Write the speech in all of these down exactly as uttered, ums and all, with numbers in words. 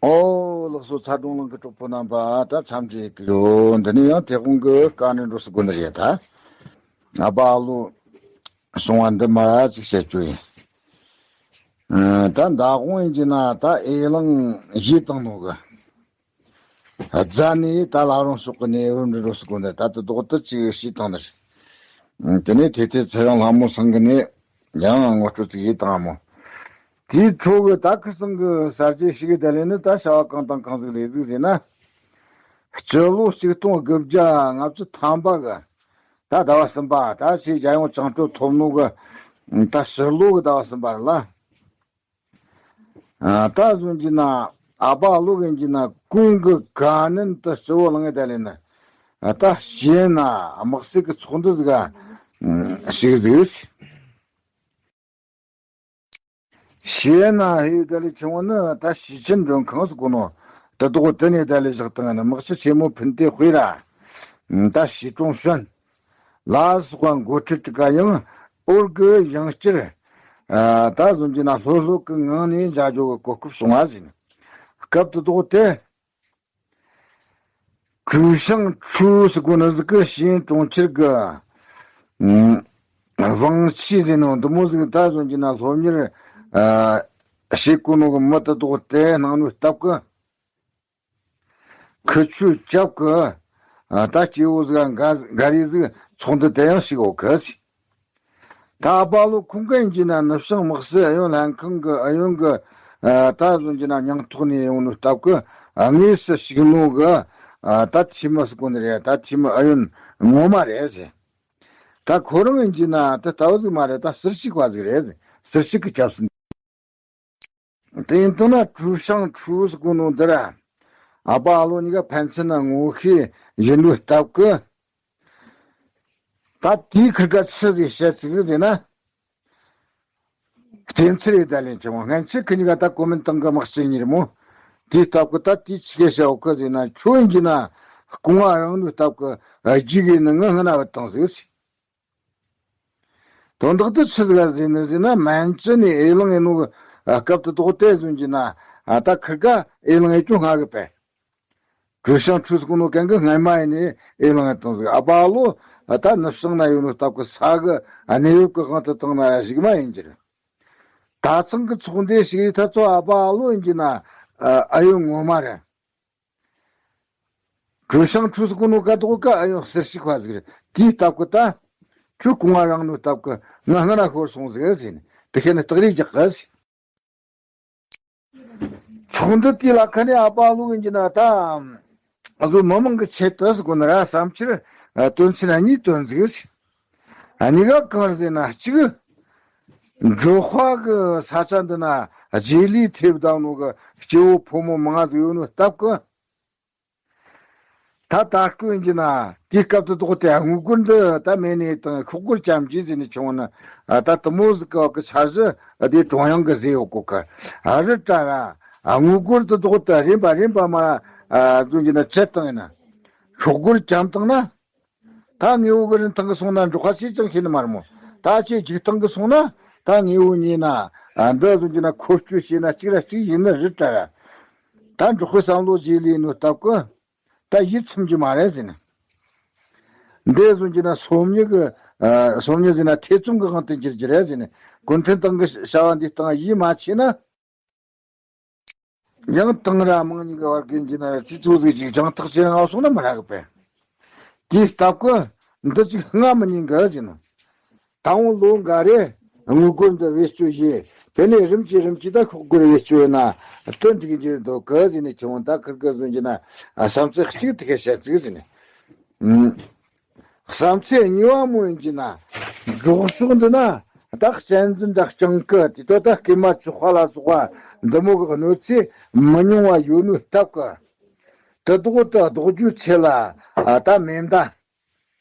ཨོ་ལགས་སོ། ཚ་གྲོང་ལུང་གི་གྲོགས་པོ་རྣམ་པ་ད་འཚམས་འདྲི་ཡེད་ཀྱི་ཡོད། འདི་ནས་ཡང་དེ་དགོང་གི་བཀའ་འདྲི་འགྲོ་སྲིད་དགོས་ནི་རེད་ད། ཨ་ཕ་ཨ་ལོ་གསུང་བ་འདི་མར་ཅིག་བཤད་རྒྱུ་ཡིན། ཨ་ད་མདང་དགོང་ཡིན་གྱི་ན་ད་ཨེ་གླིང་གཞས་བཏང་ནོ་གི་རྫ་ནས་ད་ལ་རོང་སོག་གི་ནས་འུར་འདྲི་འགྲོ་སྲིད་དགོས་ནི་ད་དུ་རྡོག་ཏུ་ཅིག་བཤད་བཏང་ནི་རེད། དེ་ནས་དེ་དེ་ཚེ་རིང་ལྷ་མོ་ཚང་གི་ནས་ཡང་ངོ་སྤྲོད་ཅིག་ཡེད་བཏང་མོ། དེའི་འཕྲོ་གི་ད་ཁིར་ཚང་གི་གསར་བརྗེ་ཞིག་གི་ད་ལས་ནི་ད་བྱ་བ་གང་དང་གང་ཟིག་ལས་ཟིག་ཟེར་ན། སྤྱི་ལོ་ཆིག་སྟོང་དགུ་བརྒྱ་ལྔ་བཅུ་ཐམ་པ་གི་ད་ཟླ་བ་གསུམ་པ་ད་ཆེ་རྒྱལ་ཡོངས་བཅིངས་འགྲོལ་ཐོབ་ནོ་གི་ད་ཕྱི་ལོ་གི་ཟླ་བ་གསུམ་པ་རེད་ལ། ཨ་ད་བཟུང་གྱི་ན་ཨ་ཕ་ཨ་ལོ་གན་གྱི་ན་ཀུན་གི་ག་ནན་དུ་སྤྱི་བོ་ལངས་ད་ལས་ན་ཨ་ད་ཞེ་ན་དམག་སྲིད་ཀྱི་ཚོགས་འདུ་ཟིག་ག་ཞིག་ཟིག་ཞེ་ན་ཧེ་ད་ལས་ཆུང་བ་ནི་ད་ཞི་ཆེན་མགྲོན་ཁང་ཟིག་གོ་ནོ་དེ་དོག་དེ་ནས་ད་ལས་བཞག་བཏང་ནི་དམག་སྤྱི་ཆེན་མོ་ཕུན་ཏེ་དཔེ་ར་ད་ཞི་ཀྲུང་ཞོན། ལ་སོགས་པ་འགོ་ཁྲིད་དྲུག་ཀ་ཡང་ཨོར་གི་ཡང་སྤྱིར། ཨ་ད་བཟུང་གྱི་ན་ལྷོད་ལྷོད་ཀྱི་ངང་ནས་མཇལ་རྒྱུ་གི་གོ་སྐབས་བྱུང་བ་ཟིན། སྐབས་དེ་དོག་དེ། ཀྲུའུ་ཤང་ཁྲུའུ་ཟེར་གོ་ནི་ཟིག་གི་ཞིང་གྲོང་ཁྱེར་གི་ཨ་དབང་ཆེ་ཟེར་ནོ་འདི་མོ་ཟིག་ད་བཟུང་གྱི་ན་སློབ་གཉེར་ཨ་བྱེད་གོ་ནོ་གི་མི་དེ་དོག་དེ་སྣང་ནུས་སྟབས་ཀྱི། ཁི་ཆོས་སྐྱབས་ཀྱི་ཨ་ད་སྐྱེ་བོ་ཟིག་འགའ་འགའ་རེ་ཟིག་ཚོགས་འདུ་དེ་ཡང་ཞིག་འོག་གི་ཟིག་ད་ཨ་ཕ་ལོ་ཁོང་གི་ཡིན་གྱི་ན་ནུབ་བྱང་དམག་སྲིད་ཨུ་ཡོན་ལྷན་ཁང་གི་ཨུ་ཡོན་གི་ཨ་ད་བཟུང་གྱི་ན་མྱིང་ཐོག་ནས་ཡོང་ནོ་སྟབས་ཀྱི་ཨ་དངོས་སུ་ཞུགས་ནོ་གི་ཨ་ད་འཐུས་མི་ཟིག་གོ་ནི་རེད། ད་འཐུས་མི་ཨུ་ཡོན་ངོ་མ་རེད་ཟེར། ད་ཁོ་རང་ཡིན་གྱི་ན་ད་ལྟ་བུ་ཟིག་མ་རེད། ད་ཟུར་ཞུགས་པ་ཟིག་རེད་ཟེར། ཟུར་ཞུགས་ཀྱི་སྐྱབས་སུ། དེ་ཡིན་དུས་ན་ཀྲུའུ་ཤང་ཁྲུའུ་ཟེར་གོ་ནོ་འདི་ར་ཨ་ཕ་ཨ་ལོ་གཉིས་ཀ་ཕན་ཚུན་ན་ངོ་ཤེས་ཡིན་ནོ་སྟབས་ཀྱི། ད་དེའི་ཁིར་ཀ་ཆི་ཟིག་བཤད་ཅིག་ཟེར་ན། བསྟན་ཚུལ་རེད་ད་ལན་ཆུང་བ་སྔན་ཆད་ཁི་གཉིས་ཀ་ད་གོ་མིན་ཏང་གི་དམག་སྤྱི་གཉིས་རེད་མོ། དེའི་སྟབས་ཀྱི་ད་དེའི་ཆི་གེ་བཤད་འོ་ཀི་ཟེར་ན་ཁྱོད་ཡིན་གྱི་ན་སྐུ་ངོ་རང་ནུས་སྟབས་ཀྱི་རྒྱུག་ཡིན་ནི་ངི་སྔ་ན་བུད་བཏང་ཟིག་ཟེར། དོན་དག་དེ་ཆི་ཟིག་ཟེར་ནི་ཟེར་ན་མན་ཅི་ནས་ཨེ་གླིང་ཨེ་ནོ་གི་སྐབས་དེ་དོག་དེ་བཟུང་གྱི་ན་ད་ཁིར་ཀ་ཨེ་གླིང་ཨེ་ཅོ་སྔ་གི་པས། ཀྲུའུ་ཤང་ཁྲུའུ་ཟེར་གོ་ནོ་གན་གི་སྔན་མ་ཡིན་ནི་ཨེ་གླིང་ཨེ་བཏང་ཟིག་ཨ་ཕ་ལོ་ད་ནུབ་བྱང་ན་ཡོད་ནོ་སྟབས་ཀྱི་ས་གི་གནས་བབ་ཀྱི་དབང་དུ་བཏང་ན་ཡ་ཞིག་མ་ཡིན་གྱི་རེད། ད་ཚང་གི་ཚོགས་འདུ་ཞིག་རེད། ད་ཚོ་ཨ་ཕ་ཨ་ལོ་ཡིན་གྱི་ན་ཨ་ཡོད་ངོ་མ་རེད། ཀྲུའུ་ཤང་ཁྲུའུ་ཟེར་གོ་ནོ་ཀ་དོག་ཀ་ཨ་ཡོད་ཟུར་ཞུགས་པ་ཟིག་རེད། དེའི་སྟབས་ཀྱི་ད་ཁྱོད་སྐུ་ངོ་རང་ནུས་སྟབས་ཀྱི་ང་སྔ་ན་ཤོར་སོང་ཟིག་ཟེར་ནས་དེ་ཤེས་ནས་སྟག་རིས་རྒྱག་གི་ཟེར། ཚོགས་འདུ་དེ་ལ་ཁ་ནས་ཨ་ཕ་ལོ་ཡིན་གྱི་ན་ད་ང་ཚོ་མི་མང་གི་ཆེད་དུ་ཟེར་གོ་ནི་ར་བསམ་འཆར་དོན་ཚན་གཉིས་བཏོན་ཟིག་ཟེར། གཉིས་ཀ་གང་རེད་ཟེར་ན་གཅིག་འབྲོག་པ་གི་ས་ཆ་འདི་ན་རྗེས་ལུས་ཐེབས་བསྡད་ནོ་གི་སྐྱེ་བོ་ཕོ་མོ་མང་ཟིག་ཡོད་ནོ་སྟབས་ཀྱི། ད་ད་སྐོན་གྱི་ན་དེའི་སྐབས་དུ་དོག་དེ་དངུལ་སྒོར་འདི་ད་མེད་ནས་དང་ཤོག་སྒོར་ཅམ་གྱིས་ཟེར་ནས་བྱུང་ན་ད་དུ་མོ་ཟིག་གི་བ་གི་འཆར་གཞི་དེ་ཀྲུང་དབྱང་གི་ཟེར་ཡོད་གོ་གི་རི་བྲ་ར་དངུལ་སྒོར་དུ་དོག་དེ་རིམ་པ་རིམ་པ་མ་ར་བཟུང་གྱི་ན་ཆད་བཏང་ཡིན་ན་ཤོག་སྒོར་ཅམ་བཏང་ན། ད་དངོས་པོ་གི་རིན་ཐང་གི་སོང་ན་འབྲོག་པ་ཆེ་ཅང་ཤེས་ནི་མ་རེད་མོ། ད་ཆེ་འཇིག་ཐང་གི་སོང་ན་ད་དངོས་པོ་ཉོས་ན་ཨ་འདི་བཟུང་གྱི་ན་འཁོར་སྐྱོད་བྱས་ན་གཅིག་ར་གཅིག་ཡིན་ནི་རེད་དྲ་ར། ད་འབྲོག་པའི་བསམ་བློ་བརྗེ་ལས་ནོ་སྟབས་ཀྱི་ད་ཡིད་ཚིམ་རྒྱུ་མ་རེད་ཟེར་ནི། འདི་བཟུང་གྱི་ན་སོམ་ཉི་གི་ཨ་སོམ་ཉི་ཟེར་ན་ཐེ་ཚོམ་གི་དབང་དུ་འགྱུར་རྒྱུ་རེད་ཟེར་ནི། གུང་ཁྲན་ཏང་གི་བྱ་བ་འདི་སྟེང་ཡིད་མ་ཆེས་ན། ཡང་དང་ར་མང་ཉིན་གི་བར་གྱི་འཇི་ན་ཅི་ཚོ་ཟིག་ཅིག་སྦྱང་ཐག་ཅི་རང་སོང་ན་མི་རག་གི་པས། དེའི་སྟབས་ཀྱི་འདི་ཅིག་སྔ་མི་ཉིན་གི་ཟིན། ད་འོང་ལོ་འགའ་རེ་དངུལ་སྒོར་འདི་བེད་སྤྱོད་བྱེད། དེ་ནས་རིམ་གྱིས་རིམ་གྱིས་ད་ཤོག་སྒོར་བེད་སྤྱོད་ཡོད་ན་དོན་འགྲིག་རྒྱུ་འདུག་གི་ཟིན་ནས་ཁྱེད་འོང་ད་ཁིར་གི་ཟིན་གྱི་ན་བསམ་ཚུལ་གཅིག་དེ་ག་བཤད་ཚིག་ཟིན། བསམ་ཚུལ་གཉིས་པ་མོ་ཡིན་གྱི་ན། འབྲོག་ཕྱོགས་འདི་ན་ད་གཅན་གཟན་འདྲ་རྐྱང་གི་དེ་ད་ད་སྐྱེས་མ་བཅུ་པ་ལ་སོགས་པ་འདི་མོ་གི་གནོད་འཚེ་མི་ཉུང་བ་ཡོད་ནོ་སྟབས་ཀྱི། དེ་དོག་ད་ལྡོག་རྒྱུའི་ཆེད་ལ་ད་མེ་མདའ།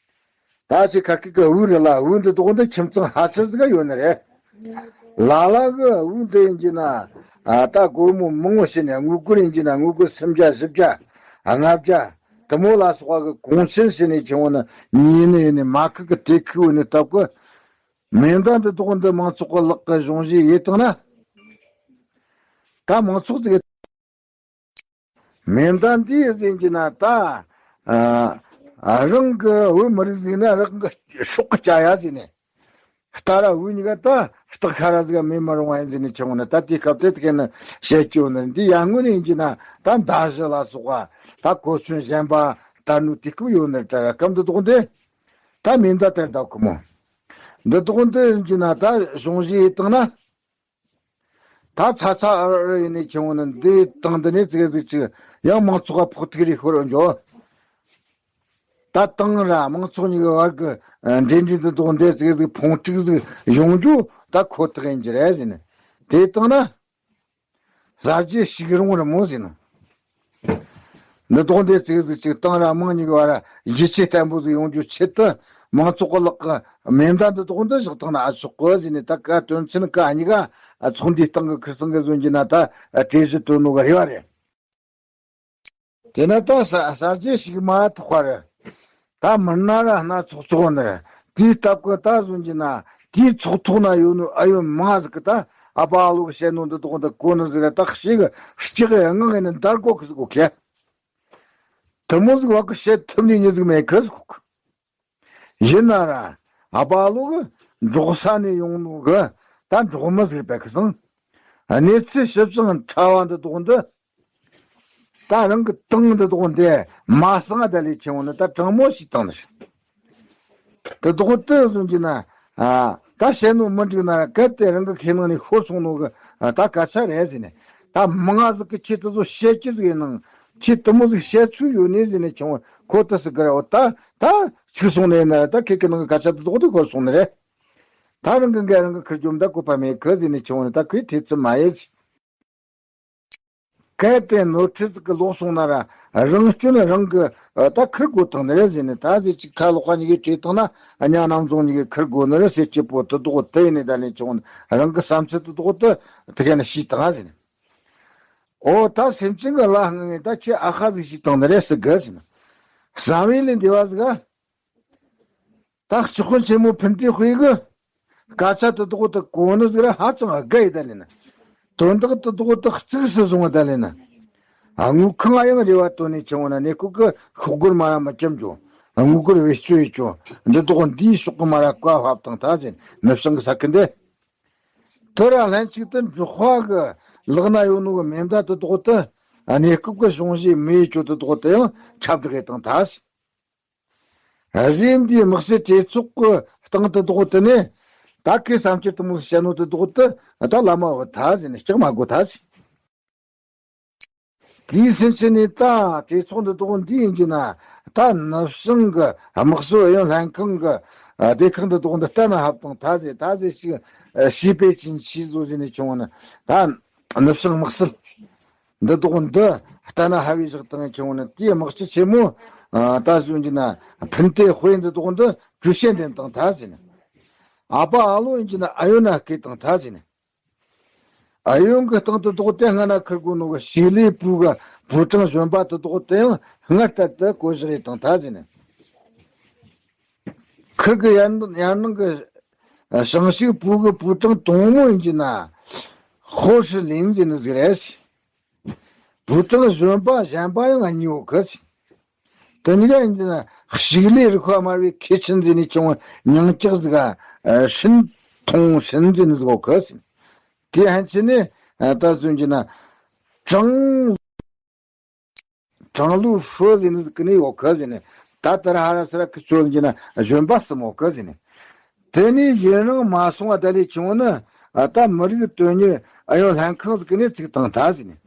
ད་ཅི་ཁ་སྐད་ཀྱི་འུ་རི་ལ་འུ་འདི་དོག་འདི་ཁྱིམ་ཚང་ཧ་ཅང་ཟིག་ཡོད་ནི་རེད། ལ་ལ་གི་འུ་འདི་ཡིན་གྱི་ན་ད་སྒོར་མོ་མང་བོ་བྱས་ནས་དངུལ་སྒོར་ཡིན་གྱི་ན་དངུལ་སྒོར་སུམ་བརྒྱ་བཞི་བརྒྱ་ལྔ་བརྒྱ། དེ་མོ་ལ་སོགས་པ་གི་གོང་ཆེན་ཟེར་ནས་བྱུང་བ་ནི་ཉིན་ནི་ཡིན་ནི་མ་ཁུག་གི་དེ་ཁུག་བོ་ནི་སྟབས་ཀྱི། མེ་མདའ་འདི་དག་འདི་མང་ཚོགས་ཀྱི་ལག་གི་གཞུང་བཞེས་ཡེ་བཏང་ན། ད་མང་ཚོགས་ཚོས་ མེ་མདའ་འདི་ཟིན་གྱི་ན་ད། ཨ། རང་གི་བོད་མི་རིགས་ཟིན་ན་རང་གི་སྲོག་གི་བཅའ་ཡ་ཟིན་ནས། རྟ་ར་བོད་གཉིས་ཀ་ད་སྟག་ཤ་ར་ཟིག་མེད་མི་རུང་བ་ཡིན་ཟིན་ནས་ཆུང་ནས། ད་དེའི་སྐབས་དེ་དེ་ག་ནས་བཤད་ཀྱི་ཡོད་ནི་འདི་ཡར་སྔོན་ནས་ཡིན་གྱི་ན། ད་མདའ་གཞུ་ལ་སོགས་པ་ད་གོ་མཚོན་གཞན་པ་དར་ནོ་དུས་སྐབས་ཡོད་ནི་དྲ་སྐབས་འདི་དོག་འདི་ད་མེ་མདའ་དེར་བདག་གི་མོ། འདི་དོག་འདི་ཡིན་གྱི་ན་ད་གཞུང་བཞེས་བཏང་ན། ད་ཚ་ཚ་འུར་འུར་ཡིན་ནས་ཆུང་ནས་འདི་དང་འདི་ནས་ཙིག་ཙིག་ཅིག་ཡང་མང་ཚོགས་ཕོག་ཐུག་རེ་ཤོར་འགྱོ། ད་དང་ར་མང་ཚོགས་གཉིས་ཀྱི་བར་གྱི་འབྲེལ་འདྲིས་འདི་དོག་འདི་ཙིག་ཙིག་ཕུང་དཀྲུག་ཟིག་ཡོང་རྒྱུ་ད་ཁོ་ཐག་ཡིན་གྱི་རེད་ཟེར་ནས། དེ་བཏང་ན་གསར་བརྗེ་ཞིག་རུང་རི་མོ་ཟེར་ནོ། འདི་དོག་འདི་ཙིག་ཙིག་ཅིག་དང་ར་མང་གཉིས་ཀྱི་བར་ཡིད་ཆེས་བརྟན་པོ་ཟིག་ཡོང་རྒྱུ་ཆེད་དུ། མང་ཚོགས་ཀྱི་ལག་གི་མེ་མདའ་འདི་དོག་འདི་བཞག་བཏང་ན་ཨ་ཆོག་གི་ཟེར་ནས། ད་ཀ་དོན་ཚན་ཀ་གཉིས་ཀ་ཚོགས་འདུའི་སྟེང་གི་ཁིར་ཚང་གི་བཟོ་རྒྱུ་ན་ད་གྲོས་གཞི་བཏོན་ནོ་གི་རེ་བ་རེད། དེ་ན་ད་ས་གསར་བརྗེ་ཞིག་མ་ཐོག་པ་རེད། ད་མི་སྣ་ར་སྣ་ཚོགས་ཚོགས་ནི་རེད། དེའི་སྟབས་ཀྱིས་ད་བཟོ་རྒྱུ་ན་དེའི་ཚོགས་ཐོག་ན་ཡོད་ནོ་ཨ་ཡོད་མང་ཟིག་གི་ད་ཨ་ཕ་ཨ་ལོ་གི་བཤད་ནོ་འདི་དོག་འདི་གོ་ནི་ཟིག་རེད། ད་ཞིག་གི་ལྕགས་ཡི་ངག་ཡིན་ནི་འདར་གོ་གི་ཟིག་གོ་ཁེ། དེ་མོ་ཟིག་བ་གི་བཤད་ཐུབ་ནི་ཉིད་ཟིག་མེད་གི་ཟིག་གོ་གི། ཡིན་ན་ར་ཨ་ཕ་ཨ་ལོ་གི་འབྲོག་ས་ནས་ཡོང་ནོ་གི་ད་འབྲོག་མི་ཟིག་རེད་པས་གི་སང་། གནས་ཚུལ་ཞིབ་ཅིང་ཕྲ་བ་འདི་དོག་འདི་ད་རང་གི་ཏང་འདི་དོག་འདི་མ་སང་ད་ལས་ཆེ་བོ་ནི་ད་དྲང་མོ་ཞིག་བཏང་ནི་ཞིག་འདི་དོག་དེ་བཟོ་རྒྱུ་ན། ཨ། ད་བཤད་ནོ་མི་འགྲིག་ན་ར་གལ་ཏེ་རང་གི་ཁས་ནང་ནས་ཤོར་སོང་ནོ་གི་ད་སྐད་ཆ་རེད་ཟེར་ནས། ད་མང་ང་ཟིག་གི་ཁྱེད་དེ་ཚོ་བཤད་ཀྱི་ཟིག་ཡིན་ནང་ཁྱེད་དེ་མོ་ཟིག་བཤད་ཚུལ་ཡོད་ནི་ཟེར་ནས་ཆུང་བོ་ཁོ་དེ་སི་གི་ར་འོ་ད་ད་ཆིག་སོང་ནས་ན་ར་ད་ཁྱེད་ཀྱི་ནང་གི་སྐད་ཆ་དེ་དོག་དེ་ཤོར་སོང་ནི་རེད། ད་རང་གི་འགན་རང་གི་ཁུར་རྒྱུ་མ་ད་བཀོད་པ་མེད་གི་ཟེར་ནས་ཆུང་བོ་ནས་ད་ཁོས་ཐེ་ཚོམ་མ་ཡེ་ཟིག་གལ་ཏེ་ནོར་འཁྲུལ་ཟིག་གི་ལོག་སོང་ན་ར་རང་སྐྱོན་རང་གི་ད་ཁུར་དགོས་ཐང་ནི་རེད་ཟེར་ནས། ད་ཟེར་ཅིག་ཁ་ལོག་པ་གཉིས་ཀས་བྲིས་བཏང་ན་གཉའ་ནང་རྫོང་གཉིས་ཀས་ཁུར་དགོས་ནི་རེད་ཟེར་གྱི་པོ་དེ་དོག་དེ་ཡིན་ནས་ད་ལན་ཆུང་བོ་ནས་རང་གི་བསམ་ཚུལ་དེ་དོག་དེ་དེ་ག་ནས་ཤེས་བཏང་ཟེར་ནས། ཨོ་ད་སེམས་ཅན་གྱི་ལ་ང་ངས་ད་ཁྱེད་ཨ་ཁ་ཟིག་ཤེས་བཏང་ནི་རེད་ཟེར་གི་ཟེར་ནས། བསམ་ཡས་ལས་འདས་པ་ཟིག་ག་ད་ལྕགས་ཁུང་ཆེན་མོ་ཕུན་ཏེ་དཔེ་གི་སྐད་ཆ་དེ་དོག་དེ་གོ་ནི་ཟིག་ར་ཧ་ཅང་དགའ་ཡི་ད་ལེ་ན། དོན་དག་དེ་དོག་དེ་གཙིགས་སུ་བཟུང་བ་ད་ལེ་ན། དངུལ་ཁང་ཡང་རེ་བ་བཏོན་ནས་ཆུང་བོ་ན་གནས་སྐབས་ཀྱི་ཤོག་སྒོར་མ་ར་མི་བཅམ་རྒྱུ། དངུལ་སྒོར་བེད་སྤྱོད་ཡེད་རྒྱུ། འདི་དོག་འདིའི་ཕྱོགས་ཀྱི་མ་ར་བཀའ་ཕབ་བཏང་ད་ཟེར་ནུབ་བྱང་གི་ས་ཁུལ་འདི། དེ་ར་ལྷན་ཅིག་ཏུ་འབྲོག་པ་གི་ལག་ན་ཡོད་ནོ་གི་མེ་མདའ་དེ་དོག་དེ་གནས་སྐབས་ཀྱི་གཞུང་བཞེས་མེ་ཡི་ཆུ་དེ་དོག་དེ་ཡང་ཁྱབ་བསྒྲགས་བཏང་ད་ཟེར། རིམ་འདིའི་དམིགས་བསལ་གྲོས་ཚོགས་ཀྱི་སྟེང་དུ་དོག་དེ་ནས་ད་ཁོས་བསམ་འཆར་དེ་མོ་བཤད་ནོ་དེ་དོག་དེ་ད་བླ་མ་འོ་ད་ཟེར་ནས་སྐྲག་མ་དགོས་ད་ཟེར། དེའི་ཕྱིན་ཆད་ནས་ད་གྲོས་ཚོགས་འདི་དོག་འདི་ཡིན་གྱི་ན་ད་ནུབ་བྱང་གི་དམག་སྲོལ་ཨུ་ཡོན་ལྷན་ཁང་གི་སྡེ་ཁག་འདི་དོག་འདི་ལྟ་ན་ཧབ་དང་ད་ཟེར་ད་ཟེར་ཞིག་ཞེས་པའི་ཅིན་ཆི་བཟོ་ཟེར་ནས་བྱུང་བ་ན་ད། ནུབ་བྱང་དམག་སྲིད་འདི་དོག་འདི་ལྟ་ན་ཧ་བའི་བཞག་དང་ཆུང་ནི་དེའི་དམག་སྤྱི་ཆེན་མོ་ད་གཞོན་གྱི་ན་ཕུན་ཏེ་དཔེ་འདི་དོག་འདི་གྲོས་བཤད་འདེམས་དང་ད་ཟེར་ནས། ཨ་ཕ་ཨ་ལོ་ཡིན་གྱི་ན་ཨ་ཡོན་ན་སྐད་དང་ད་ཟེར་ནས། ཨ་ཡོན་གྱི་སྟེང་དུ་དོག་དེ་སྔ་ན་ཁུར་དགོས་ནོ་གི་ཞིག་ལས་བུ་གི་བུ་ཀྲང་གཞོན་པ་དེ་དོག་དེ་ཡང་སྔར་ལྟར་དུ་བསྐོ་བཞག་ཡེད་དང་ད་ཟེར་ནས། ཁུར་གི་ཡར་ཡར་ནང་གི་ཞང་ཞུང་བུ་གི་བུ་ཀྲང་དང་མོ་ཡིན་གྱི་ན་ཧོ་ཧྲི་ལིན་ཟེར་ནི་ཟིག་རེད། བུ་ཀྲང་གཞོན་པ་གཞན་པ་ཡང་གཉིས་ཡོད་གི། དེ་གཉིས་ཀ་ཡིན་གྱི་ན་ཞིག་ལས་རིག་པ་དམའ་བའི་མཁས་ཆེན་ཟེར་ནི་ཆུང་ངུ་མྱིང་ལྕགས་ཟིག་ག་ཧྲིན་ཐུང་ཧྲིན་ཟེར་ནི་ཟིག་ཡོད་གི། དེ་ཧན་ཆི་ནི་ད་གསུངས་གྱི་ན་ཀྲང་ཀྲང་ལུའུ་ཧྥུ་ཟེར་ནི་ཟིག་གི་ནི་ཡོད་གི་ཟེར་ནི། ད་ལྟར་ཧ་ར་སི་ར་ཁི་ཆོ་གྱི་ན་གཞོན་པ་གསུམ་ཡོད་གི་ཟེར་ནི། དེ་ནི་ཡུན་རིང་མ་སོང་བ་ད་ལས་ཆུང་ནི་ད་མི་རིགས་དོན་གཉེར་ཨུ་ཡོན་ལྷན་ཁང་ཟིག་གི་ནི་ཚིག་དང་ད་ཟེར་ནི།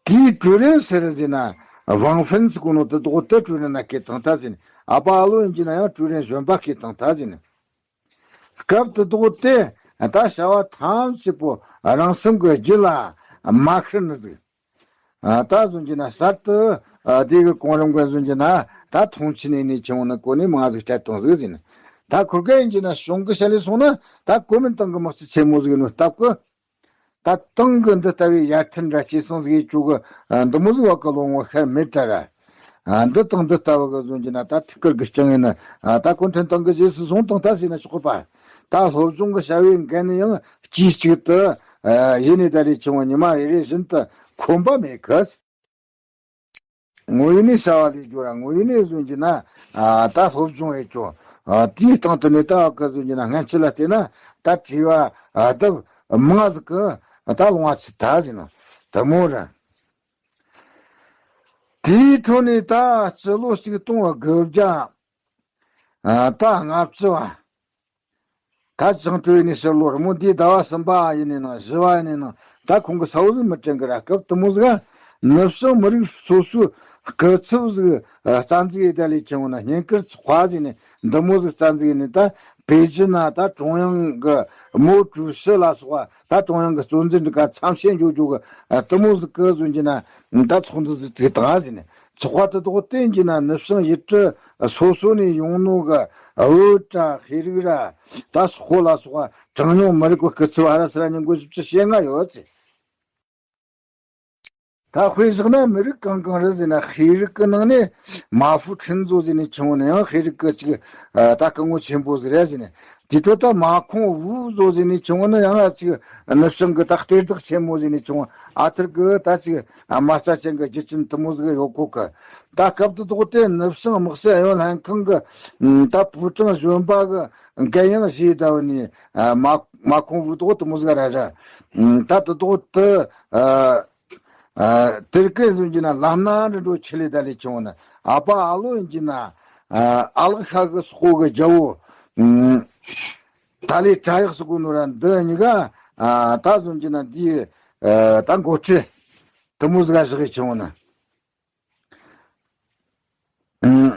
དེའི་ཀྲུའུ་རེན་ཟེར་ཟེར་ན་ཝང་ཧྥན་ཟེར་གོ་ནོ་དེ་དོག་དེ་ཀྲུའུ་རེན་ན་སྐད་དང་ད་ཟེར་ནི། ཨ་ཕ་ཨ་ལོ་ཡིན་གྱི་ན་ཡང་ཀྲུའུ་རེན་གཞོན་པ་སྐད་དང་ད་ཟེར་ནི། སྐབས་དེ་དོག་དེ་ད་བྱ་བ་ཐམས་ཅད་པོ་རང་སེམས་ཀྱི་རྒྱུད་ལ་མ་ཤར་ནི་ཟིག་ད་གསུངས་གྱི་ན་གསར་དུ་དེ་གི་གོང་རིམ་འགན་གསུངས་གྱི་ན་ད་མཐོང་ཆེན་ནས་ནས་ཆུང་ནི་གོ་ནས་མང་ཟིག་སྤྲད་བཏང་ཟིག་ཟེར་ནི། ད་ཁུར་གེ་ཡིན་གྱི་ན་གཞུང་གི་བྱ་ལས་སོང་ན་ད་གོ་མིན་ཏང་གི་དམག་སྤྱི་ཆེན་མོ་ཟིག་ཡིན་ནོ་སྟབས་ཀྱིས། ད་ཏང་གི་འདི་ལྟ་བུའི་ཡར་ཐོན་འདྲ་སྐྱེད་སྲིང་ཟིག་ཡེད་རྒྱུ་གི་འདི་མོ་ཟིག་བ་གི་ལོ་ངོ་ཤར་མེད་དྲ་ར། འདི་དང་འདི་ལྟ་བུ་གི་བཟོ་གྱི་ན་ད་ཐུགས་ཁུར་གི་རྐྱང་ཡིན་ན་ད་གུང་ཁྲན་ཏང་གི་རྗེས་སུ་བཟུང་བཏང་ད་ཟེར་ན་ཆོག་གི་པ། ད་སློབ་སྦྱོང་གི་བྱ་བའི་འགན་ནི་ཡང་དཀྱུས་གཅིག་ཏུ་ ཡིན་ནི་ད་རེ་ཆུང་བ་ཉི་མ་རེ་རེ་བཞིན་དུ་ཁོམ་པ་མེད་གི། ངོ་ཡིན་ནི་བྱ་བ་ལས་སྦྱོར་ར་ངོ་ཡིན་ནི་བཟུང་གྱི་ན། ད་སློབ་སྦྱོང་ཡེ་ཆོག་དེའི་སྟེང་དུ་ནི་ད་བ་གི་བཟུང་གྱི་ན་སྔན་ཆད་ལ་བལྟས་ན་ད་བྲེལ་བ་ད་མང་ཟིག་གི་ད་ལོང་བ་ཆི་ད་ཟིན་ནོ་དེ་མོ་ར། དེའི་འཕྲོ་ནས་ད་སྤྱི་ལོ་ཆིག་སྟོང་དགུ་བརྒྱ་ད་ལྔ་བཅུ་བ། ད་ཅང་སྤྲོས་ནས་ཕྱིར་ལོ་རི་མོ་འདིའི་ཟླ་བ་གསུམ་པ་ཡིན་ནས་ནང་བཞི་བ་ཡིན་ནས་ནང་ད་ཁོང་གི་ས་བོ་ཟིག་མི་དྲན་གི་ར། སྐབས་དུ་མོ་ཟིག་ནུབ་བྱང་མི་རིགས་སོ་སོའི་སྐུ་ཚབ་ཟིག་རྩ་འཛུགས་ཡེ་ད་ལས་ཆེན་བོ་ན་སྙན་ཁུར་ཚོགས་པ་ཟིག་ནས་འདི་མོ་ཟིག་རྩ་འཛུགས་ཡེ་ནས་ད་པེ་ཅིན་ན་ད་ཀྲུང་དབྱང་གི་མའོ་ཀྲུའུ་ཞི་ལ་སོགས་པ་ད་ཀྲུང་དབྱང་གི་གཙོ་འཛིན་འདི་ག་འཚམས་ཤེས་འཇོག་འཇོག་གི་དུ་མོ་ཟིག་གི་བཟོ་རྒྱུ་ན་ད་ཚོགས་འདུ་ཟིག་བཙུགས་དང་ཟིག་ནས། ཚོགས་པ་དེ་དག་བསྟན་གྱི་ན་ནུབ་བྱང་ཡུལ་གྲུ་སོ་སོ་ནས་ཡོང་ནོ་གི་བོད་ར་ཤེས་རིག་ར་ད་སོག་པོ་ལ་སོགས་པ་གྲངས་ཉུང་མི་རིགས་ཀྱི་སྐུ་ཚབ་ཧ་ར་སི་ར་ཉིན་གོ་བཞི་བཅུ་ཞེ་ལྔ་ཡོད་ཚེ། ད་དཔེ་བཞག་ན་མི་རིགས་གང་གང་རེད་ཟེར་ན་ཤེས་རིག་གི་ནང་ནས་མ་ཧྥུ་ཁྲིན་ཛོ་ཟེར་ནས་ཆུང་བོ་ནས་ཡང་ཤེས་རིག་གི་ཅིག་ད་སྐུ་ངོ་ཆེན་པོ་ཟིག་རེད་ཟེར་ནས། དེ་འཕྲོ་ད་མ་ཁོང་ཝུའུ་ཟོ་ཟེར་ནས་ཆུང་བོ་ནི་ཡང་ཅིག་ནུབ་བྱང་གི་ད་གཏེར་བདག་ཆེན་མོ་ཟེར་ནས་ཆུང་བོ་ཨ་ཐུར་གི་ད་ཅིག་མ་རྩ་ཅན་གི་རྒྱུ་ཅན་དུ་མོ་ཟིག་ཡོད་གོ་གི། ད་སྐབས་དུ་དོག་དེ་ནུབ་བྱང་དམག་སྲིད་ཨུ་ཡོན་ལྷན་ཁང་གི་ད་པུའུ་ཀྲང་གཞོན་པ་གི་འགན་ཡང་བཞེས་ད་བ་ནི་མ་མ་ཁོང་ཝུའུ་དོག་དུ་མོ་ཟིག་ར་ར། ད་དུ་དོག་དུ། ཨ། ཨ། དེར་ཀན་ཟུང་གི་ན་ལམ་སྣ་འདྲ་འགྲོ་ཆེ་ལེ་ད་ལེ་ཆུང་ན་ཨ་པ་ཨ་ལོ་ཡིན་གྱི་ན། ཨ། ཨ་ལག་ཤ་གི་སོག་གི་རྒྱལ་བོ། ཨུམ། ད་ལེ་བྲག་གཡག་སོག་གི་ནོ་ར་འདི་གཉིས་ཀ་ཨ། ད་ཟུང་གི་ན་འདི་ཨ། ད་འགོ་ཁྲིད་དུ་མོ་ཟིག་བཞག་གི་ཆུང་ན། ཨུམ།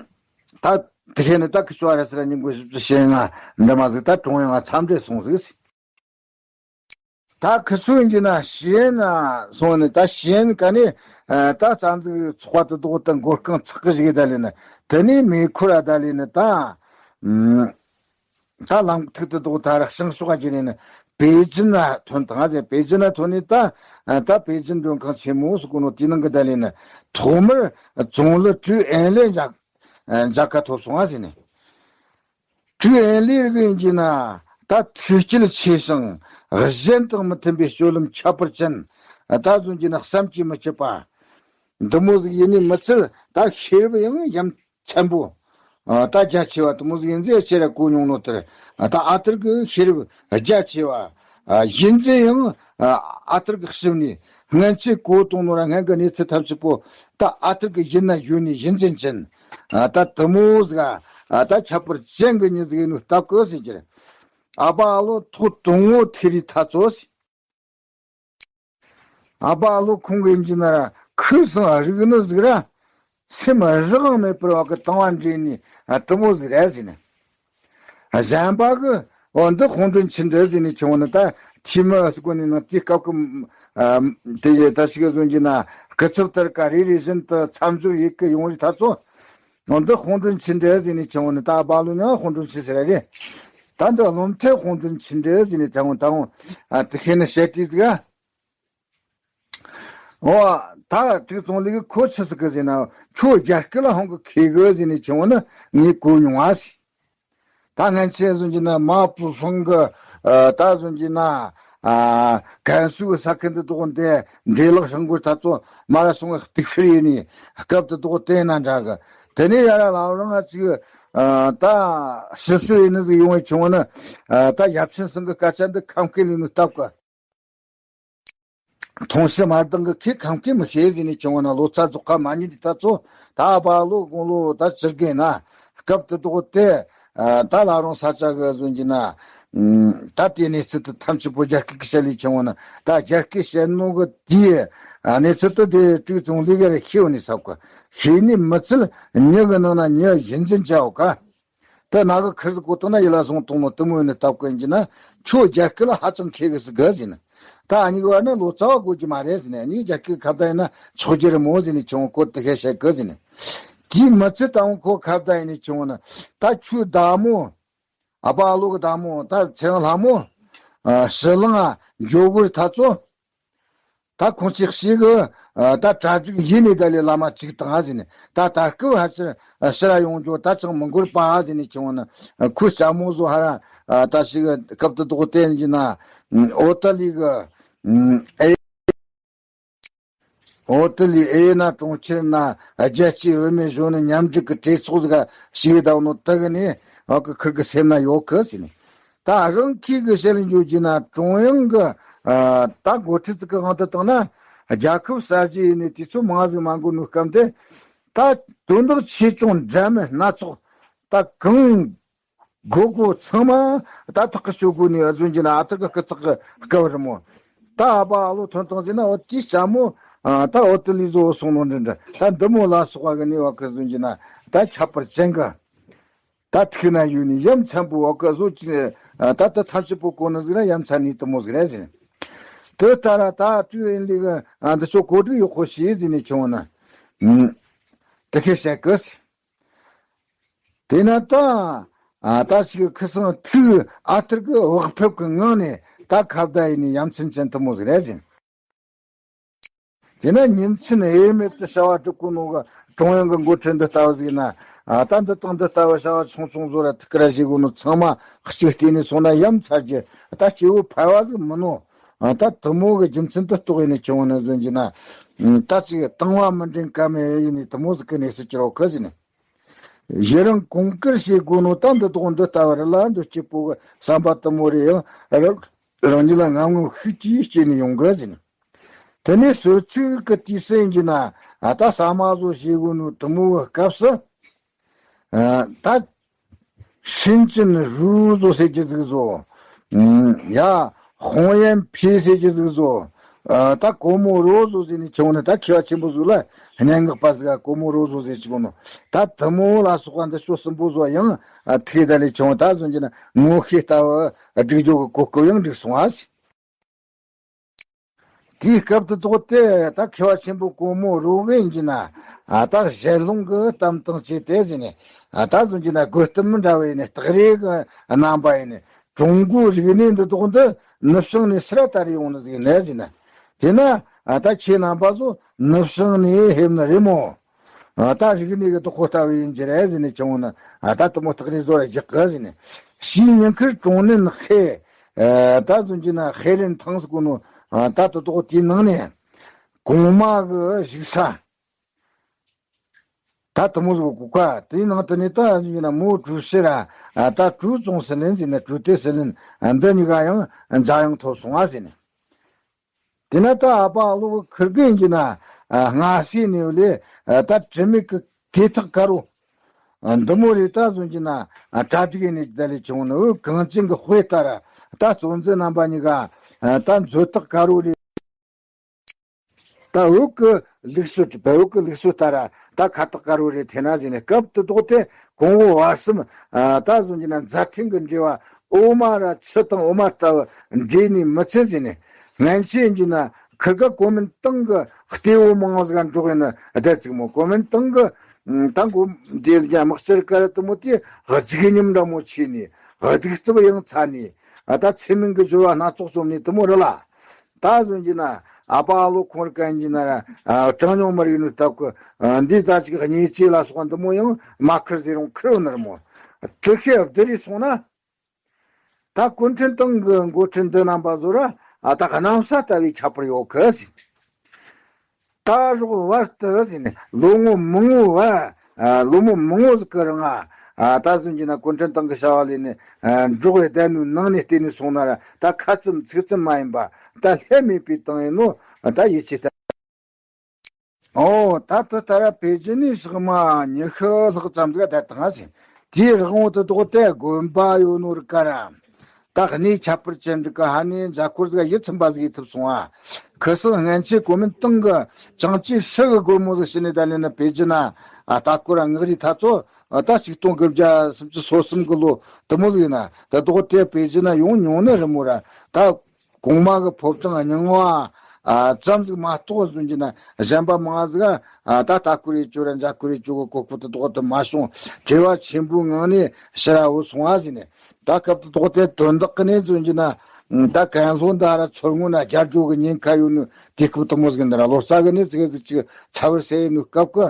ད་དེ་ཁེ་ནི་ད་ཁི་ཆོ་ཨ་ར་སི་ར་ཉིན་གོ་བཞི་བཅུ་ཞེ་ལྔ་འདྲ་མ་ཟིག་ད་ཀྲུང་དབྱང་ང་འཚམས་འདྲི་སོང་ཟིག་ད་ཁི་ཚོ་ཡིན་གྱི་ན་ཤེས་ན་སོང་ནས་ད་ཤེས་ན་ག་ནས་ད་རྩ་འཛུགས་ཚོགས་པ་དུ་དོག་ད་མགོ་རྐང་ཚགས་ཀི་ཞིག་ད་ལས་ན་དེ་ནས་མེ་འཁོར་ཨ་ད་ལས་ན་ད་ད་ལམ་ཐིག་དུ་དོག་ད་ར་ཤིང་ཤོག་ཨ་ཅི་ནས་ན་པེ་ཅིན་ན་ཐོན་དང་ཨ་ཟེ་པེ་ཅིན་ན་ཐོན་ནས་ད་ད་པེ་ཅིན་མགྲོན་ཁང་ཆེན་མོ་སུ་གོ་ནོ་དེ་ནང་གི་ད་ལས་ན་ཐོག་མར་ཙུང་ལི་ཀྲུའུ་ཨེན་ལེ་མཇལ་མཇལ་ཁ་ཐོབ་སོང་ཨ་ཟེ་ནས། ཀྲུའུ་ཨེན་ལི་རིགས་ཡིན་གྱི་ན་ད་ཐུགས་སྐྱེད་ཆེ་ཞིང་གཞན་དང་མི་མཐུན་པའི་སྤྱོད་ལམ་ཁྱད་པར་ཅན་ད་བཟུང་གྱི་ན་བསམ་གྱིས་མི་ཁྱབ་པ་འདི་མོ་ཟིག་ཡིན་ནི་མི་ཚད་ད་ཤེས་རབ་ཡང་ཡ་མཚན་པོ་ད་རྒྱ་ཆེ་བ་དུ་མོ་ཟིག་ཡིན་ཟེ་ཆེ་ར་གོ་མྱོང་ནོ་དེར་ད་ཨ་ཐུར་གི་ཤེས་རབ་རྒྱ་ཆེ་བ་ཡིན་ཟེ་ཡང་ཨ་ཐུར་གི་ཞིབ་ནས་སྔན་ཆད་གོ་གཏོང་ནོ་ར་སྔན་གི་གནས་ཚུལ་ཐམས་ཅད་པོ་ད་ཨ་ཐུར་གི་ཡིན་ན་ཡོད་ནི་ཡིན་ཟེ་ཅན། ཨ་ད་དུ་མོ་ཟིག་ཨ་ད་ཁྱད་པར་ཅན་གི་མྱི་ཟིག་ཡིན་ནོ་སྟབས་གི་ཟེར་གྱི་རེད། ཨ་པ་ཨ་ལོ་ཐོག་དུང་ངོ་ཐེ་རི་ཐ་ཚོ་ཟེར། ཨ་པ་ཨ་ལོ་ཁོང་གི་ཡིན་གྱི་ན་ར་ཁུ་སང་རིག་ནི་ཟིག་ར་སེམས་རི་གང་མེད་པར་བ་གི་དང་བ་འདྲེས་ནི་ཨ་དུ་མོ་ཟིག་རེད་ཟེར་ནས། གཞན་པ་གི་འོ་འདི་ཧོང་ཀྲུང་ཆིན་འདྲ་ཟེར་ནས་བྱུང་བ་ནི་ད་ཐི་མི་སྒོ་ནས་ནང་དེའི་སྐབས་ཀྱི་དེ་ཡི་ད་ཞིག་ག་བཟོ་གྱི་ན་སྐུ་ཚབ་ལྟར་ཀ་རེ་རེ་བཞིན་དུ་མཚམས་སྦྱོར་ཡིག་གི་ཡོང་རེ་ད་ཚོ། འོ་འདི་ཧོང་ཀྲུང་ཆིན་འདྲ་ཟེར་ནས་བྱུང་བ་ནི་ད་བ་ལུ་ནི་ཧོང་ཀྲུང་ཆིན་ཟེར་རེད། ད་འདི་བློ་མཐུན་ཧོང་ཀྲུང་ཆིན་འདྲ་ཟེར་ནས་ད་འོང་ད་འོང་དེ་ཁེ་ནི་བཤད་དུས་ཟིག་ཨ། འོ། ད་དྲུག་ཙོང་ལི་གི་ཁོ་ཆི་ཟིག་གི་ཟེར་ན་ཁྱོད་རྒྱ་སྐད་ལ་ཧོང་གི་ཁེ་གི་ཟེར་ནས་བྱུང་བ་ནི་ངས་གོ་མྱོང་བ་ཟིག་ད་སྔན་ཆད་བཟུང་གྱི་ན་མ་པུ་ཧྥང་གི་ད་བཟུང་གྱི་ན་ཀན་སུའུ་གི་ས་ཁུལ་འདི་དག་འདི་འདྲེ་ལག་ཧྲང་གོར་ད་ཚོ་མ་ར་སོང་གི་སྟུག་ཤི་ཡིན་ནི་སྐབས་འདི་དག་བལྟས་ན་འདྲ་གི་དེ་ནས་ཡ་ར་ལ་རང་ང་ཅིག་ད་ཞིབ་བཤེར་ཡིན་ནི་ཟིག་ཡོང་བའི་བྱུང་བ་ནི་ད་ཡབ་ཆེན་ཚང་གི་སྐད་ཆ་འདི་ཁམས་སྐད་ལས་ནི་སྟབས་གི་མཐོང་ཕྱི་མ་ལྡང་གི་ཁྱེད་ཁམས་སྐད་མི་ཤེས་ཟེར་ནས་བྱུང་བ་ན་ལོ་ཙཱ་རྫོགས་ཁ་མ་ཉིད་དེ་ད་ཚོ་ད་བ་ལོ་དགུང་ལོ་ད་ཅི་དགོས་ན་སྐབས་དེ་དོག་དེ་ད་ལ་རང་ས་ཆ་གི་བཟོ་གྱི་ན་ད་དེ་གནས་ཚུལ་དེ་ཐམས་ཅད་པོ་རྒྱ་སྐད་ཀྱི་བཤད་ལས་བྱུང་བ་ན་ད་རྒྱ་སྐད་བཤད་ནོ་གི་དེའི་གནས་ཚུལ་དེ་དེ་དྲུག་ཙོང་ལི་ག་རེ་ཤེས་བ་ནས་ཟབ་གི་ཤེས་ནི་མི་ཚུལ་མྱི་གི་ནང་ན་མྱི་ཡིན་ཙམ་བྱའོ་ག་ད་ནག་གི་ཁིར་གོ་ཏོ་ན་ཡི་ལ་སོང་གཏོང་ནོ་དུ་མོ་ནི་སྟབས་ཀན་གྱི་ན་ཁྱོད་རྒྱ་སྐད་ལ་ཧ་ཅང་མཁས་གི་སི་གི་ཟིན། ད་ཨ་ནི་གི་བར་ན་ལོ་ཙཱ་བ་དགོས་ཀྱི་མ་རེད་ཟིན། ཨ་ནི་རྒྱ་སྐད་ཁ་བརྡ་ཡིན་ན་ཆོག་རྒྱུ་རེད་མོ་ཟིན་ནི་ཆུང་ཀོ་དུ་ཁས་བཤད་གི་ཟིན། དེའི་མི་ཚེ་དང་ཁོ་ཁ་བརྡ་ཡིན་ནི་ཆུང་ན་ད་ཁྱོད་བདག་མོ། ཨ་ཕ་ཨ་ལོ་གི་བདག་མོ་ད་ཚེ་རིང་ལྷ་མོ། ཨ་ཧྲི་ལང་ཨ་འཇོ་གུར་ཐ་ཚོ། ད་ཁོང་ཚོས་ཤིག་གི་ད་གྲ་སྒྲིག་ཡིན་ནས་ད་ལས་བླ་མ་གཅིག་དང་ཟེར་ནས་ད་ད་སྐབས་ཧ་ཅི་ཕྱིར་ཡོང་རྒྱུ་ད་ཅང་མི་འགོར་པ་ཟེར་ནས་ཁྱོད་ནི་ཁོའི་ལྕམ་མོ་བཟོ་ཧ་ར་ད་ཞིག་གི་སྐབས་དུ་དོག་བསྟན་གྱི་ན་ཨོ་ཏ་ལི་གི་ ཨེ། ཨོ་ཏི་ལི་ཨེ་ན་གྲོང་ཁྱེར་ན་རྒྱལ་སྤྱིའི་བུད་མེད་གཞོན་ནུ་མཉམ་འབྲེལ་གྱི་གྲོས་ཚོགས་ཟིག་ཞིག་བསྡད་ནོ་དེ་གི་ནས་ཨ་ཁུ་ཁུར་གི་སེམས་ན་ཡོད་གི་ཟེར་ནས། ད་རང་ཁུལ་གི་བཤད་ལ་འཇོག་རྒྱུ་ན་ཀྲུང་དབྱང་གི་ཨ་ད་འགོ་ཁྲིད་ཅིག་གི་དབང་དུ་བཏང་ན་རྒྱལ་ཁབ་གསར་བརྗེ་ཡིན་ནས་དུས་ཚོད་མང་ཟིག་མ་འགོར་ནོ་སྐབས་དེ། ད་དོན་དག་ཆེ་ཆུང་འདྲ་མིན་སྣ་ཚོགས་ད་གང་དགོས་དགོས་ཚང་མ་ད་ཐག་གི་གཅོད་དགོས་ནས་བཟོ་རྒྱུ་ན་ཨ་ཐག་གི་སྐུ་ཚགས་གི་སྐབས་རི་མོ། ད་ཨ་ཕ་ཨ་ལོ་ཐོན་བཏང་ཟེར་ན་འོ་དེའི་ལྕམ་མོ་ད་ཨོ་ཏི་ལི་བཟོ་སོང་ནོ་འདྲ་འདྲ། ད་འདི་མོ་ལ་སོགས་པ་གི་ནས་བ་གི་བཟོ་རྒྱུ་ན་ད་ཁྱད་པར་ཅན་གི། ད་ཐུག་ན་ཡོད་ནི་ཡ་མཚན་པོ་བ་གི་བཟོ་ཅི་ད་ད་ཐམས་ཅད་པོ་གོ་ནི་ཟིག་ན་ཡ་མཚན་ནི་དུ་མོ་ཟིག་རེད་ཟེར། དེ་ལྟར་ད་ཀྲུའུ་ཨིན་ལི་གི་འདི་ཚོ་གོ་སྒྲིག་ཡག་པོ་བྱས་ཟིན་ནས་ཁྱོད་ན། དེ་ཁས་བཤད་གི། དེས་ན་ད་ད་ཞིག་ཁུ་སང་ཐུག་ཨ་ཐུར་གི་བག་ཕེབས་གི་ངང་ནས་ད་ཁ་བརྡ་ཡིན་ནི་ཡ་མཚན་ཅན་དུ་མོ་ཟིག་རེད་ཟེར། དེས་ན་ཉིན་མཚན་དབྱེར་མེད་དུ་བྱ་བ་སྒྲུབ་གོ་ནོ་གི་ཀྲུང་དབྱང་གི་འགོ་ཁྲིད་འདི་ལྟ་བུ་ཟིག་ན། ཨ་ད་འདི་དང་འདི་ལྟ་བུ་བྱ་བ་ཆུང་ཆུང་བཟོ་ར་ཐུག་གི་ར་བྱེད་གོ་ནོ་ཚང་མ་གཅིག་བལྟས་ནས་སོང་ན་ཡ་མཚར་གྱི་ད་སྐྱེ་བོ་ཕལ་བ་ཟིག་མིན་ནོ། ཨ་ད་དུ་མོ་གི་རྒྱུ་མཚན་འདི་རྟོགས་ཡིན་ནས་ཁྱོད་ནི་བཟོ་རྒྱུ་ན། ད་ཅིག་དང་བ་མི་འདྲེན་ཀ་མེད་ཡིན་ནས་དུ་མོ་ཟིག་གི་གནས་སུ་གྱུར་རོ་གི་ཟིན། ཡི་རང་གོང་བཀུར་བྱེད་དགོས་ནོ་ད་འདི་དོག་འདི་ལྟ་བུ་རི་ལ་འདི་སྐྱིད་པོ་གི་བསམ་པ་དུ་མོ་རེ་ཡང་རང་ཉིད་ལ་ངམ་ངམ་ཤུགས་ཀྱིས་སྐྱེས་ནས་ཡོང་གི་ཟིན། དེ་ནས་སོ་ཚིགས་ཀྱི་དུས་སུ་ཡིན་གྱི་ན་ཨ་ད་ཟ་མ་བཟོ་བྱེད་དགོས་ནོ་དུ་མོ་གི་སྐབས་སུ། ཨ་ད་ཤིན་ཅིན་རུའུ་བཟོ་ཟེར་གྱི་ཟིག་བཟོ། ཡ་ཧོང་ཡན་ཕི་ཟེར་གྱི་ཟིག་བཟོ། ཨ་ད་གོ་མོ་རོ་བཟོ་ཟེར་ནས་ཁྱོད་ནི་ད་མཁས་པ་ཆེན་པོ་ཟིག་ལ་སྙན་ངག་པ་ཟིག་ག་གོ་མོ་རོ་བཟོ་ཟེར་གྱི་གོ་ནོ། ད་དུ་མོ་ལ་སོགས་པ་འདི་ཆོ་གསུམ་པོ་བཟོ་ཡང་ཨ་ཐིག་ད་ལས་ཁྱོད་ད་བཟོ་གྱི་ན་ངོ་ཤེས་ལྟ་བུ་སྒྲིག་འཇོག་གི་གོ་སྐབས་ཡང་འགྲིག་སོང་ཨ་ཟེར། དེའི་སྐབས་དུ་དོག་དེ་ད་མཁས་པ་ཆེན་པོ་གོ་མོ་རོ་གིན་གྱི་ན་ཨ་ད་ཞལ་ལུང་གི་གཏམ་དང་བཅས་ཏེ་ཟིན་ནས་ཨ་ད་བཟོ་གྱི་ན་དགོད་གཏམ་མི་འདྲ་བའི་ནས་སྟག་རེ་གི་རྣམ་པ་ཡིན་ནས། ཀྲུང་གོའི་རིག་གནས་འདི་དག་འདི་ནུབ་བྱང་ནས་ཕྱིར་ད་རེ་ཡོང་ནི་ཟིག་ནས་ཟིན་ན། དེས་ན་ཨ་ད་ཁྱེད་རྣམ་པ་ཚོ་ནུབ་བྱང་ནས་ཕེབས་ནི་རེད་མོ། ཨ་ད་རིག་གནས་ཀྱི་དོ་ཁོ་ལྟ་བུ་ཡིན་གྱི་རེད་ཟིན་ནས་ཁྱེད་ངོ་ན་ཨ་ད་དུ་མོ་སྟག་རེ་བཟོ་ར་རྒྱག་གི་ཟིན་ནས། ཕྱིའི་ཉིན་ཁར་ཀྲུང་ནན་ཧེ་ཨ་ད་ཟིན་གྱི་ན་ཧེ་རན་ཐང་ཟེར་གོ་ནོ། ཨ་ད་དུ་དོག་དེའི་ནང་ནས་གོང་མ་གི་བཞུགས་ས། ད་དུ་མོ་ཟིག་གོ་ཁ་དེའི་ནང་དུ་ནས་ད་ཡིན་ན་མོ་གྲུ་ཤི་ར་ཨ་ད་གྲུ་ཙོང་སི་ལིན་ཟེར་ན་གྲུ་ཏེ་སི་ལིན་འདི་གཉིས་ཀ་ཡང་འཇམ་ཡང་ཐོབ་སོང་ཨ་ཟེར་ནས། དེ་ན་ད་ཨ་ཕ་ཨ་ལོ་གི་ཁིར་གི་ཡིན་གྱི་ན་སྔ་སེ་ནས་ལས་ད་དྲི་མེད་ཀྱི་གོས་ཐག་དཀར་རོ། འདི་མོ་རེ་ད་བཟོ་གྱི་ན་གྲ་སྒྲིག་ནས་ད་ལས་བྱུང་ནི་འོ་གངས་ཅན་གྱི་དཔེ་ལྟར་ད་གཙོ་འཛིན་རྣམ་པ་གཉིས་ཀ་ད་མཛོད་ཐག་དཀར་རོ་རེ། ད་འོག་གི་ལུགས་སྲོལ་བོད་འོག་གི་ལུགས་སྲོལ་ལྟར་ད་ཁ་ཐག་དཀར་བོ་རེ་འཐེན་ན་ཟེར་ནས་སྐབས་དུ་དོག་དེ་གོང་འོག་བར་གསུམ་ད་བཟོ་གྱི་ན་མཛའ་འཕྲིན་གྱི་འབྲེལ་བ་འོ་མ་ར་ཆུ་དང་འོ་མ་ལྟ་བུ་འདྲེས་ནས་མི་ཚད་ཟེར་ནས། སྔན་ཆད་ཡིན་གྱི་ན་ཁིར་ག་གོ་མིན་ཏང་གི་གཏེ་བོ་མང་བོ་ཟིག་འབྲོག་ཡིན་ན་བསྡད་ཅིག་མོ་གོ་མིན་ཏང་གི་ད་མགོ་འདེབས་རྒྱ་དམག་སྤྱིར་ཀ་ར་དུ་མོ་དེ་བརྗིད་ཉམས་འདྲ་མོ་ཆེ་ནས་གདུག་རྩུབ་ཡང་ཚ་ནས་ད་ཚེ་མིན་གྱི་སྦྱོར་བ་སྣ་ཚོགས་བཅོམ་ནས་དུ་མོ་རི་ལ། ད་བཟོ་གྱི་ན་ཨ་ཕ་ཨ་ལོ་ཁོང་ར་གན་གྱི་ན་ར་གྲངས་ཉུང་མི་རིགས་ནི་སྟབས་ཀྱི་འདི་ད་ཅིག་ཉེས་ཆད་ལ་སོགས་པ་འདི་མོ་ཡང་མ་ཁུར་ཟེར་རུང་ཁུར་ཡོད་ནི་རེད་མོ། དེ་ཤེས་བདེ་རེ་སོང་ན། ད་གུང་ཁྲན་ཏང་གི་འགོ་ཁྲིད་འདི་རྣམ་པ་ཚོ་ར་ཨ་ད་གནམ་ས་ལྟ་བུའི་ཁྱད་པར་ཡོད་གི་ཟེར། ད་རོགས་བར་དུ་ཟེར་ནས་ལོ་ངོ་མང་བོ་བ་ཨ་ལོ་མོ་མང་བོ་ཟིག་གི་རིང་ཨ་ད་གཟོད་ཀྱི་ན་གུང་ཁྲན་ཏང་གི་བྱ་བ་ལས་ནས་ཨ་འབྲོག་པའི་བསྡད་ནོའི་ནང་ནས་བལྟས་ནས་སོང་ན་ར་ད་ཁ་ཙམ་ཚིག་ཙམ་མ་ཡིན་པ་ད་ལྷད་མེད་པའི་ཏང་ཡིན་ནོ་ད་ཡིད་ཆེས་ད། ཨོ་ད་ད་ད་ར་པེ་ཅིན་ནས་ཞག་མ་ཉི་ཤུ་ལྷག་ཙམ་ཟིག་བསྡད་བཏང་ཟིན། དེའི་རིང་བོ་དུ་དོག་དེ་དགོན་པ་ཡོད་ནོ་རིག་ག་ར། ད་གནས་ཁྱད་པར་ཅན་རིག་ག་ཧ་ནས་མཛའ་འཁོར་ཟིག་ཡིད་ཚིམ་པ་ཟིག་ཡིད་ཐུབ་སོང་ཨ། ཁི་སང་སྔན་ཆད་གོ་མིན་ཏང་གི་ཅང་ཅི་ཧྲི་གི་སྒོར་མོ་ཟིག་ཕྱི་ནས་ད་ལེན་ན་པེ་ཅིན་ན་ཨ་ད་ཀོ་ར་ངག་རིག་ཐ་ཚོ་ཨ་ད་ཆིག་སྟོང་དགུ་བརྒྱ་སུམ་ཅུ་སོ་གསུམ་གི་ལོ་དུ་མོ་ཟིག་ཡིན་ན་ད་དོག་དེ་པེ་ཅིན་ན་ཡོང་མྱོང་ནི་རི་མོ་ར་ད། གོང་མ་གི་ཕོ་བྲང་རྙིང་བ་ཨ་ཙམ་ཟིག་མ་གཏོགས་བཟོ་གྱི་ན་གཞན་པ་མང་ཟིག་ཨ་ད་ལྟ་སྐོར་ཡེ་བཅུག་ར་མཛའ་སྐོར་ཡེ་བཅུག་གི་གོ་སྐབས་དུ་དོག་དུ་མ་བྱུང་། བྲེལ་བ་ཆེན་པོའི་ངང་ནས་ཕྱིར་ར་འོ་སོང་བ་ཟིན་ནས་ད་སྐབས་དུ་དོག་དེ་དོན་དག་གི་ནས་བཟོ་གྱི་ན་ད་གན་ལྷོ་འདི་ར་མཚོ་སྔོན་ན་རྒྱལ་ཇོ་གི་ཉེན་ཁ་ཡོད་ནོ་དུས་སྐབས་དུ་མོ་ཟིག་འདི་ར་ལོ་ཙཱ་གི་ནས་ཙིག་ཟིག་ཅིག་ཚ་བར་སེ་ཡེ་ནོ་སྐབས་ཀི་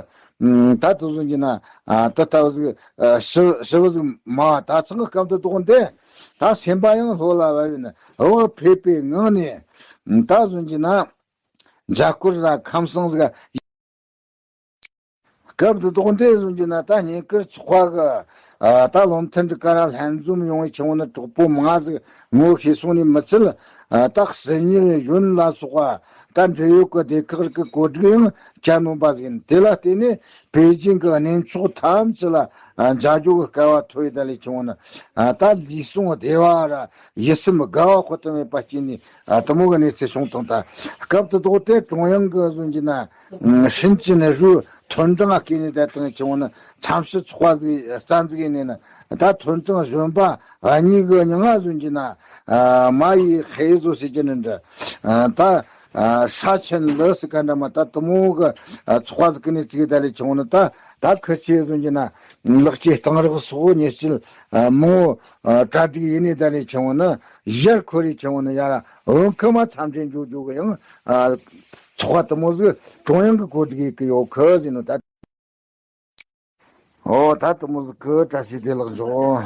ད་དུ་བཟོ་གྱི་ན་ཨ་ད་ལྟ་བུ་ཟིག་ཨ་ཞི་ཞི་བ་ཟིག་མ་ད་ཚང་གི་སྐབས་དུ་དོག་འདི། ད་སེམས་པ་ཡང་ལྷོད་ལ་བབས་ཡིན་བག་ཕེབས་པའི་ངང་ནས། ད་བཟུང་གྱི་ན། མཇལ་སྐོར་ར་ཁམས་སངས་ཟིག་སྐབས་དེ་དོག་འདྲེ་བཟུང་གྱི་ན་ད་བསྙེན་བཀུར་ཚོགས་པ་གི། ད་བློ་མཐུན་གྱི་ཀ་ར་ལྷན་འཛོམས་ཡོང་བའི་ཆུང་ནི་གྲོགས་པོ་མང་ཟིག་ངོ་ཤེས་སོང་ནི་མི་ཚད། ད་གསེར་ཉིལ་ཡོན་ལ་སོགས་པ་ད་འབྲེལ་ཡོད་ཀྱི་སྡེ་ཁག་གི་བཀོད་སྒྲིག་ཡང་བྱ་ནོམ་པ་ཟིག་ཡིན། དེ་ལ་བརྟེན་ནས་པེ་ཅིང་གི་གནས་མཆོག་ཐམས་ཅད་ལ་མཇལ་རྒྱུ་གི་སྐལ་བ་ཐོབ་ཡོད་ད་ལས་ཆུང་ནི། ད་ལུས་ཟུངས་བདེ་བ་ར་ཡིད་སེམས་དགའ་བ་དཔག་ཏུ་མེད་པ་སྐྱེས་ནས། ཨ། དེ་མོ་གི་གནས་ཚུལ་བྱུང་དང་། ད་སྐབས་དེ་དོག་དེ་ཀྲུང་དབྱང་གི་བཟོ་གྱི་ན་ཧྲིན་ཅིན་ཧྲུའུ་མཐུན་གྲངས་སྐད་ནས་བསྡད་དང་ཆེ་བོ་ནི་མཚམས་སྤྱི་ཚོགས་པ་ཟིག་རྩ་འཛུགས་ཡིན་ནས་ན། ད་མཐུན་གྲངས་གཞོན་པ་གཉིས་གི་མྱིང་ང་བཟོ་གྱི་ན། ཨ། མ་ཡི་ཧེ་བཟོ་ཟེར་གྱི་ནི་འདྲ། ཨ། ད་ཧྲ་ཆེན་ལི་སི་ཀ་འདྲ་མ་ད་དེ་མོ་གི་ཚོགས་པ་ཟིག་གི་གནས་ཚུལ་གི་ད་ལས་ཆེ་བོ་ནི། ད་ད་ཁི་ཆེ་བཟོ་གྱི་ན་ལག་སྐྱེས་གཏང་རག་སོགས་ཉེས་སྤྱོད་མང་བོ། ཨ། གྲ་སྒྲིག་ཡིན་ནི་ད་ལས་ཆེ་བོ་ནི། ཡར་ཁོ་རེ་ཆེ་བོ་ནི་ཡར་འོང་ཁི་མ་མཚམས་འདྲེན་འཇོག་འཇོག་གི་ཡང་། ཨ། ཚོགས་པ་དེ་མོ་ཟིག་ཀྲུང་དབྱང་གི་གོ་སྒྲིག་གི་ཡོད་ཁི་ཟིན་ནོ་ད། ཨོ་ད་དེ་མོ་ཟིག་གི་བཀྲ་ཤིས་བདེ་ལེགས་འཇོག་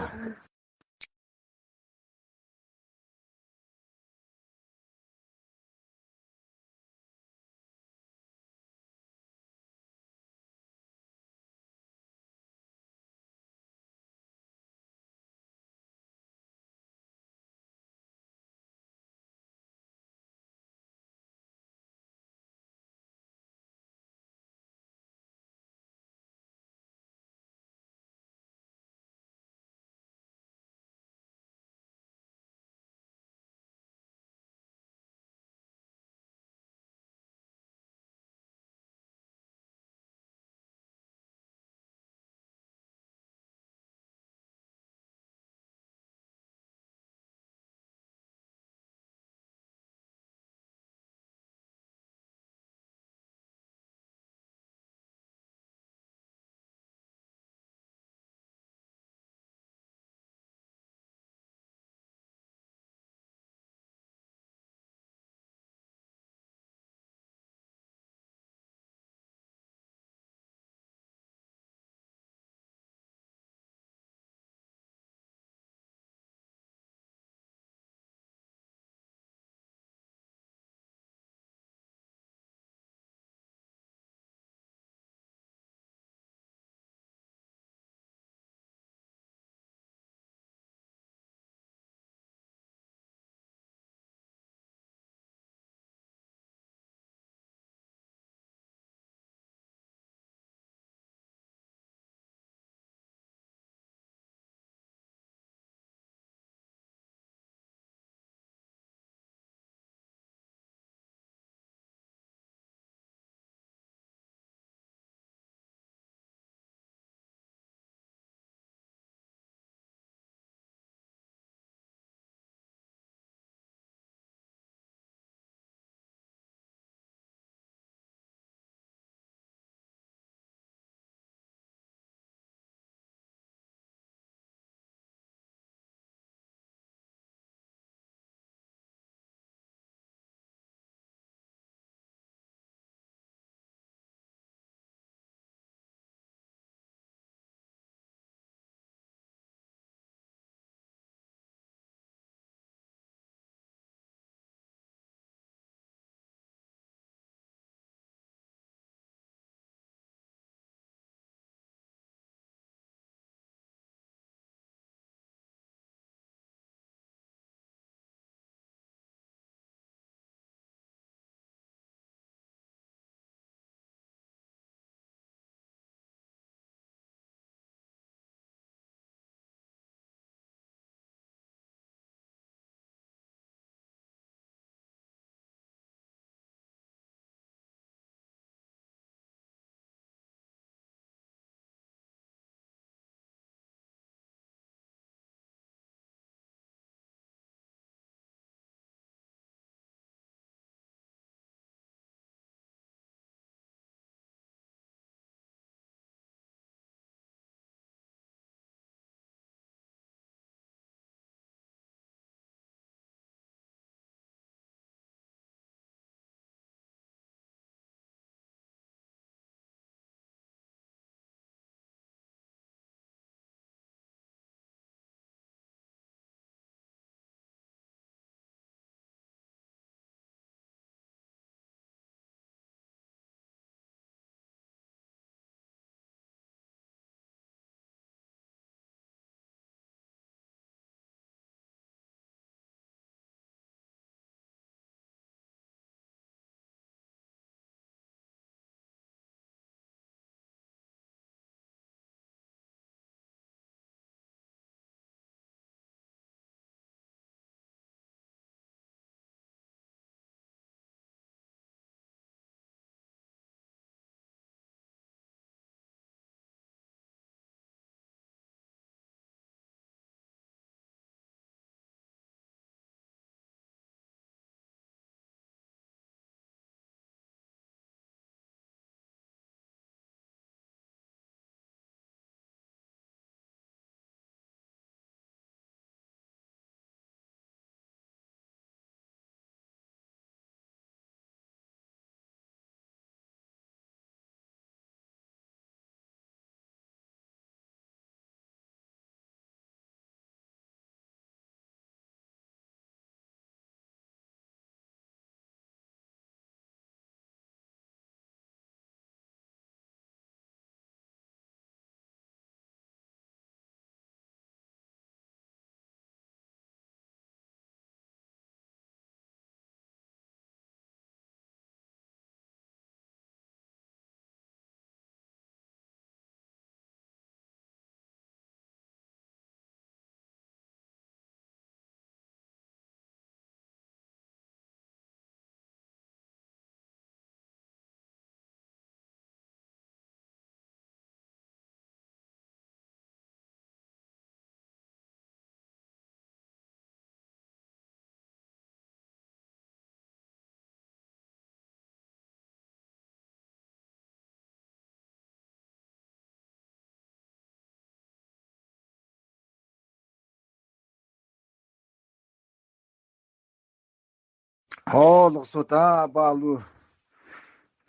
ཧོ་ལགས་སོ། ད་པ་ལུ།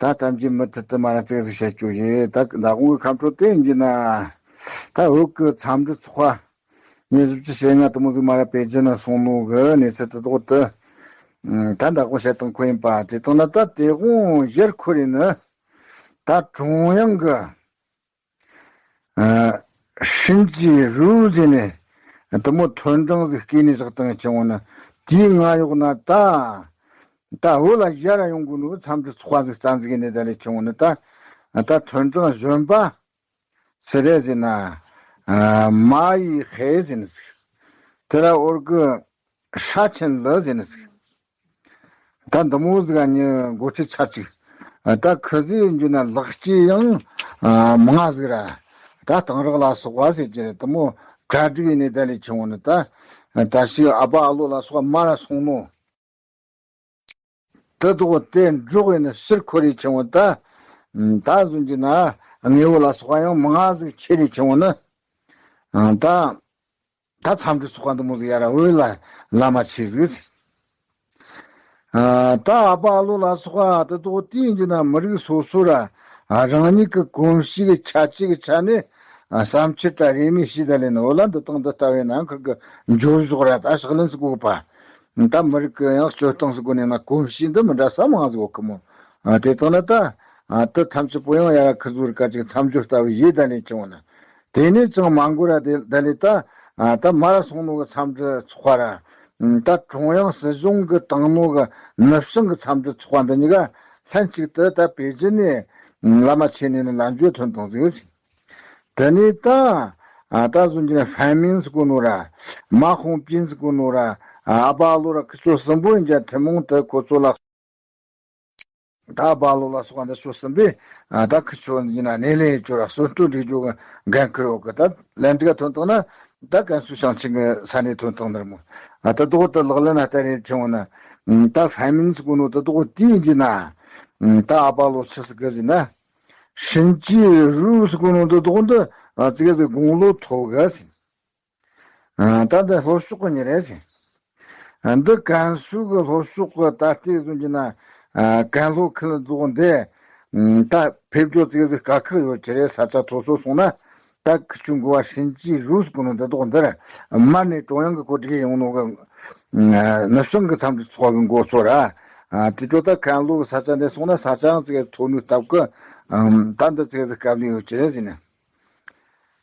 ད་གཏམ་རྒྱུད་མུ་མཐུད་དུ་མ་ར་ཙིག་ཟིག་བཤད་རྒྱུ་ཡིན། ད་ད་དགོང་གི་ཁ་འཕྲོ་དེ་ཡིན་གྱི་ན། ད་བོད་ཀྱི་འཚམས་འདྲི་ཚོགས་པ་ཉི་ཤུ་བཅུ་ཞེ་ལྔ་དུ་མོ་ཟིག་མ་ར་པེ་ཅིན་ན་སོང་ནོ་གི་གནས་ཚུལ་དེ་དག་དེ། ད་ད་དགོང་བཤད་སྟངས་ཁོ་ཡིན་པ། དེ་དང་ན་ད་དེ་དགོང་ཞར་ཁོ་རེ་ནི། ད་ཀྲུང་དབྱང་གི་ཨ། ཧྲིན་ཅི་རུའུ་ཟེར་ནས་དུ་མོ་ཐོན་ཀྲང་ཟིག་སྐྱེས་ནས་བཞག་བཏང་ཆེ་བོ་ན། དེའི་ང་ཡོག་ན་ད། ད་བོད་ལ་ཡར་ཡོང་དགོས་ནོ་འཚམས་འདྲི་ཚོགས་པ་ཟིག་བཙན་ཟིག་ནས་ད་ལས་ཆེ་བོ་ན་ད། ད་ཐོན་ཀྲང་གཞོན་པ་སི་རེ་ཟེར་ན། ཨ། མ་ཡི་ཧེ་ཟེར་ནས་ཟིག་དེ་ལ་འོར་གི་ཧྲ་ཆེན་ལི་ཟེར་ནས་ཟིག་ད་འདི་མོ་ཟིག་ག་ཉི་འགོ་ཁྲིད་ཆ་གཅིག་ད་ཁི་ཟིག་འཇུ་ན་ལག་སྐྱེས་ཡང་མང་ཟིག་ར། ད་དེང་རག་ལ་སོགས་པ་ཟེར་གྱི་རེད། དེ་མོ་གྲ་སྒྲིག་ཡིན་ནས་ད་ལས་ཆུང་བོ་ནི་ད། ད་ཞིག་ཨ་ཕ་ཨ་ལོ་ལ་སོགས་པ་མ་ར་སོང་ནོ། དེ་དོག་དེ་འཇོག་ཡིན་ནི་ཕྱིར་འཁོར་རེ་ཆུང་བོ་ད། ད་བཟུང་གྱི་ན་དངོས་བོ་ལ་སོགས་པ་ཡང་མང་ཟིག་ཆེ་རེ་ཆུང་བོ་ནི། ད། ད་འཚམས་འདྲི་ཚོགས་པ་འདི་མོ་ཟིག་ཡ་ར་འོས་ལ་བླ་མ་ཆེ་ཟིག་ཨ། ད་ཨ་ཕ་ཨ་ལོ་ལ་སོགས་པ་དེ་དག་དེ་ཡིན་གྱི་ན་མི་རིགས་སོ་སོ་ར། ཨ། རང་ཉིད་ཀྱི་གོམས་གཤིས་ཀྱི་ཁྱད་ཆོས་ཀྱི་ཆ་ནས། ཨ། བསམ་འཆར་དྲ་རེ་མི་ཤེས་ད་ལས་ནི་འོ་ལ་འདི་དང་འདི་ལྟ་བའི་ནང་ཁུལ་གྱི་འགྱུར་ཕྱོགས་ར་ད་ཕྱག་ལེན་སུ་དགོས་པ། ད་མི་རིགས་ཀྱི་ཡང་སྤྱོད་སྟངས་སུ་དགོས་ནས་ན་གོམས་གཤིས་འདི་མི་འདྲ་ས་མང་ཟིག་གོ་ཁི་མོ། ཨ། དེ་དང་ན་ད། ཨ། དེ་ཐམས་ཅད་པོ་ཡང་ཡ་ར་ཁི་ཟུར་ཀ་ཅིག་མཚམས་སྦྱོར་ལྟ་བུ་ཡེ་ད་ལས་ཀྱང་ན། དེ་ནས་ཅང་མ་འགོར་ར་དེ་ད་ལས་ད། ཨ། ད་མར་སོང་ནོ་གི་འཚམས་འདྲི་ཚོགས་པ་ར། ད་ཀྲུང་དབྱང་སྲིད་གཞུང་གི་བཏང་ནོ་གི་ནུབ་བྱང་གི་འཚམས་འདྲི་ཚོགས་པ་འདི་གཉིས་ཀ་ལྷན་ཅིག་ཏུ་ད་པེ་ཅིན་ནས་བླ་མ་ཆེ་ནས་ནི་ལ་འཇོ་ཐོན་དང་ཟིག་དེ་ནས་ད། ཨ། ད་བཟུང་གི་ན་ཧྥན་མིན་ཟེར་གོ་ནོ་ར། མ་ཧོང་པིན་ཟེར་གོ་ནོ་ར། ཨ་ཕ་ཨ་ལོ་ར་ཁི་ཚོ་གསུམ་པོ་ཡིན་ཀྱང་ཐུན་མོང་དུ་ཁོ་ཚོ་ལ། ད་ཨ་ཕ་ཨ་ལོ་ལ་སོགས་པ་འདི་ཚོ་གསུམ་པོས། ཨ། ད་ཁི་ཚོ་ཡིན་ན་སྣེ་ལེན་ཡོད་ཅོ་ར་གསོན་སྟོན་སྒྲིག་རྒྱུ་གི་འགན་ཁུར་ཡོད་གི་ད་ལན་འགྲིག་ཐོན་བཏང་ན། ད་ཀན་སུའུ་ཞིང་ཆེན་གི་ས་གནས་ཐོན་བཏང་ནི་རེད་མོ། ཨ། ད་དོག་ད་ལག་ལེན་ན་ལྟ་རེ་ཆེ་བོ་ན། ད་ཧྥན་མིན་ཟེར་གོ་ནོ་ད་དོག་དེ་ཡིན་གྱི་ན། ད་ཨ་ཕ་ཨ་ལོ་ཆི་ཟིག་གི་ཟིན་ན། ཧྲིན་ཅི་རུའུ་ཟེར་གོ་ནོ་ད་དོག་འདི། ཨ། ཙི་གེ་ཟིག་དགུང་ལོ་མཐོ་གི་ཟིན། ཨ། ད་འདི་ལྷོ་ཕྱོགས་ཀྱི་མྱི་རེད་ཟིན། ཨ། འདི་ཀན་སུའུ་གི་ལྷོ་ཕྱོགས་ཀྱི་ད་ལྟའི་བཟུང་གྱི་ན། ཨ། ཀན་ལྷོ་ཁུལ་རྫོགས་འདི། ཨ། ད་ཕེབས་རྒྱུ་ཙི་གེ་ཟིག་དཀའ་ཁག་ཡོད་ཀྱི་རེད། ས་ཆ་མཐོ་སོ་སོང་ན། ད་ཁི་ཆུ་འགོ་བ་ཧྲིན་ཅི་རུའུ་ཟེར་གོ་ནོ་འདི་དོག་འདིར་མར་ནས་ཀྲུང་དབྱང་གི་གོ་སྒྲིག་ཡོང་ནོ་གི། ཨ། ནུབ་བྱང་གི་འཚམས་འདྲི་ཚོགས་པ་གི་འགོ་ཚོ་ར། ཨ། དེ་ཚོ་ད་ཀན་ལྷོ་གི་ས་ཆ་འདི་སོང་ན་ས་ཆའང་ཙི་གེ་མཐོ་ནོ་སྟབས་ཀྱིས། ཨ། ད་འདི་ཙི་གེ་ཟིག་དཀའ་ལས་ཡོད་ཀྱི་རེད་ཟིན།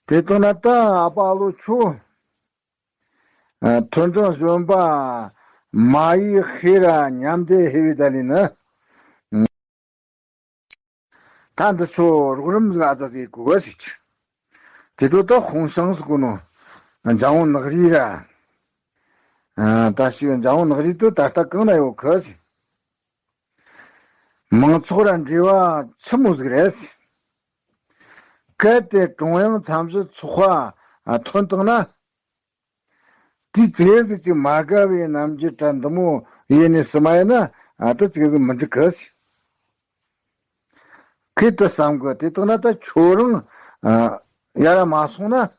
དེ་ལྟར་ན་ད་ཨ་ཕ་ཨ་ལོ་ཁྱོད། ཨ། ཐོན་ཀྲང་གཞོན་པ་མ་ཡི་ཧེ་ར་མཉམ་དེ་ཧེ་བི་ད་ལི་ནི། ད་འདི་ཚོ་རོགས་རམ་ཟིག་ཨ་ཙ་ཟིག་གོ་ག་ཟིག་དེ་ཚོ་ད་ཧོང་ཤང་ཟེར་གོ་ནོ། འཇམ་བོ་ནག་རིལ་ར། ཨ། ད་ཞིག་འཇམ་བོ་ནག་རིལ་དུ་ད་ལྟ་གང་ན་ཡོད་གི་ཟིག་མང་ཚོགས་ར་འབྲེལ་བ་ཆི་མོ་ཟིག་རེད། གལ་ཏེ་ཀྲུང་དབྱང་འཚམས་འདྲི་ཚོགས་པ་ཐོན་བཏང་ན། དེའི་ཙི་གེ་ཟིག་ཅིག་མ་དགའ་བའི་རྣམ་འགྱུར་དྲ་འདི་མོ་ཡེ་ནས་སུ་མ་ཡིན་ན། ཨ། ད་ཙི་གེ་ཟིག་མི་འགྲིག་གི་ཟིག་ཁོས་དེ་བསམ་གི། དེ་ལྟར་ན་ད་ཁྱོད་རང་། ཨ། ཡ་ར་མ་སོང་ན།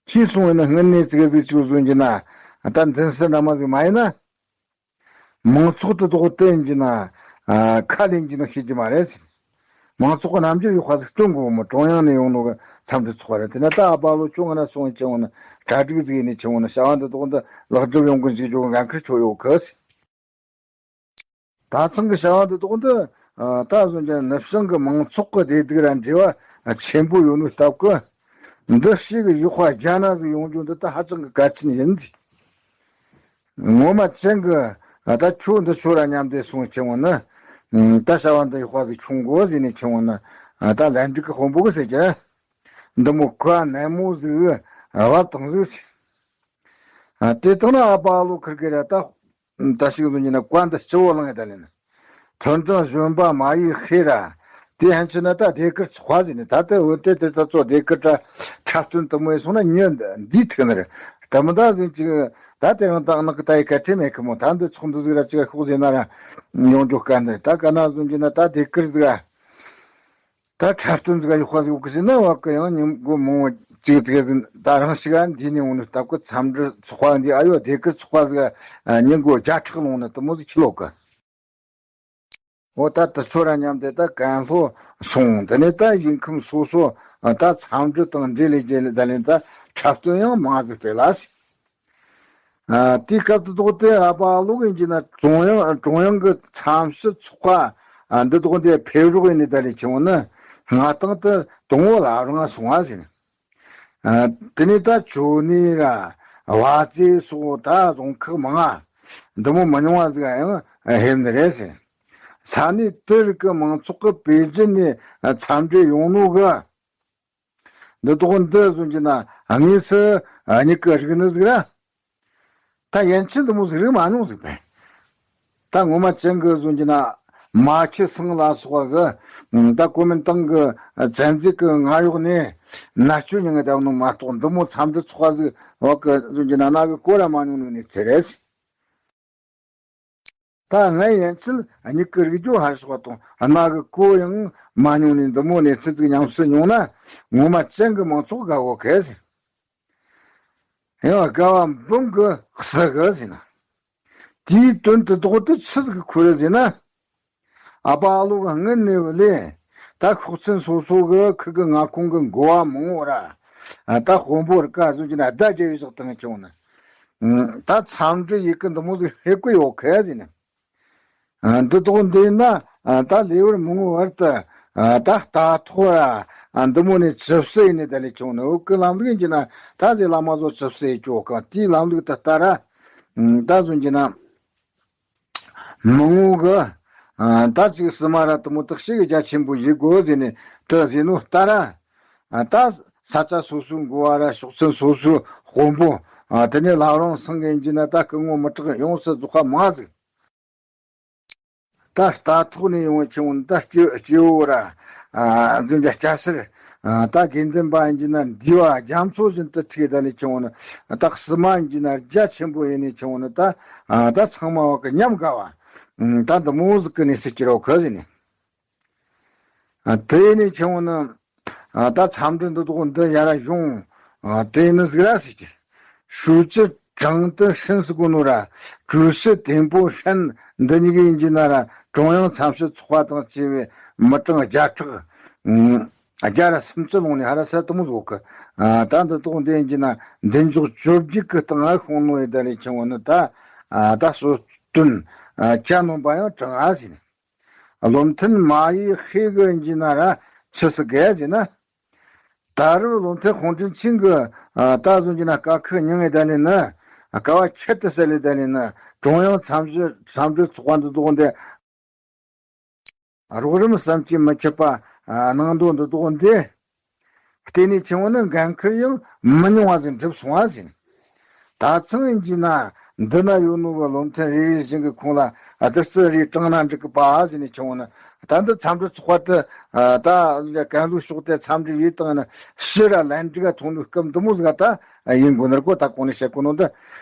ཁྱེད་སོང་བས་ན་སྔོན་ནས་ཙི་གེ་ཟིག་ཅིག་བཟོ་གྱི་ན། ད་འཛིན་སྲིད་འདྲ་མ་ཟིག་མ་ཡིན་ན། མང་ཚོགས་དེ་དོག་བསྟན་གྱི་ན། ཨ། ཁ་ལེན་གྱི་ན་ཤེས་ཀྱི་མ་རེད། མང་ཚོགས་ཀྱི་རྣམ་འགྱུར་ཡག་པ་ཟིག་སྟོན་དགོས་མོ། ཀྲུང་དབྱང་ནས་ཡོང་ནོ་གི་འཚམས་འདྲི་ཚོགས་པ་རེད། དེ་ན་ད་ཨ་ཕ་ལོ་ཁྱོད་ང་ན་སོང་ཆེ་བོ་ན་གྲ་སྒྲིག་ཟིག་ཡེ་ནས་ཆེ་བོ་ན་བྱ་བ་འདི་དོག་འདི་ལེགས་འགྲུབ་ཡོང་གི་འཇུག་རྒྱུ་གི་འགན་ཁུར་ཁྱོད་ཡོད་གི། ད་ཚང་གི་བྱ་བ་འདི་དོག་འདི། ཨ། ད་བཟུང་ཀྱང་ནུབ་བྱང་གི་མང་ཚོགས་ཀྱི་བདེ་སྡུག་ར་འབྲེལ་བ་ཆེན་པོ་ཡོད་ནོ་སྟབས་ཀྱིས། འདི་ཞིག་གི་ཡག་པ་རྒྱ་ནག་གི་ཡོང་རྒྱུ་འདི་ད་ཧ་ཅང་གི་གལ་ཆེན་ཡིན་ཟིག་ངོ་མ་ཅན་གྱི། ཨ། ད་ཁྱོད་འདི་ཚོ་ར་མཉམ་དུ་སོང་ཆེ་བོ་ན། ཨ། ད་བྱ་བ་འདི་ཡག་པ་ཟིག་ཆུང་གོ་ཟིག་ནས་ཆེ་བོ་ན། ཨ། ད་ལན་འགྲིག་གི་དཔོན་པོ་གི་ཟེར་གྱི། འདི་མོ་ཁོ་ནན་མོ་ཟིག་བབ་བཏང་ཟིག་ཨ། དེ་དང་ན་ཨ་ཕ་ལོ་ཁིར་གི་ར་ད། ད་ཞིག་ཟུང་གྱི་ན་བཀའ་འདི་སྤྱི་བོ་ལངས་ད་ལེན། ཐོན་ཀྲང་གཞོན་པ་མ་ཡི་ཧེ་ར། དེ་ཧན་ཆི་ན་ད་ཟློས་གར་ཚོགས་པ་ཟིན་ནས་ད་ལྟ་འོན་ཏེ་དེ་ད་ཚོ་ཟློས་གར་ད་འཁྲབ་སྟོན་དུ་མོ་ཡི་སོང་ན་ཉོན་འདི་ཐུག་ནི་རེད། ད་མི་ད་ཟིན་ཅིག་ད་དེ་རང་ད་ནག་གི་ད་ཡི་ག་ཁྲེ་མེད་གི་མོ། ད་འདི་ཚོགས་འདུ་ཟིག་ར་ཅིག་ཤོག་ཟིན་ན་ར་ཡོང་རྒྱུ་དཀའ་འདི་ད་ག་ན་ཟུང་གྱི་ན་ད་ཟློས་གར་ཟིག་ཨ། ད་འཁྲབ་སྟོན་ཟིག་ཡག་པ་ཟིག་གི་ཟིན་ན་བ་གི་ཡང་ཉིན་གོ་མང་བོ་ཅིག་ཟིག་ཟིན་ད་རང་ཞིག་ཨ་འདི་ནས་འོང་ནི་སྟབས་གི་འཚམས་འདྲི་ཚོགས་པ་འདི་ཨ་ཡོ་ཟློས་གར་ཚོགས་པ་ཟིག་ཉིན་གོ་བརྒྱ་ཕྲག་ལོང་ནི་དུ་མོ་ཟིག་ཁྱི་ལོ་གི། འོ་ད་དེ་ཚོ་ར་མཉམ་དེ་ད་ཀན་ལྷོ་སོང་། དེ་ནས་ད་ཞིང་ཁམས་སོ་སོ་ད་འཚམས་འདྲི་དང་འབྲེལ་ལས་རྗེས་ལ་ད་ལན་ད་འཁྲབ་སྟོན་ཡང་མང་ཟིག་སྤེལ་ལ་ཟིག་ཨ། དེའི་སྐབས་དུ་དོག་དེ་ཨ་པ་ཨ་ལོ་གི་ཡིན་གྱི་ན་ཀྲུང་དབྱང་ཀྲུང་དབྱང་གི་འཚམས་ཞིབ་ཚོགས་པ་ཨ་འདི་དོག་དེ་ཕེབས་རོགས་ཡིན་ནི་ད་ལས་ཆུང་ནི་ང་དང་དུ་དུང་བོ་ལ་རང་སོང་བ་ཟིན། ཨ། དེ་ནས་ད་ཆུ་ནི་ར་བ་ཙེ་སོགས་ད་རྫོང་ཁག་མང་ང་འདི་མོ་མི་ཉུང་བ་ཟིག་ཡང་ཕེབས་ནི་རེད་ཟིན། ས་གནས་དེ་རིགས་ཀྱི་མང་ཚོགས་ཀྱི་པེ་ཅིན་ནས་འཚམས་འདྲི་ཡོང་ནོ་གི་འདི་དོག་འདི་བཟོ་གྱི་ན་དངོས་སུ་མྱིག་གི་རིག་ནི་ཟིག་ར། ད་ཡན་ཆད་འདི་མོ་ཟིག་རིག་མ་མྱོང་ཟིག་པས། ད་ངོ་མ་ཅན་གི་བཟོ་གྱི་ན་མ་ཁྱི་སང་ལ་སོགས་གི་ད་གོ་མིན་ཏང་གི་བཙན་འཛུལ་གི་ང་ཡོག་ནས་ན་ཆུ་ཉིན་གི་ད་ནོ་མ་གཏོགས་འདི་མོ་འཚམས་འདྲི་ཚོགས་ཟིག་འོག་གི་བཟོ་གྱི་ན་ན་གི་གོ་ར་མ་མྱོང་ནོ་ནས་ཚེ་རེད། ད་ང་ཡན་ཆད་མྱིག་གི་རིག་རྒྱུ་ཧར་སོགས་དང་རྣ་གི་གོ་ཡང་མ་མྱོང་ནས་འདི་མོ་ནས་ཚིག་ཅིག་ཉམས་སུ་མྱོང་ན་ངོ་མ་ཅན་གི་མང་ཚོགས་དགའ་བོ་གས་ཟེར། ཡང་དགའ་བ་འབུམ་གི་གསལ་གི་ཟེར་ན། དེའི་དོན་དུ་དོག་ཏུ་ཆི་ཟིག་ཁུ་རེ་ཟེར་ན། ཨ་པ་ཨ་ལོ་གི་སྔུན་ནས་བུ་ལས་ད་ཤོག་ཚན་སོ་སོ་གི་ཁུ་གི་མངའ་ཁོངས་གི་འགོ་བ་མང་བོ་ར་ད་དཔོན་པོ་ར་ཀ་བཟོ་གྱི་ན་ད་རྒྱལ་བའི་ཞག་དང་བྱུང་ན། ད་འཚམས་འདྲི་ཡི་གེ་འདི་མོ་ཟིག་ཧེ་ཀོ་ཡོད་ཁ་ཟིན། འདི་དོག་འདི་ན་ད་ལེ་བར་མང་བར་དུ་ད་ལྟ་ཐོག་འདི་མོ་ནས་ཇི་སྲིད་ཡིན་ནི་ད་ལས་བྱུང་ནི་འུ་ཀི་ལམ་ལུགས་ཡིན་གྱི་ན་ད་ཟེ་བླ་མ་ཚོ་ཇི་སྲིད་ཡིན་ཅོག་ག་དེའི་ལམ་ལུགས་དུ་ལྟ་ར་ད་བཟོ་གྱི་ན། མང་བོ་གི་ད་ཅིག་སི་མ་ར་དུ་མོ་དག་ཤེས་གི་རྒྱ་ཆེན་པོ་ཡི་གོ་ཟེ་ནས་དུ་ཟེ་ནོ་ལྟ་ར། ད་ས་ཆ་སོ་སོའི་འགོ་བ་ར་ཤོག་ཚན་སོ་སོའི་དཔོན་པོ་དེ་ནས་ལ་རོང་སང་གི་ཡིན་གྱི་ན་ད་སྐུ་ངོ་མི་དྲག་ཡོངས་སུ་རྫོགས་པ་མ་ཟིག་ད་ལྟ་ཐོག་ནས་ཡོང་བའི་ཆུང་ད་སྐྱེ་སྐྱེ་བོ་ར་འཛིན་རྒྱ་སྐྱ་སེར་ད་དགེ་འདུན་པ་ཡིན་གྱི་ན་འདི་བ་རྒྱ་མཚོ་བཞིན་དུ་ཁྲིད་ད་ལས་ཆུང་ནི་ད་སི་མ་ཡིན་གྱི་ན་རྒྱ་ཆེན་པོ་ཡིན་ནས་ཆུང་ནི་ད་ད་ཚང་མ་བ་གི་ཉམས་དགའ་བ་ད་འདི་མོ་ཟིག་གི་ནས་སྲིད་ཀྱི་རོ་ཁ་ཟིན་ནས། དེ་ནས་ཆུང་ནི། ད་འཚམས་འདྲི་འདི་དོག་འདི་ཡ་ར་ཡོང་། དེ་ནི་ཟིག་ར་ཟིག་གི་ཧྲུའུ་ཅི་ཀྲང་ཏི་ཧྲན་ཟེར་གོ་ནོ་ར་ཀྲུའུ་ཞི་ཐེན་པོ་ཧྲན་འདི་གཉིས་ཀ་ཡིན་གྱི་ན་ར་ཀྲུང་དབྱང་འཚམས་ཞིབ་ཚོགས་པ་དང་བཅས་པའི་མི་གྲངས་བརྒྱ་ཕྲག་བརྒྱ་ར་སུམ་ཅུ་ལོངས་ནས་ཧ་ར་ས་དུ་མོ་བཟོ་གི་ད་འདི་དོག་འདི་ཡིན་གྱི་ན་འདི་འཇོག་བཅོ་བརྒྱད་གི་སྟེང་ང་ཤོང་ནོ་ཡི་ད་ལས་ཆུང་ནི་ད་ད་སོ་སྟོན་ཅ་ནོམ་པ་ཡང་གྲངས་ཨ་ཟིན། བློ་མཐུན་མ་ཡི་ཧེ་གི་ཡིན་གྱི་ན་ར་ཆི་སི་གས་ཟེར་ན། ད་རུང་བློ་མཐུན་ཧོང་ཀྲིན་ཆིང་གི་ད་བཟུང་གྱི་ན་དཀའ་ཁག་མྱངས་ངེ་ད་ལས་ནི་དཀའ་བ་ཁྱད་དུ་བསད་ལས་ད་ལས་ནི་ཀྲུང་དབྱང་འཚམས་འདྲི་འཚམས་འདྲི་ཚོགས་པ་འདི་དོག་འདི་རོགས་རམ་བསམ་གྱིས་མི་ཁྱབ་པ་གནང་འདོད་འདི་དོག་འདི། བརྟེན་ནས་ཆུང་བ་ནི་འགན་ཁུར་ཡང་མི་ཉུང་བ་ཟིག་འགྲུབ་སོང་བ་ཟིན། ད་ཚང་ཡིན་གྱི་ན་འདི་ན་ཡོད་ནོ་གི་བློ་མཐུན་རེ་རེ་བཞིན་གྱི་ཁོང་ལ་བདུད་རྩི་རེ་དྲངས་ན་འགྲིག་གི་པ་ཟིན་ནས་ཆུང་བ་ནི་ད་འདི་འཚམས་འདྲི་ཚོགས་པ་དེ་ད་ཀན་ལྷོའི་ཕྱོགས་དེ་འཚམས་འདྲི་ཡིད་བཏང་ན་ཕྱི་ར་ལན་འགྲིག་ག་ཐོང་ནོ་སྐབས་འདི་མོ་ཟིག་ད་ཡིན་དགོས་ནི་ར་གོ་ད་གོང་ནས་བཤད་གོ་ནོ་འདི་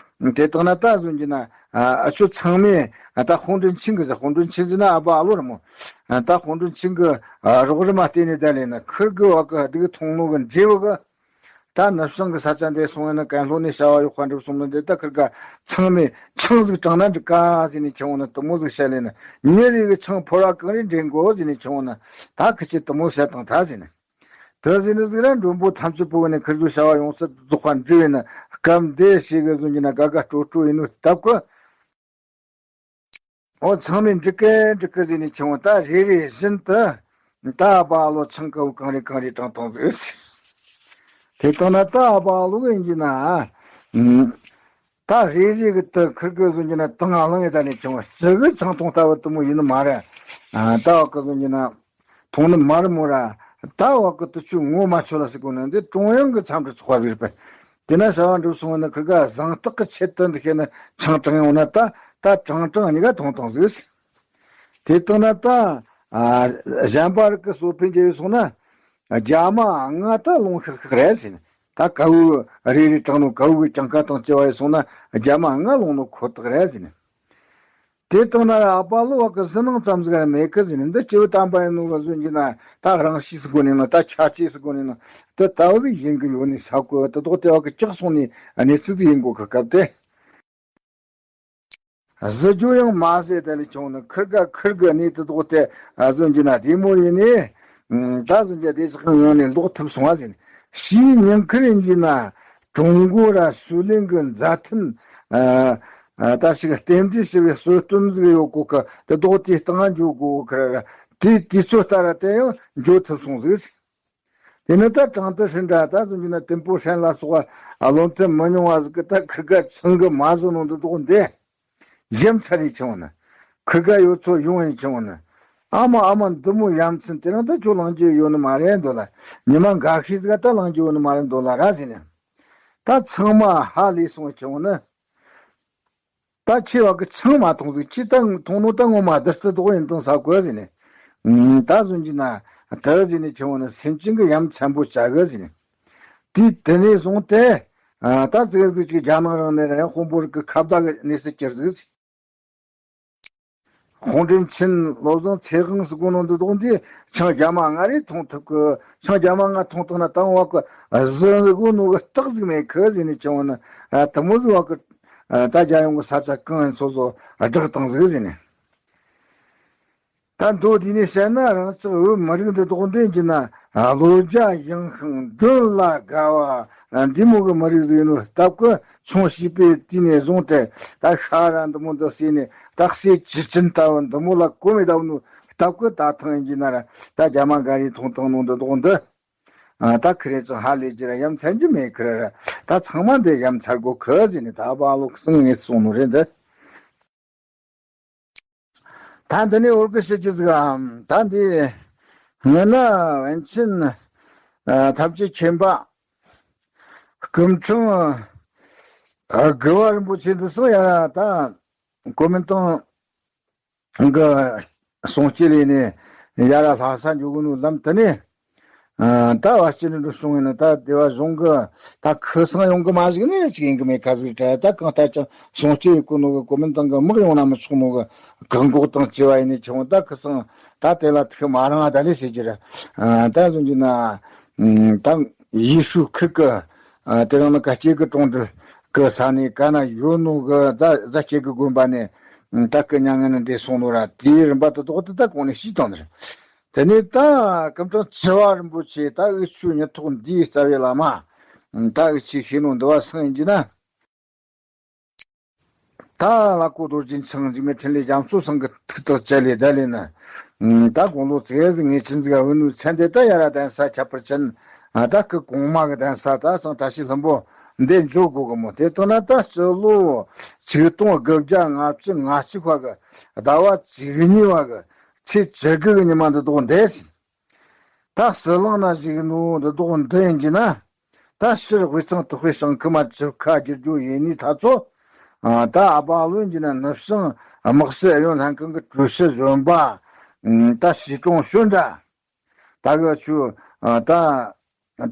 དེ་དག་ན་ད་ཟིན་གྱི་ན་ཨ་ཆོ་ཚང་མས་ད་ཧོང་ཀྲིན་ཆིང་གི་ཟེར་ཧོང་ཀྲིན་ཆིང་ཟེར་ན་ཨ་ཕ་ཨ་ལོ་ར་མོ། ད་ཧོང་ཀྲུང་ཆིང་གི་རོགས་རམ་མ་བལྟས་ནས་ད་ལས་ན་ཁིར་གི་བ་གི་སྡུག་ཐོང་ནོ་གི་འབྲས་བུ་གི་ད་ནུབ་བྱང་གི་ས་ཆ་འདི་སོང་ཡིན་ན་ཀན་ལྷོ་ནས་བྱ་བ་ཡོད་ཁ་འགྲུབ་སོང་ནི་འདི་ད་ཁིར་ག་ཚང་མས་ཆང་ཟིག་དྲངས་ན་འགྲིག་ག་ཟེར་ནས་ཆུང་ན་དུ་མོ་ཟིག་བཤད་ལས་ན་ཉིན་རེ་གི་ཆང་ཕོར་བ་གང་རེ་འདྲེན་དགོ་ཟེར་ནས་ཆུང་ན་ད་ཁི་ཆེ་དུ་མོ་བཤད་དང་ད་ཟེར་ནས་དུ་ཟེར་ནི་ཟིག་ར་མགྲོན་པོ་ཐམས་ཅད་པོ་ནས་ཁིར་གི་བྱ་བ་ཡོངས་སུ་རྫོགས་པ་འགྲུབ་ཡིན་ན་སྐབས་འདི་ཞིག་གི་ཟུང་གི་ན་དགའ་དགའ་སྤྲོ་སྤྲོ་ཡིན་ནོ་སྟབས་གི་འོ་ཚང་མས་འགྲིག་གི་འགྲིག་གི་ཟེར་ནས་ཆུང་བ་ད་རེ་རེ་བཞིན་དུ་ད་ཨ་ཕ་ཨ་ལོ་ཆང་ཀ་བོ་གང་རེ་གང་རེ་དྲངས་བཏང་ཟིག་དེ་ལྟར་ན་ད་ཨ་ཕ་ཨ་ལོ་གི་ཡིན་གྱི་ན་ད་རེ་རེ་གི་ད་ཁིར་གི་ཟུང་གྱི་ན་དང་ཨ་ལང་ངེ་ད་ནས་ཆུང་བ་ཅི་གི་ཆང་འཐུང་ལྟ་བུ་དུ་མོ་ཡིན་ནི་མ་རེད། ད་བ་གི་ཟུང་གྱི་ན་འཐུང་ནི་མ་རེད་མོ་ར། ད་བ་གི་དུ་ཆུ་ངོ་མ་ཆོད་ལ་ཟེར་གོ་ནི་འདི་ཀྲུང་དབྱང་གི་འཚམས་འདྲི་ཚོགས་པ་ཟིག་རེད་པས། དེ་ན་བྱ་བ་འགྲུབ་སོང་བ་ན་ཁིར་ག་བཟང་རྟགས་ཀྱི་ཆེད་དུ་འདི་ཤེས་ན་ཆང་དྲངས་ཡོང་ན་ད་ད་དྲང་དྲང་གཉིས་ཀ་ཐོང་ཐང་ཟིག་དེ་ལྟ་ན་ད་ཨ་གཞན་པ་རིགས་ཀྱི་གསོ་ཕན་རྒྱལ་བས་སོང་ན་རྒྱ་མ་ལྔ་ད་ལོང་ཤག་ཤག་རེད་ཟེར་ནས་ད་གའུ་རེ་རེ་དྲངས་ནོ་གའུ་གི་གྱང་ཁ་དང་བཅས་པ་ཡིས་སོང་ན་རྒྱ་མ་ལྔ་ལོང་ནོ་ཁོ་ཐག་རེད་ཟེར་ནས། དེ་ལྟ་ན་ར་ཨ་ཕ་ལོ་བ་གི་ཟི་ནང་ཙམ་ཟིག་ར་མེད་གི་ཟེར་ནས་འདི་སྐྱེ་བོ་དམ་པ་ཡིན་ནོ་གི་བཟོ་གྱི་ན་ད་རང་གཤིས་སུ་གོ་ནས་ན་ད་ཆ་ཆེས་སུ་གོ་ནས་ན་དེ་ལྟ་བུ་ཡིན་གི་ཡོད་ནི་ས་གོ་དེ་དོག་དེ་བ་གི་ལྕགས་སོང་ནས་གནས་ཚུལ་དུ་ཡིན་གོ་གི་སྐབས་དེ། གཟི་བརྗོད་ཡང་མ་ཟད་དེ་ལས་ཆུང་ནི་ཁིར་ག་ཁིར་གི་གནས་དེ་དོག་དེ་ཟོན་གྱི་ན་དེ་མོ་ཡིན་ནི། ད་ཟོན་གྱི་དེ་ཞིག་ངང་ནས་ལོག་ཐུབ་སོང་བ་ཟིན། ཕྱིའི་ཉིན་ཁར་ཡིན་གྱི་ན་ཀྲུང་གོ་ར་སུའུ་ལེན་གི་མཛའ་མཐུན་ད་ཞིག་རྟེན་འབྲེལ་ཞི་བའི་གསོལ་སྟོན་ཟིག་ཡོད་གོ་ཁ་དེ་དོག་དེ་སྟེང་འཇོག་གོ་ཁ་ར་དེ་དུས་ཚོད་ལྟར་དེ་ཡང་འཇོག་ཐུབ་སོང་ཟིག། དེ་ནི་ད་ཀྲང་ཏི་ཧྲིན་འདྲ་ད་ཟིན་གྱི་ན་ཏིན་པོ་ཧྲན་ལ་སོགས་བློ་མཐུན་མི་ཉུང་བ་ཟིག་གི་ད་ཁིར་ག་ཚང་གི་མ་ཟིན་ནོ་འདི་དོག་འདི། ཡ་མཚན་རེ་ཆུང་ནི། ཁིར་ག་ཡོད་ཚོ་ཡོང་ཡིན་ཆུང་ནི། ཨ་མ་ཨ་མ་འདི་མོ་ཡ་མཚན་དེ་རིང་ད་ཁྱོད་ལང་རྒྱུ་ཡོད་ནི་མ་རེད་འདོད་ལ། ཉི་མ་འགའ་ཤས་ཟིག་ད་ལང་རྒྱུ་ཡོད་ནི་མ་རེད་འདོད་ལ་ར་ཟིན་ནི། ད་ཚང་མ་ཧ་ལས་སོང་ཆུང་ནི། ད་ཁྱེད་བ་གི་ཆང་མ་འཐུང་ཟིག་ཁྱེད་ད་འཐུང་ནོ་ད་ངོ་མ་བདུད་རྩི་དོག་ཡིན་དང་ས་གོ་ཟིན་ནི། ད་ཟིན་གྱི་ན་ད་ཟིན་ནི་ཆུང་ནི་སེམས་ཅན་གི་ཡ་མཚན་པོ་བྱ་གི་ཟིན་ནི། དེ་དེ་ནས་བཟུང་སྟེ། ད་ཙིག་ཙིག་ཅིག་རྒྱ་ནག་རང་ནས་ར་ཡང་དཔོན་པོ་རིགས་ཀྱི་ཁ་བརྡ་གི་གནས་སུ་གྱུར་ཟིག་ཧོང་ཀྲིན་ཆིན་བློ་བཟང་ཚེ་དབང་སུ་དགོ་ནོ་འདི་དོག་འདི་ཆང་རྒྱ་མ་ང་རེ་འཐུང་ཐུབ་གི་ཆང་རྒྱ་མ་ང་འཐུང་ཐུབ་ན་དང་བ་གི་གཟི་དགོ་ནོ་གི་རྟགས་ཟིག་མེད་གི་ཟིན་ནི་ཆུང་ནི། དེ་མོ་ཟིག་བ་གི་ད་རྒྱལ་ཡོངས་གི་ས་ཆ་གང་ཡིན་སོ་སོ་བསྒྲགས་བཏང་ཟིག་ཟིན་ནི། ད་མདོ་འདི་ནས་བཤད་ན་རང་ཅག་བོད་མི་རིགས་འདི་དོག་འདི་གྱི་ན་བློ་རྒྱ་ཡངས་ཤིང་མགྲོན་ལ་དགའ་བ་འདི་མོ་གི་མི་རིགས་ཟིག་ནོ་སྟབས་ཀྱིས་ཆུང་བྱིས་པའི་དུས་ནས་བཟུང་སྟེ་ད་ཤ་ར་འདི་མོ་འདི་ཟོས་ནས་ད་ཟས་ཅི་ཅིན་ལྟ་བུ་འདི་མོ་ལ་གོ་མེད་ལྟ་བུ་ནོ་སྟབས་ཀྱིས་ད་ཐང་ཡིན་གྱི་ན་ར་ད་རྒྱ་མ་འགའ་རེ་ཐོང་ཐང་ནོ་འདི་དོག་འདི་ད་ཁི་རེ་ཅང་ཧ་ལས་ཀྱི་ར་ཡ་མཚན་གྱི་མེད་ཁི་ར་ར་ད་ཚང་མ་འདི་ཡ་མཚན་དགོ་ཁི་ཟིན་ནས་ད་བ་ལོག་སང་ངེ་སོང་ནོ་རེད་འདི། ད་འདི་ནས་འོར་གི་ཤི་རྒྱུ་ཟིག་ཨམ། ད་འདི་སྔོན་ན་པཎ་ཆེན་ཐམས་ཅད་མཁྱེན་པ་སྐུ་ཕྲེང་དགུ་བ་རིན་པོ་ཆེ་འདི་སང་ཡ་ད་གོ་མིན་ཏང་གི་གསུང་སྐྱེལ་ལས་ནས་ཡ་ར་ལྷ་ས་འཇུག་གི་ནུ་ལམ་དུ་ནས། ད་བ་སྤྱི་ནས་འགྲོ་སོང་ངས་ནི་ད་སྡེ་བ་གཞུང་གི་ད་ཁུ་སང་ཡོང་གི་མ་ཞིག་ནས་ཅིག་ཡིན་གི་མེད་ཁ་ཟིག་དྲ་ད་གང་ལྟར་ཀྱང་སོང་སྐྱེ་ཡི་གོ་ནོ་གི་གོ་མིན་ཏང་གི་དམག་ཡོང་ན་མི་ཆོག་ནོ་གི་བཀག་འགོག་དང་བཅས་པ་ཡིན་ནས་ཆུང་ད་ཁུ་སང་ད་དེ་ལ་ཐུག་མ་རང་ད་ལས་ཟེར་གྱི་ར། ད་གཟོན་གྱི་ན་ད་ཡེ་ཤུ་ཁུ་གི་དེ་རིང་ནི་ཀ་སྐྱེ་གི་གྲོང་རྡལ་གི་ས་ནས་ཀ་ན་ཡོད་ནོ་གི་ད་ཟ་སྐྱེ་གི་དགོན་པ་ནས་ད་སྐུ་མྱ་ངན་ནས་འདས་སོང་ནོ་ར་དེའི་རིམ་པ་དེ་དོག་དེ་ད་གོང་ནས་ཤེས་བཏང་ནི་རེད། དེ་ནས་ད་སྐུ་ཕྲེང་བཅུ་བ་རིན་པོ་ཆེ་ད་འུ་ཆོའི་མྱི་ཐོག་འདིའི་རྩ་བའི་བླ་མ་ད་འུ་ཆོས་ཤེས་ནོ་འདི་བ་སང་ཡིན་གྱི་ན། ད་ལ་ཀོ་རྡོ་རྗེ་འཆང་འཇིགས་མེད་འཕྲིན་ལས་རྒྱ་མཚོ་སང་གི་ཐུགས་ཐག་བཅད་ལས་བསྡད་ལས་ན། ད་དགུང་ལོ་ཙེ་ཟིག་ངེས་ཅན་ཟིག་བུ་ནུ་ཚན་དེ་ད་ཡ་ར་གདན་ས་ཁྱད་པར་ཅན་ད་སྐུ་གོང་མ་གི་གདན་ས་ད་སང་བཀྲ་ཤིས་ལྷུན་པོ་འདི་འཇོག་དགོ་གི་མོ་དེ་ལྟ་ན་ད་སྤྱི་ལོ་ཆིག་སྟོང་དགུ་བརྒྱ་ལྔ་བཅུ་ང་གཅིག་པ་གི་ཟླ་བ་བཅུ་གཉིས་པ་གི་ཚེས་བཅུ་དགུ་གི་ཉི་མ་འདི་དོག་འདས་ཟིན། ད་ཟི་ལིང་ན་བཞུགས་ནོ་འདི་དོག་འདི་ཡིན་གྱི་ན། ད་ཕྱིར་དབུས་གཙང་དུ་དཔེ་ཞིང་ཁུ་མ་ཆུ་ཁ་བསྒྱུར་རྒྱུ་ཡིན་ནི་ཐ་ཚོ། ད་ཨ་པ་ལོན་གྱི་ན་ནུབ་བྱང་དམག་སྲིད་ཨུ་ཡོན་ལྷན་ཁང་གི་ཀྲུའུ་ཞི་གཞོན་པ། ད་ཞི་ཀྲུང་ཞོན་འདྲ། ད་གི་ཆུ་ད་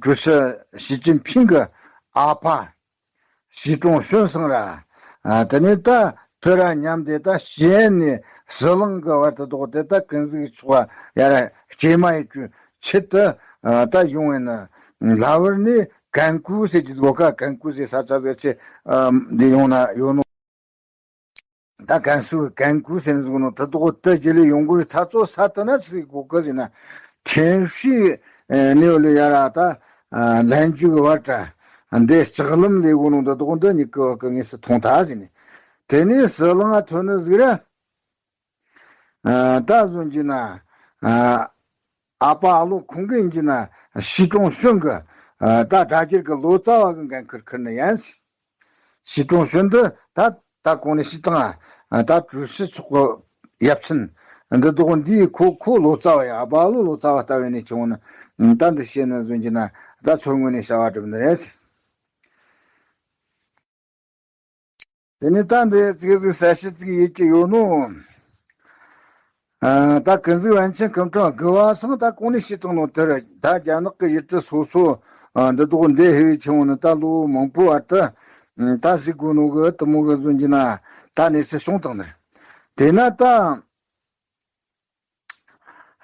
ཀྲུའུ་ཞི་ཞི་ཅིན་ཕིང་གི་ཨ་ཕ། ཞི་ཀྲུང་ཞོན་སང་ར། དེ་ནས་ད་དེ་ར་མཉམ་དེ་ད་ཞི་ཨན་ནས་ཟི་ལིང་གི་བར་དུ་ལྡོག་དེ་ད་ཀུན་གཟིགས་ཚོགས་ཡ་ར་སྐྱེས་མ་ཡི་ཆུ་ཆེད་དུ་ད་ཡོང་བས་ན་ལ་བར་ནས་ཀན་ཀུ་ཟེར་གྱི་སྒོ་ཁ་ཀན་ཀུ་ཟེར་ས་ཆ་ཟེར་ཆེ་འདི་ཡོང་ན་ཡོད་ནོ། ད་ཀན་སུའུ་ཀན་ཀུ་ཟེར་ནས་ཟེར་གོ་ནོ་ད་དོག་ད་རྗེས་ལས་ཡོང་གོ་རེད་ད་ཚོ་ས་ད་ན་ཚིག་གོ་གི་ཟེར་ན་ཐེན་ཧྲི་ནེའུ་ལི་ཡ་ར་ད་ལན་ཇུ་གི་བར་ད་འདི་ལྕགས་ལམ་ལས་གོ་ནོ་ད་དོག་འདི་ཉིད་ཀི་བ་ཀི་ངེས་སུ་ཐོང་ད་ཟེར་ནས་དེ་ནས་ཟི་ལིང་ང་ཐོན་ནི་ཟིག་ར། ད་བཟོ་གྱི་ན། ཨ་ཕ་ཨ་ལོ་ཁོང་གི་ཡིན་གྱི་ན་ཞི་ཀྲུང་ཞོན་གི་ད་དྲ་རྒྱར་གི་ལོ་ཙཱ་བ་གི་འགན་ཁུར་ཁུར་ནི་ཡིན། ཞི་ཀྲུང་ཞོན་འདི་ད་ད་གོང་ནས་ཞི་ཏང་ད་ཀྲུའུ་ཞི་ཚོགས་གི་ཡབ་ཆེན་འདི་དོག་འདིའི་ཁོ་ཁོ་ལོ་ཙཱ་བ་ཡ་ཨ་ཕ་ཨ་ལོ་ལོ་ཙཱ་བ་ལྟ་བས་ནས་བྱུང་ནི་ད་འདི་བཤད་ན་བཟོ་གྱི་ན་ད་ཚོར་ངོས་ནས་བྱ་བ་སྒྲུབ་ནི་རེད། དེ་ནས་ད་འདི་ཙིག་ཟིག་གསལ་བཤད་ཅིག་ཡེད་ཀྱི་ཡོད་ནོ། ཨ་ད་ཀུན་གཟིགས་པཎ་ཆེན་སྐུ་ཕྲེང་དགུ་བ་སང་ད་གོང་ནས་བཤད་བཏང་ནོ་དེར་ད་རྒྱ་ནག་གི་ཡུལ་གྲུ་སོ་སོ་ཨ་འདི་དོག་འདི་ཧེ་བའི་ཆུང་ནི་ད་ལོ་མང་པོ་བར་དུ་ད་གཟིགས་དགོས་ནོ་གི་དུ་མོ་གི་བཟོ་གྱི་ན་ད་གནས་ཚུལ་བྱུང་བཏང་ནི། དེ་ན་ད།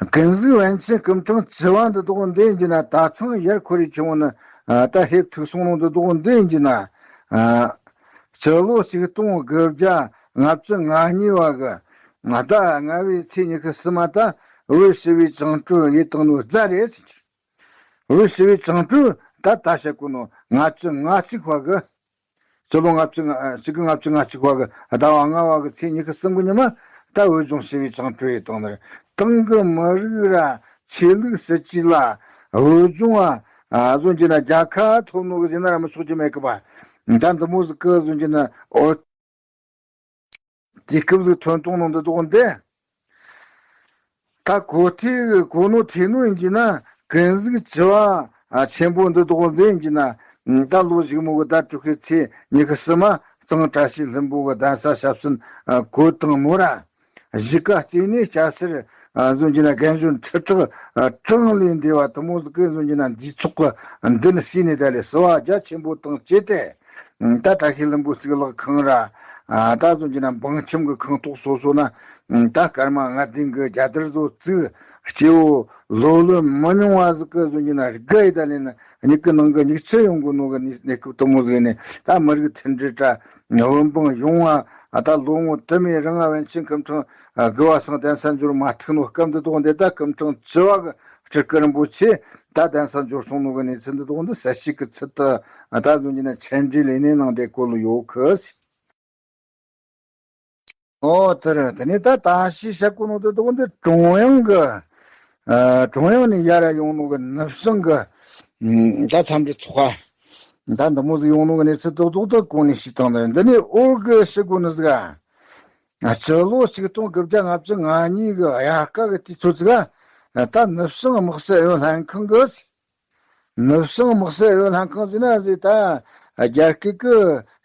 ཀུན་གཟིགས་པཎ་ཆེན་སྐུ་ཕྲེང་བཅུ་བ་འདི་དོག་འདི་ཡིན་གྱི་ན་ད་ཚང་ཡར་ཁོ་རེ་ཆུང་ནི་ད་ཧེབ་ཐུག་སོང་ནོ་འདི་དོག་འདི་ཡིན་གྱི་ན་སྤྱི་ལོ་ཆིག་སྟོང་དགུ་བརྒྱ་ ལྔ་བཅུ་ང་གཉིས་པ་གི་ང་ད་ལྔ་པའི་ཚེས་ཉི་ཤུ་གསུམ་མ་ད་བོད་ཞི་བའི་བཅིངས་འགྲོལ་ཡེ་བཏང་ནོ་རྫ་རེད་ཟེར་གྱི། བོད་ཞི་བའི་བཅིངས་འགྲོལ་ད་ད་བཤད་གོ་ནོ་ལྔ་བཅུ་ང་གཅིག་པ་གི། སྤྱི་ལོ་ལྔ་བཅུ་ང་གཅིག་དགུ་ལྔ་བཅུ་ང་གཅིག་པ་གི་ཟླ་བ་ལྔ་པ་གི་ཚེས་ཉི་ཤུ་གསུམ་གི་ཉི་མ་ད་བོད་ལྗོངས་ཞི་བའི་བཅིངས་འགྲོལ་ཡེ་བཏང་ནི་རེད། ཏང་གི་མི་རིགས་ར་ཆོས་ལུགས་སྲིད་ཇུས་ལ་བོད་ལྗོངས་ཨ་བཟོ་རྒྱུ་ན་རྒྱལ་ཁ་ཐོབ་ནོ་གི་ཟེར་ན་ར་མི་ཆོག་རྒྱུ་མེད་གི་པ། ད་འདི་མོ་ཟིག་གི་བཟོ་རྒྱུ་ན་ཨོ། དུས་སྐབས་ཟིག་ཐོན་གཏོང་ནང་འདི་དོགས་འདི། ད་གོ་ཐོས་གོ་ནོ་ཐོས་ནོ་ཡིན་གྱི་ན་ཀུན་གཟིགས་བྱ་བ་ཆེན་པོ་འདི་དོགས་འདི་ཡིན་གྱི་ན། ད་ལོ་གཞུག་མོ་གི་ཟླ་དྲུག་པའི་ཚེས་ཉི་ཤུ་གསུམ་མ་གཙང་བཀྲ་ཤིས་ལྷུན་པོ་གི་གདན་ས་ཞབས་སོན་གོ་བཏང་ནོ་ར། གཞིས་ཀ་རྩེ་ནས་སྐྱ་སེར་བཟོ་རྒྱུ་ན་རྒན་གཞོན་ཁྲི་ཕྲག་གྲངས་ལས་འདས་པ་དུ་མོ་ཟིག་གི་བཟོ་རྒྱུ་ན་འདུས་ཚོགས་གི་མདུན་བསུས་ནས་ད་ལས་བསུ་བ་རྒྱ་ཆེན་པོ་དང་བཅས་ཏེ། ད་བཀྲ་ཤིས་ལྷུན་པོ་གཙུག་ལག་ཁང་ར། ད་བཟོ་རྒྱུ་ན་འབངས་ཁྱིམ་གི་ཁང་ཐོག་སོ་སོ་ན། ད་སྐར་མ་ལྔ་བདུན་གི་རྒྱལ་དར་བཟོ་བཙུགས། སྐྱེ་བོ་ལོ་ལོན་མི་ཉུང་བ་ཟིག་གི་བཟོ་རྒྱུ་ན་དགའ་ཡི་ད་ལས་ན་མྱིག་གི་ནང་གི་མྱིག་ཆུ་ཡོང་གི་ནོ་གི་གནས་སྐབས་དུ་མོ་ཟིག་ནས། ད་མི་རིགས་མཐུན་སྒྲིལ་དྲ་བོད་འབངས་ཡོང་བ་ད་ལོ་ངོ་དུ་མའི་རིང་ང་པཎ་ཆེན་སྐུ་ཕྲེང་དགུ་བ་སང་གདན་ས་འབྱོར་མ་ཐུག་ནོ་སྐབས་འདི་དོགས་འདི། ད་སྐུ་ཕྲེང་བཅུ་བ་གི་སྤྲུལ་སྐུ་རིན་པོ་ཆེ་ད་གདན་ས་འབྱོར་སོང་ནོ་གི་གནས་ཚུལ་འདི་དོགས་འདི་གསལ་བཤད་གི་ཚུལ་དུ་ད་བཟོ་རྒྱུ་ན་མཆན་འགྲེལ་ལས་ནས་ནང་དེ་བཀོད་ཡོད་གི། ཨོ་དེ་རེད། དེ་ནས་ད་ད་ཤི་བཤད་གོ་ནོ་དེ་དོགས་འདི་ཀྲུང་དབྱང་གི་ཨ་ཀྲུང་དབྱང་ནས་ཡར་ཡོང་ནོ་གི་ནུབ་བྱང་གི་ད་འཚམས་འདྲི་ཚོགས་པ་ད་འདི་མོ་ཟིག་ཡོང་ནོ་གི་གནས་ཚུལ་དོགས་དོགས་ད་གོང་ནས་ཤི་བཏང་ནི། འདི་ནས་འོར་གི་ཤི་གོ་ནི་ཟིག་ཨ། སྤྱི་ལོ་ཆིག་སྟོང་དགུ་བརྒྱ་ལྔ་བཅུ་ང་གཉིས་གི་དབྱར་ཁ་གི་དུས་ཚོད་ཟིག་ཨ། ད་ནུབ་བྱང་དམག་སྲིད་ཨུ་ཡོན་ལྷན་ཁང་གི་ནུབ་བྱང་དམག་སྲིད་ཨུ་ཡོན་ལྷན་ཁང་ཟེར་ན་ཟེར་ད་རྒྱ་སྐད་ཀྱི་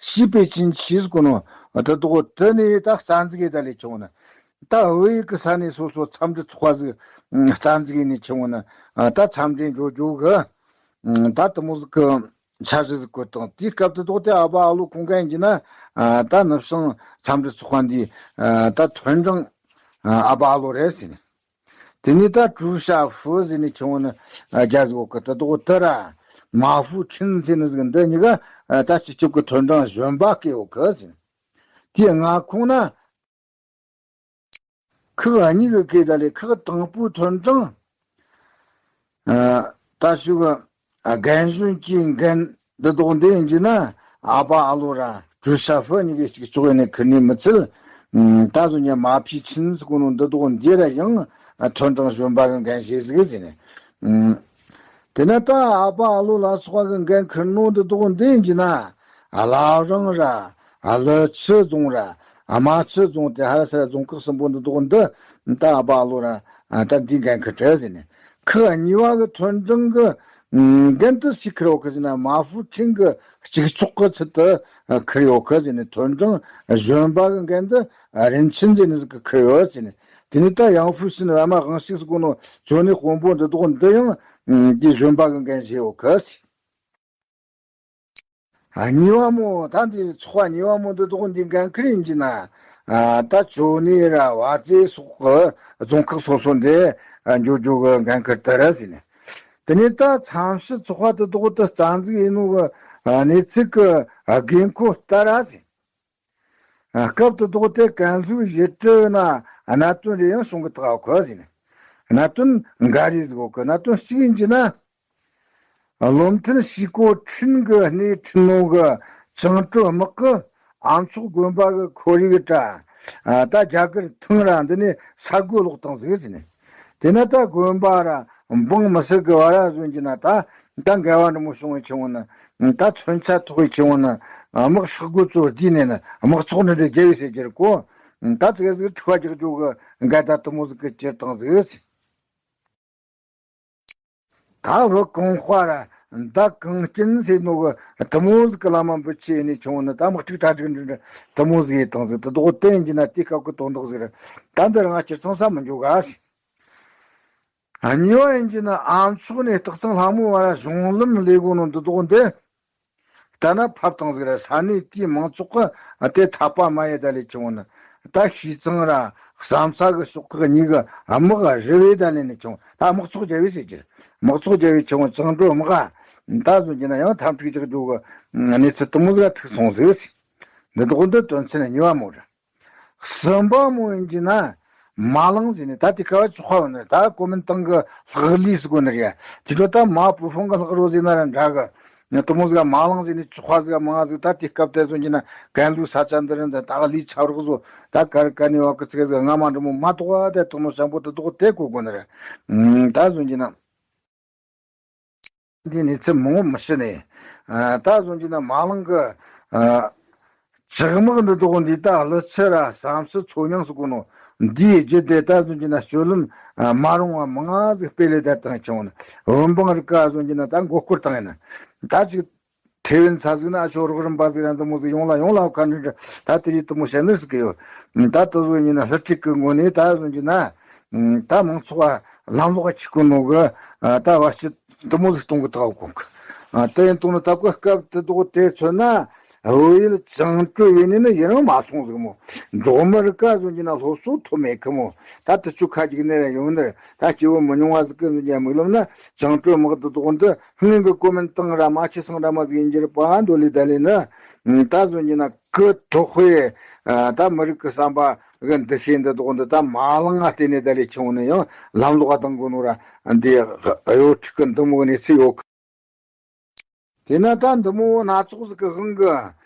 ཞི་པེ་ཅིན་ཆི་ཟེར་གོ་ནོ་དེ་དོགས་དེ་ནས་ད་རྩ་འཛུགས་ཡེ་ད་ལས་བྱུང་ནི། ད་དབུས་ཀྱི་ས་གནས་སོ་སོ་འཚམས་འདྲི་ཚོགས་པ་ཟིག་རྩ་འཛུགས་ཡེ་ནས་བྱུང་ནི། ད་འཚམས་འདྲི་འགྲོ་རྒྱུ་གི་ད་དུ་མོ་ཟིག་གི་འཆར་གཞི་ཟིག་བཀོད་དང་། དེའི་སྐབས་དུ་དོགས་དེ་ཨ་ཕ་ཨ་ལོ་ཁོང་ག་ཡིན་གྱི་ན་ད་ནུབ་བྱང་འཚམས་འདྲི་ཚོགས་པ་འདི་ད་ཐོན་ཀྲང་ཨ་ཕ་ཨ་ལོ་རེད་ཟེར་ནས། དེ་ནས་ད་ཀྲུའུ་ཞ་ཧྥུ་ཟེར་ནས་ཁྱོད་ནི་རྒྱ་ཟིག་འོག་གི་དེ་དོག་དེ་ར་མ་ཧྥུ་ཁྲིན་ཟེར་ནི་ཟིག་འདི་གཉིས་ཀ་ད་སྤྱི་ཁྱབ་ཀྱི་ཐོན་ཀྲང་གཞོན་པ་སྐད་འོག་གི་ཟེར། དེ་མངའ་ཁོངས་ན་ཁག་གཉིས་ཀྱི་སྐད་ད་ལས་ཁག་དང་པོའི་ཐོན་ཀྲང་ད་ཞུ་གི་རྒན་གཞོན་གྱི་འགན་འདི་དོགས་འདི་ཡིན་གྱི་ན་ཨ་ཕ་ཨ་ལོ་ར་ཀྲུའུ་ཞ་ཧྥུ་གཉིས་ཀའི་གཅིག་ལྕོགས་ཡིན་ནི་ཁུར་ནི་མི་ཚད། ད་གཟོད་ཉ་མ་ཕི་ཆིན་ཟེར་གོ་ནོ་འདི་དོགས་འདི་ར་ཡང་ཐོན་ཀྲང་གཞོན་པ་གི་འགན་བཞེས་ཟིག་ཟེར་ནས། དེ་ན་ད་ཨ་ཕ་ཨ་ལོ་ལ་སོགས་པ་གི་འགན་ཁུར་ནོ་འདི་དོགས་འདི་ཡིན་གྱི་ན་བླ་བྲང་ར་ཀླུ་ཆུ་རྫོང་ར་རྨ་ཆུ་རྫོང་དེ་ཧ་ར་ས་ར་རྫོང་ཁག་གསུམ་པོ་འདི་དོགས་འདི་ད་ཨ་ཕ་ཨ་ལོ་ར་ད་འདི་འགན་ཁུར་དྲ་ཟེར་ནས། ཁག་གཉིས་པ་གི་ཐོན་ཀྲང་གི་འགན་དུ་ཞིག་ཁུར་ཡོད་གི་ཟེར་ན་མ་ཧྥུ་ཁྲིན་གི་གཅིག་ལྕོགས་གི་ཚུལ་དུ་ཁུར་ཡོད་གི་ཟེར་ནས། ཐོན་ཀྲང་གཞོན་པ་གི་འགན་དུ་རིན་ཆེན་ཟེར་ནས་ཟིག་གི་ཁུར་ཡོད་ཟེར་ནས། དེ་ནས་ད་ཡང་ཧྥུ་ཤིན་བ་མ་དབང་ཤིག་ཟེར་གོ་ནོ་ཇོ་ནི་དཔོན་པོ་འདི་དོགས་འདི་ཡང་འདི་གཞོན་པ་གི་འགན་བཞེས་ཡོད་གི་ཟེར། ཨ། གཉིས་པ་མོ་ད་འདི་ཚོགས་པ་གཉིས་པ་མོ་འདི་དོགས་འདི་འགན་ཁུར་ཡིན་གྱི་ན། ཨ། ད་ཇོ་ནི་ར་བ་ཙེ་སོགས་ཀྱི་རྫོང་ཁག་སོ་སོ་འདི་འགྱོ་རྒྱུ་གི་འགན་ཁུར་དེ་རེད་ཟེར་ནས། དེ་ནས་ད་འཚམས་ཞུ་ཚོགས་པ་འདི་དོགས་འདི་རྩ་འཛུགས་ཡིན་ནོ་གི་གནས་ཚུལ་གི་དགོས་མཁོ་ལྟར་ཟེར། སྐབས་དེ་དོགས་དེ་ཀན་ལྷོའི་ཡུལ་གྲུ་ན་གནད་དོན་རེ་ཡང་བྱུང་གི་ཐག་ཁོ་ཟིན། གནད་དོན་འགའ་རེ་ཟིག་ཡོད་གི། གནད་དོན་གཅིག་ཡིན་གྱི་ན། བློ་མཐུན་ཞི་ཀོ་ཁྲིན་གི་སྣེ་ཁྲིད་ནོ་གི་བཅིངས་གྲོལ་དམག་གི་ཨ་མཆོག་དགོན་པ་གི་ཁོར་ཡུག་ད་ད་རྒྱ་གར་ཐང་ར་འདི་ནས་ས་རྒོད་ལོག་བཏང་ཟིག་ཟིན། དེ་ན་ད་དགོན་པ་ར་འབངས་མི་སེར་གི་བར་ར་བཟོ་གྱི་ན་ད་ད་འགལ་བ་འདྲ་མོ་བྱུང་བའི་ཆུང་ན། ད་མཚོན་ཆ་ཐོགས་པའི་ཆུང་ན་དམག་ཧྲག་རྒོད་ཚོ་བསྡུས་ནས་ན་དམག་ཚོགས་ནི་འདྲ་རྒྱལ་བའི་ཟེར་གྱི་རེད་གོ། ད་ཙིག་ཟིག་འཁྲུག་པ་རྒྱག་རྒྱུ་གི་འགལ་ཟླ་དུ་མོ་ཟིག་གི་གྱེར་བཏང་ཟིག། ད་བུ་གང་དཔའ་ར་མདའ་གང་སྐྱིན་ཟེར་ནོ་གི་དུ་མོ་ཟིག་གི་བླ་མ་འབུ་ཆེ་ནས་ཆུང་ན་ད་དམག་འཁྲུག་གྲ་སྒྲིག་འདྲ་འདྲ་དུ་མོ་ཟིག་ཡེ་བཏང་ཟིག། དེ་དོགས་བསྟན་གྱི་ན་དེ་སྐབས་ཀྱི་དོན་དག་ཟིག་རེད། ད་འདི་རང་སྤྱིར་བཏང་ས་མི་འཇོག་ག་ཟིག། གཉིས་པ་ཡིན་གྱི་ན་ཨ་མཆོག་ནས་སྟག་ཚང་ལྷ་མོ་བར་གཞུང་ལམ་ལས་དགོས་ནོ་འདི་དོགས་འདི། ལྟ་ན་ཕབ་བཏང་ཟིག་ར་ས་གནས་དེའི་མང་ཚོགས་ཀྱི་དེ་འཐད་པ་མ་ཡེ་ད་ལས་ཆུང་ན། ད་ཤིས་ཙང་ར་བསམ་ས་གི་ཕྱོགས་ཁག་གཉིས་གི་དམག་རི་བས་ད་ལས་ནས་ཆུང་། ད་དམག་ཚོགས་རྒྱ་བས་ཟེར་གྱི། དམག་ཚོགས་རྒྱ་བས་ཆུང་བཅིངས་འགྲོལ་དམག་ད་བཟོ་གྱི་ན་ཡང་འཐབ་འཁྲུག་རྒྱག་རྒྱུ་གི་གནས་ཚུལ་དུ་མོ་ཟིག་ཐུག་སོང་ཟིག། འདི་དོགས་འདི་དོན་ཚན་གཉིས་པ་མོ་ར། གསུམ་པ་མོ་ཡིན་གྱི་ན། མ་ལངས་ཟེར་ནས་ད་དེ་ཀ་བ་བཅུ་ཁ་བ་ནི་ད་ཀོ་མིན་ཏང་གི་ལྷག་ལུས་སུ་གོ་ནི་རེད། དེ་ཚོ་ད་མ་བུ་ཕུང་གི་ལྷག་རོ་ཟེར་ན་ར་འདྲ་གི། ནི་དུ་མོ་ཟིག་མ་ལངས་ཟེར་ནས་བཅུ་ཁ་ཟིག་མང་ཟིག་ད་དེ་སྐབས་དེ་ཚོ་གྱི་ན་གན་ལུས་ས་ཆ་འདི་རིན་ད་ད་ལུས་ཆབ་རོགས་ཟོ་ད་གར་ག་ནས་བ་གི་ཚིག་ཟིག་སྔ་མ་འདྲ་མོ་མ་གཏོགས་བ་དེ་དུ་མོ་ཞང་པོ་དུ་དོག་དེ་གོ་གོ་ནི་རེད། ད་ཚོ་གྱི་ན། འདི་ནི་ཚེ་མང་པོ་མི་ཤི་ནས། ཨ། ད་གཟོད་ཀྱི་ན་མ་ལངས་ཀྱི། ཨ། ཇག་དམག་འདི་དག་འདི་ད་ཀླུ་ཆུ་ར་བསམ་སྲིད་མཚོ་མྱང་སུ་གོ་ནོ། འདིའི་རྒྱུད་དེ་ད་གཟོད་ཀྱི་ན་སྤྱོད་ལམ། ཨ། མ་རུང་བ་མང་ང་ཟིག་སྤེལ་ལེ་ད་བཏང་བྱུང་ནི། བོད་འབངས་རིགས་ཀ་གཟོད་ཀྱི་ན་ད་མགོ་སྐོར་བཏང་ཡིན་ན། ད་ཅིག་ཐེ་ཝན་ཚ་ཟིག་ན་ཨ་ཆོ་རོགས་རམ་པ་ཟིག་ར་འདི་མོ་ཟིག་ཡོང་ལ་ཡོང་ལ་ཁ་འདྲི་འདྲི་ད་དེ་རིགས་དུ་མོ་བཤད་ནི་ཟིག་གི་ཡོད། ད་དུ་གཟོད་ཀྱི་ན་ལྷུ་ཁྲིད་ཀྱི་ངོ་ནས་ད་གཟོད་ཀྱི་ན། ད་མང་ཚོགས་ལམ་ལོག་ཅིག་གོ་ནོ་གི། ད་བ་ཕྱི་དུ་མོ་ཟིག་གཏོང་གི་ཐག་གོང་གི། དེ་ཡིན་དུས་ནི་ད་གོ་སྐབས་དེ་དག་དེ་མཚོན་ན། བོད་ཡུལ་བྱང་གྲོལ་ཡིན་ནི་ནི་ཡིན་རང་མ་སོང་ཟིག་མོ། འབྲོག་མི་རིགས་ཀ་གཟོད་ཀྱི་ན་སློབ་གསོ་ཐོབ་མེད་གི་མོ། ད་དུ་ཆུ་ཁ་ཅིག་ནས་ཡོང་ནི་ད་སྐྱེ་བོ་མི་ཉུང་བ་ཟིག་གི་གཟོད་ཀྱི་མིག་ལམ་ན་བྱང་གྲོལ་དམག་དེ་དག་འདི་སྔོན་གི་ཀོ་མིན་ཏང་ར་མ་ཆེ་སང་ར་མ་ཟིག་ཡིན་གྱི་རེད་པ་འདོད་ལི་ད་ལི་ནི། ད་གཟོད་ཀྱི་ན་གི་དོགས་པའི། ད་མི་རིགས་ཀྱི་བསམ་པ་གི་འདུ་ཤེས་འདི་དག་འདི་ད་མ་ལངས་ང་བལྟས་ནས་ད་ལས་ཆུང་ནས་ཡང་ལམ་ལོག་ག་བཏང་དགོས་ནོ་ར་འདི་གཡོ་འཕྲུག་གི་འདི་མོ་གནས་ཚུལ་ཡོད་གི། དེས་ན་ད་འདི་མོ་སྣ་ཚོགས་ཟིག་གི་དབང་གི་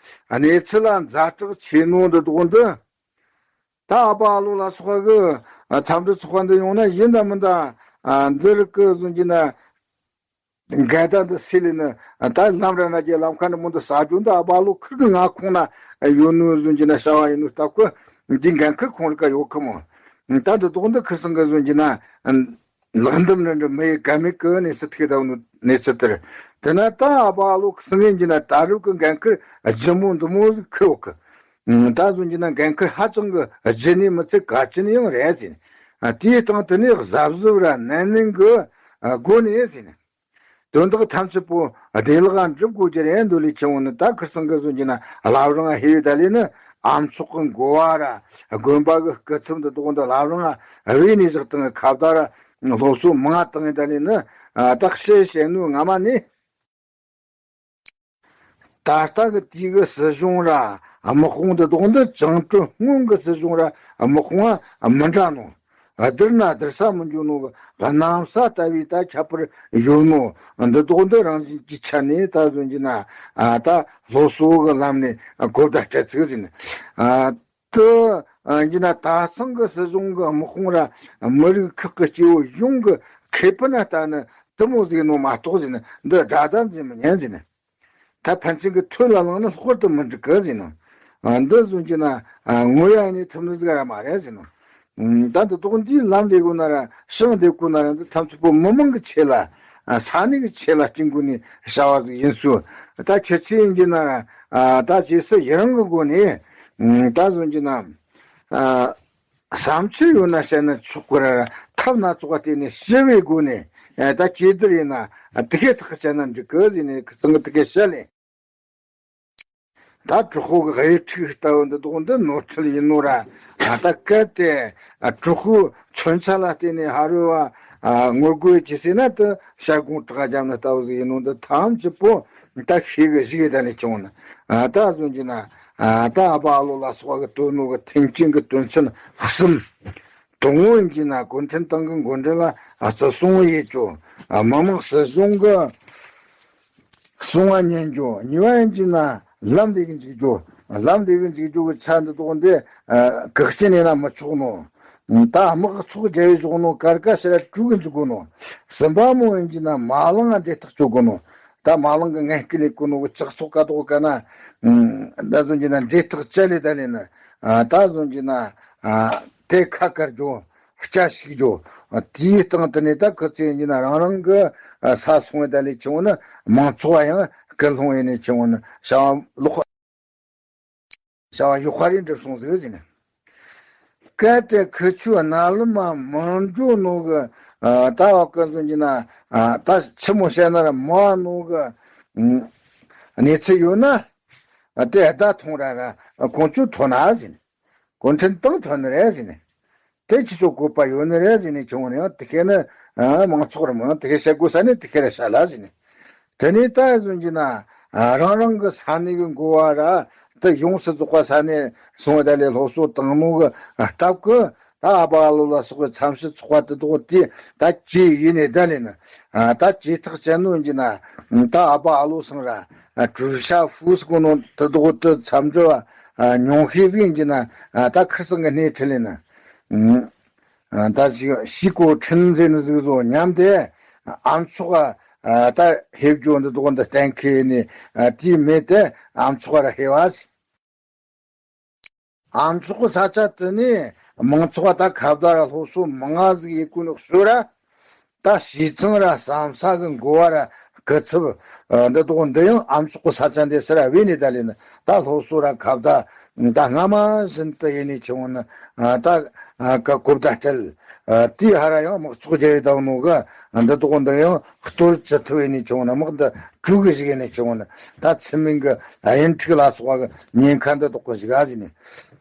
གནས་ཚུལ་ལ་ཛ་དྲག་ཆེ་ནོ་འདི་དག་འདི། ད་ཨ་ཕ་ཨ་ལོ་ལ་སོགས་གི་འཚམས་འདྲི་ཚོགས་པ་འདི་ཡོང་ན་ཡིན་ད་མིན་ད། འདི་རིགས་གི་གཟོད་ཀྱི་ན། འགལ་ཟླ་འདི་སེལ་ལེ་ནི། ད་ལམ་ར་ན་གྱི་ལམ་ཁ་ནི་མོ་འདི་ས་ཇོ་འདི་ཨ་བ་ལོ་ཁིར་གི་ང་ཁོང་ན་ཡོད་ནོ་གཟོད་ཀྱི་ན་བྱ་བ་ཡིན་ནོ་སྟབས་ཀི། འདི་འགན་ཁུར་ཁོང་རི་ཀ་ཡོད་ཁི་མོ། ད་འདི་དོག་འདི་ཁིར་སང་གི་གཟོད་ཀྱི་ན། ལག་འདམ་རི་འདྲ་མི་ཡི་ག་མེད་ཀི་གནས་ཚུལ་ཐུག་ད་ནོ་གནས་ཚུལ་དེར། དེ་ན་ད་ཨ་བ་ལོ་ཁི་སང་གི་ན་ད་རུ་གི་འགན་ཁུར་ལྗིད་མོ་འདི་མོ་ཟིག་ཁིར་ཡོད་ཁི། ད་གཟོད་ཀྱི་ན་འགན་ཁུར་ཧ་ཅང་གི་ལྗིད་ནི་མི་ཚད་གལ་ཆེ་ནི་ཡང་རེད་ཟིན། དེའི་སྟེང་དུ་ནི་གཟབ་གཟབ་ར་ནན་ནན་གི་སྒོ་ནས་ཟིན། དོན་དག་ཐམས་ཅད་པོ་བདེ་བླག་འགྲུབ་དགོས་ཀྱི་རེད་འདོད་ལས་ཆེན་བོ་ནི་ད་ཁིར་སང་གི་གཟོད་ཀྱི་ན་བླ་བྲང་ཧེ་བི་ད་ལས་ནི་ཨམ་ཚོགས་གི་འགོ་བ་ར་དགོན་པ་གི་སྐུ་ཚབ་འདི་དག་འདི་བླ་བྲང་བའི་ནས་བཞག་སྟེང་གི་ཁ་བརྡ་ར་སློབ་གསོ་མང་བཏང་ངེ་ད་ལས་ནི་ད་བཤད་བཤད་ནོ་སྔ་མ་ནས། ད་ལྟ་གི་དུས་ཀྱི་སྲིད་གཞུང་ར་དམག་དཔུང་འདི་དག་འདི་བཅིངས་འགྲོལ་སྔོན་གྱི་སྲིད་གཞུང་ར་དམག་དཔུང་མི་འདྲ་ནོ། བསྡུར་ན་བསྡུར་ས་མི་འཇུག་ནོ་གི་གནམ་ས་ལྟ་བུའི་ད་ཁྱད་པར་ཡོད་ནོ། འདི་དག་འདི་རང་བཞིན་གྱི་ཆ་ནས་ད་གཟོད་ཀྱི་ན་ད་སློབ་གསོ་གི་ལམ་ནས་གོ་བརྡ་སྤྲད་ཚུལ་ཟིན། དུ་ཡིན་ན་ད་ཚང་གི་སྲིད་གཞུང་གི་དམག་དཔུང་ར་མི་རིགས་ཁག་གི་སྐྱེ་བོ་གཞུང་གི་ཁེ་ཕན་ལ་ལྟ་ན་དུ་མོ་ཟིག་ནོ་མ་གཏོགས་ཟིན་འདི་དགྲ་ཟླ་འཛིན་མི་ཉན་ཟིན། ད་ཕན་ཚུན་གི་ཐོད་ལ་ལངས་ན་ལྷག་པར་དུ་མི་འགྲིག་གི་ཟིན་ནོ། འདི་བཟུང་གྱི་ན་ངོ་ཡ་ཡིན་ནི་ཐུབ་ནི་ཟིག་ར་མ་རེད་ཟིན་ནོ། ད་འདི་དོག་འདིའི་ལམ་ལས་དགོས་ན་ར་ཤིང་ལས་དགོས་ན་ར་འདི་ཐམས་ཅད་པོ་མི་མང་གི་ཆེད་ལ་ས་གནས་གི་ཆེད་ལ་བསྐྲུན་དགོས་ནི་བྱ་བ་ཟིག་ཡིན་སོ། ད་ཁྱེད་ཚོས་ཡིན་གྱི་ན་ར་ད་རྗེས་སུ་ཡི་རང་གི་སྒོ་ནས་ད་བཟུང་གྱི་ན། བསམ་ཚུལ་ཡོད་ན་བཤད་ན་ཆོག་གི་ར། ཐབས་སྣ་ཚོགས་བརྟེན་ནས་ཞི་བའི་སྒོ་ནས་ད་གཅིག་སྡུར་ཡིན་ན་དེ་གས་ཐག་བཅད་ན་འགྲིག་གི་ཟེར་ནས་ཁི་ཚང་གི་དེ་གས་བཤད་ལེ། ད་གྲོགས་པོ་གི་གཡུ་ཁྲིག་ལྟ་བུ་འདི་དག་འདི་ནོར་འཁྲུལ་ཡིན་ནོ་ར། ད་གལ་ཏེ་གྲོགས་པོའི་མཚོན་ཆ་ལ་བརྟེན་ནས་ཕ་རོལ་བ་ངོ་རྒོལ་གྱིས་ཟེར་ན་དེ་བཤད་དགོངས་དྲག་རྒྱབ་ན་ལྟ་བུ་ཟིག་ཡིན་ནོ། འདི་ཐམས་ཅད་པོ་ད་ཤེས་གི་ཞིག་ཡོད་ད་ནས་བྱུང་ན། ད་གཟོད་ཀྱི་ན། ད་ཨ་ཕ་ཨ་ལོ་ལ་སོགས་ཀྱི་སྟོན་ནོ་གི་མཐུན་རྐྱེན་གྱི་དོན་ཚན་གསུམ། དང་པོ་ཡིན་གྱི་ན་གུང་ཁྲན་ཏང་གི་འགོ་འདྲེན་ལ་བརྩི་སྲུང་ཡེད་རྒྱུ། མི་དམངས་སྲིད་གཞུང་གི་གསུང་བ་ཉན་རྒྱུ། གཉིས་པ་ཡིན་གྱི་ན་ལམ་ལས་གི་འཇུག་རྒྱུ། ལམ་ལས་གི་འཇུག་རྒྱུ་གི་ཆ་འདི་དག་འདི་བཀག་སྐྱིལ་ཡིན་ན་མི་ཆོག་ནོ། ད་དམག་ཚོགས་རྒྱ་བའི་བཞག་ནོ་གར་ཀ་ཕྱིར་དྲུག་གི་འཇུག་དགོས་ནོ། གསུམ་པ་མོ་ཡིན་གྱི་ན་མ་ལངས་འབྲེལ་ཐག་གཅོད་དགོས་ནོ། ད་མ་ལངས་གི་ངན་སྐུལ་ལས་གོ་ནོ་གི་ཇག་ཚོགས་ཀ་དོག་ཀ་ན། ད་བཟུང་གྱི་ན་འབྲེལ་ཐག་བཅད་ལས་ད་ལས་ན། ད་བཟུང་གྱི་ན། དེ་ཁ་བཀར་རྒྱུ། སྐྱ་ཞིག་རྒྱུ། དེའི་སྟེང་དུ་ནས་ད་ཁོ་ཚོས་ཡིན་གྱི་ན་རང་རང་གི་ས་སོང་བའི་ད་ལས་ཆེ་བོ་ནི་མང་ཚོགས་ཡང་སྐུལ་སློང་ཡིན་ནས་ཆེ་བོ་ནི་བྱ་བ་ལོག་བྱ་བ་ཡོག་ཁ་རེ་འགྲུབ་སོང་ཟིག་ཟིན། གལ་ཏེ་ཁི་ཆོའི་རྣ་ལམ་མ་མི་འགྲོ་ནོ་གི། ད་བ་ཀུན་བཟུང་གྱི་ན། ད་ཆི་མོ་བཤད་ན་ར་མ་ནོ་གི། གནས་ཚུལ་ཡོད་ན། དེ་ད་ཐོང་ར་ར་ཁོང་ཆོ་ཐོན་ན་ཟིན། གུང་ཁྲན་ཏང་ཐོན་ནི་རེད་ཟིན། དེ་ཁྱེད་ཚོ་བཀོད་པ་ཡོད་ནི་རེད་ཟེར་ནས་བྱུང་བ་ནི་ཡང་དེ་ཁས་ནི་མང་ཚོགས་རེད་མོད་དེ་ཁས་བཤད་དགོས་ས་ནི་དེ་ཁས་རེད་ཤ་ལ་ཟེར་ནས། དེ་ནས་ད་གཟོད་ཀྱི་ན་རང་རང་གི་ས་གནས་ཀྱི་འགོ་བ་ར་ དེ་ཡོངས་སུ་རྫོགས་པ་ས་ནས་སོང་བ་ད་ལས་སློབ་གསོ་བཏང་ནོ་གི་སྟབས་ཀྱིས། ད་ཨ་པ་ཨ་ལོ་ལ་སོགས་པའི་མཚམས་སྤྱོད་ཚོགས་པ་དེ་དག་དེ་ད་ཇུས་ཡིན་ནས་ད་ལས་ན། ཨ། ད་ཇུས་ཐག་བཅད་ནོ་ཡིན་གྱི་ན། ད་ཨ་པ་ཨ་ལོ་སང་ར། ཨ། གྲུ་ཤ་ཧྥུ་སི་གོ་ནོ་དེ་དག་དེ་མཚམས་འཇོག་ཨ། ཉུང་ཤས་ཟིག་ཡིན་གྱི་ན། ཨ། ད་ཁི་སང་གི་སྣེ་ཁྲིད་ལས་ན། ཨ། ད་ཞིག་ཞིག་གོ་ཁྲིན་ཟེར་ནི་ཟིག་བཟོ་ཉམས་ཏེ། ཨ་མཆོག་ཨ། ད་ཧེབ་ཇོ་འདི་དག་འདི་གཏན་འཁེལ་ནས། ཨ། དེའི་མེད་དེ་ཨ་མཆོག་ར་ཧེ་བ་ཟིག། ཨ་མཆོག་གི་ས་ཆ་དེ་ནས་མང་ཚོགས་ད་ཁ་བརྡ་ར་སློབ་གསོ་མང་ང་ཟིག་ཡེད་གོ་ནོ་ཤོད་ར། ད་བྱས་ཙང་ར་བསམ་ས་གི་འགོ་བ་ར་སྐུ་ཚབ་འདི་དག་འདི་ཡང་ཨ་མཆོག་གི་ས་ཆ་འདི་སི་ར་བས་ནས་ད་ལས་ན། ད་སློབ་གསོ་ར་ཁ་བརྡ་ད་སྔ་མ་བཞིན་དུ་ཡེད་ནས་ཁྱེར་འོང་ན། ད་གི་གོ་བརྡ་སྤྲད། དེའི་ཧ་ར་ཡང་དམག་ཚོགས་རྒྱག་ཡི་བཏང་ནོ་གི་འདི་དག་འདི་ཡང་གཏོར་ཅི་ཐུབ་ཡེད་ནས་ཁྱེར་འོང་ན། དམག་འདི་དཀྲུག་གི་ཞིག་ཡེད་ནས་ཁྱེར་འོང་ན། ད་ཚུལ་མིན་གི་གཡུལ་འཕྲུག་ལ་སོགས་པ་གི་ཉེན་ཁ་འདི་དག་གི་ཞིག་ཨ་ཟིན་ནས།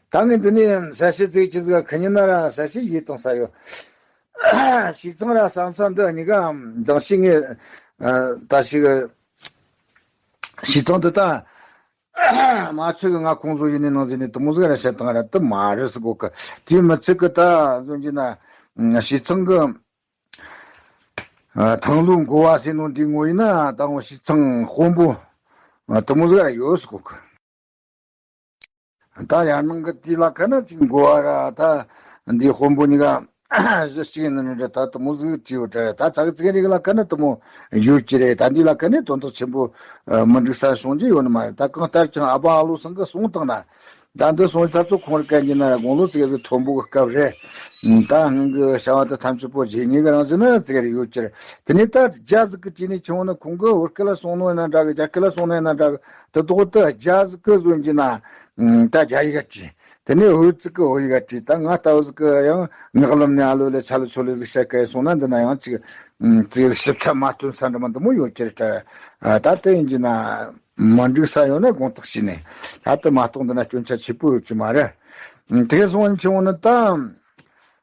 ད་ངས་འདི་ནས་གསལ་བཤད་ཙིག་ཅི་ཟིག་ཁ་ཉིན་ན་ར་གསལ་བཤད་ཡེད་བཏང་ས་ཡོད། བྱས་ཙང་ར་བསམ་ས་འདི་གཉིས་ཀ་འདང་ཞིག་ངས་ད་ཞིག་བྱས་ཙང་འདི་ད་མ་ཚིག་གི་ང་ཁོང་ཚོ་ཡིན་ནི་ནང་ཟིན་ནི་དུ་མོ་ཟིག་ར་བཤད་བཏང་ར་དུ་མ་རེད་ཟེར་གོ་གི། དེའི་མི་ཚིག་གི་ད་བཟོ་རྒྱུ་ན། བྱས་ཙང་གི་ཐང་ལོའི་འགོ་བ་ཟེར་ནོ་འདི་ངོ་ཡིན་ན་ད་ངོ་བྱས་ཙང་དཔོན་པོ་དུ་མོ་ཟིག་ར་ཡོད་ཟེར་གོ་གི། ད་ཡར་ནང་གི་དེ་ལ་ཁ་ན་ཅིག་འགོ་བ་ར་ད་འདི་དཔོན་པོ་གཉིས་ཀ་གཞི་གཅིག་ཡིན་ནི་འདྲ། ད་དུ་མོ་ཟིག་བྲིས་ཡོད་དྲ། ད་ཚག་ཚིག་རིགས་ལ་ཁ་ན་དུ་མོ་ཡོད་ཀྱི་རེད། ད་འདི་ལ་ཁ་ནས་དོན་དག་ཆེན་པོ་མི་འགྲིག་ས་བྱུང་རྒྱུ་ཡོད་ནི་མ་རེད། ད་གང་ལྟར་ཀྱང་ཨ་ཕ་ཨ་ལོ་ཚང་གི་གསུང་བཏང་ན། ད་འདི་སོང་ད་ཚོ་ཁོང་ར་གན་གྱི་ན་ར་དགུང་ལོ་ཙིག་ཟིག་མཐོན་པོ་གི་སྐབས་རེད། ད་སྔོན་གི་བྱ་བ་དེ་ཐམས་ཅད་པོ་རྗེས་ཉིད་ཀྱི་རང་བཞིན་ན་ཙིག་རེ་ཡོད་ཀྱི་རེད། དེ་ནས་ད་རྒྱ་ཟིག་གི་དུས་ནས་ཁྱེར་འོང་ན་ཁོང་གི་བོད་སྐད་ལ་སོང་ནོ་ཡིན་ན་འདྲ་གི། རྒྱ་སྐད་ལ་སོང་ནོ་ཡིན་ན་འདྲ་གི། དེ་དག་ད་རྒྱ་ཟིག་གི་བཟོ་རྒྱུ་ན་ད་རྒྱ་ཡིག་ག་བྲིས། དེ་ནས་བོད་ཟིག་གི་བོད་ཡིག་ག་བྲིས། ད་ང་ལྟ་བུ་ཟིག་གི་ཡང་ངག་ལམ་ནས་ཨ་ལོ་ལེ་ཆ་ལོ་ཆོ་ལེ་ཟིག་བཤད་གི་སོང་ན་འདི་ན་ཡང་ཅིག་ཅིག་ཞིབ་ཆ་མ་སྟོན་ས་འདྲ་མ་འདི་མོ་ཡོད་ཀྱི་རེད་དྲ། ད་དེ་ཡིན་གྱི་ན། མ་འགྲིག་ས་ཡོད་ན་དགོངས་དག་བྱས་ནས། ད་ལྟ་མ་གཏོགས་འདི་ན་སྐྱོན་ཆ་ཆེ་པོ་ཡོད་ཀྱི་མ་རེད། དེ་སོང་ཆུང་ནི་ད་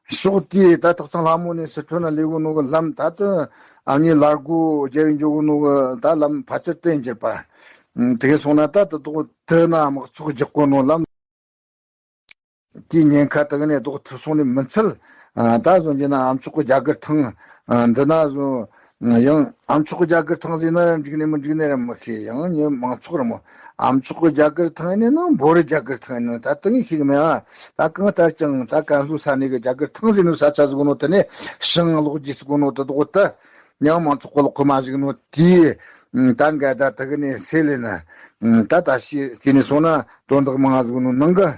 ཕྱོགས་དེའི་ད་སྟག་ཚང་ལྷ་མོ་ནས་སི་ཁྲོན་ལ་སླེབས་གོ་ནོ་གི་ལམ། ད་དུ་ཨ་ནི་ལར་གོ་རྒྱལ་བའི་འཇོག་གོ་ནོ་གི་ད་ལམ་ཕལ་ཆེར་དེ་འགྱུར་པ། དེ་སོང་ན་ད་དུ་དོག་དེ་ན་དམག་ཚོགས་རྒྱག་གོ་ནོ་ལམ། དེའི་ཉེན་ཁ་དག་ནས་ལྡོག་ཐུབ་སོང་ནི་མི་ཚད། ཨ། ད་བཟོ་རྒྱུ་ན་ཨ་མཆོག་གི་རྒྱ་གར་ཐང་། ཨ། འདི་ན་བཟོ་ཡང་ཨ་མཆོག་གི་རྒྱ་གར་ཐང་ཟེར་ན་ར་འགྲིག་ནི་མི་འགྲིག་ནི་ར་མི་ཤེས། ཡང་ཉེ་མང་ཚོགས་ར་མོ། ཨ་མཆོག་གི་རྒྱ་གར་ཐང་ཡིན་ནི་ན་འབོ་རི་རྒྱ་གར་ཐང་ཡིན་ནི་ད་དུང་ཤེས་གི་མེད་ཨ། ད་གང་ལྟར་ཀྱང་ད་ཀན་ལྷོའི་ས་གནས་གི་རྒྱ་གར་ཐང་ཟེར་ནི་ས་ཆ་ཟིག་ནོ་དེ་ནས་ཤིང་ལོག་རྗེས་ཟིག་ནོ་དེ་དོག་ད། ཡང་མང་ཚོགས་གོ་ལོག་ཁོ་མ་ཞིག་ནོ་དེའི་ད་འགལ་ཟླ་དག་ནས་སེལ་ལེ་ན། ད་ད་ཤི་དེ་ནས་སོང་ན་དོན་དག་མང་ཟིག་ནོ་ནང་གི།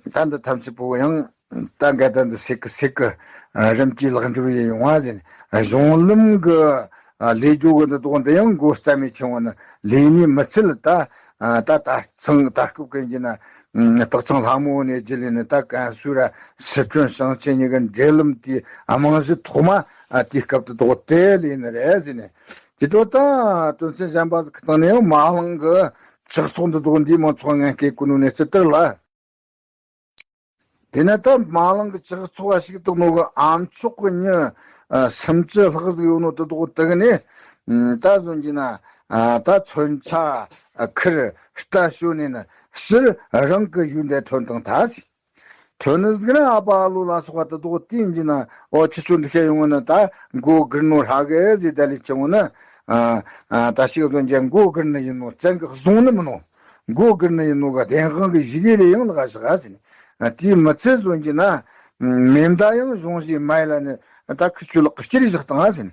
ད་འདི་ཐམས་ཅད་པོ་ཡང་ད་འགལ་ཟླ་འདི་སེལ་གི་སེལ་གི་རིམ་གྱིས་ལེགས་འགྲུབ་ཡིན་ཡོང་བ་ཟིན། གཞུང་ལམ་གི་ལས་སྒོ་གི་འདི་དོག་འདི་ཡང་འགོ་བརྩམས་མི་ཆུང་བ་ནི་ལས་ནི་མི་ཚུལ་ད། ད་ད་ཚང་ད་སྐུབ་ཀུན་གྱི་ན་སྟག་ཚང་ལྷ་མོ་ནས་བརྒྱུད་ལས་ནི་ད་ཀན་སུའུ་ར་སི་ཁྲོན་ཞིང་ཆེན་གཉིས་ཀྱི་འབྲེལ་ལམ་དེའི་རྨང་གཞི་ཐོག་མ་དེའི་སྐབས་དུ་དོག་དེ་ལས་ནི་རེད་ཟིན། དེ་འཕྲོ་ད་དོན་ཚན་གཞན་པ་ཟིག་གི་སྟེང་ནས་ཡང་མ་ལང་གི་ཕྱག་ཚོགས་འདི་དོག་འདིའི་མང་ཚོགས་ངན་སྐད་ཀུན་ནོ་ནས་ཙི་ཏར་ལ། དེ་ན་ད་མ་ལང་གི་ཕྱག་ཚོགས་བ་ཞིག་དོག་ནོ་གི་ཨ་མཆོག་གི་མྱི་སུམ་ཅུ་ལྷག་ཟིག་ཡོད་ནོ་དེ་དོག་དེ་གི་ནས་ད་བཟོ་རྒྱུ་ན་ད་མཚོན་ཆ་ཁུར་རྟ་ཞོན་ནས་ནི་ཕྱིར་རང་གི་ཡུལ་འདི་ཐོན་དང་ད་ཟིན། ཐོན་ནི་ཟིག་ན་ཨ་ཕ་ཨ་ལོ་ལ་སོགས་པ་དེ་དོག་དེ་ཡིན་གྱི་ན། ཨོ་ཁྱེད་ཚོ་འདི་ཤེས་ཡོང་ན་ད་མགོ་སྒུར་ནོ་ཧྲ་གི་ཟེར་ད་ལས་ཆེ་འོང་ན། ཨ་ཨ་ད་ཞིག་བཟོ་རྒྱུ་མགོ་སྒུར་ནི་ཡིན་ནོ་བཙན་གི་བཟུང་ནི་མིན་ནོ། མགོ་སྒུར་ནི་ཡིན་ནོ་ག་བདེན་དཔང་གི་ཞིག་གི་རེ་ཡང་ལག་བཞག་ཟིན། དེའི་མི་ཚེ་བཟོ་རྒྱུ་ན་མེ་མདའ་ཡང་གཞུང་བཞིན་མ་ཡིན་ལ་ནི་ད་ཁི་ཆུ་ལག་གི་སྐྱེར་བཞག་བཏང་ཟིན།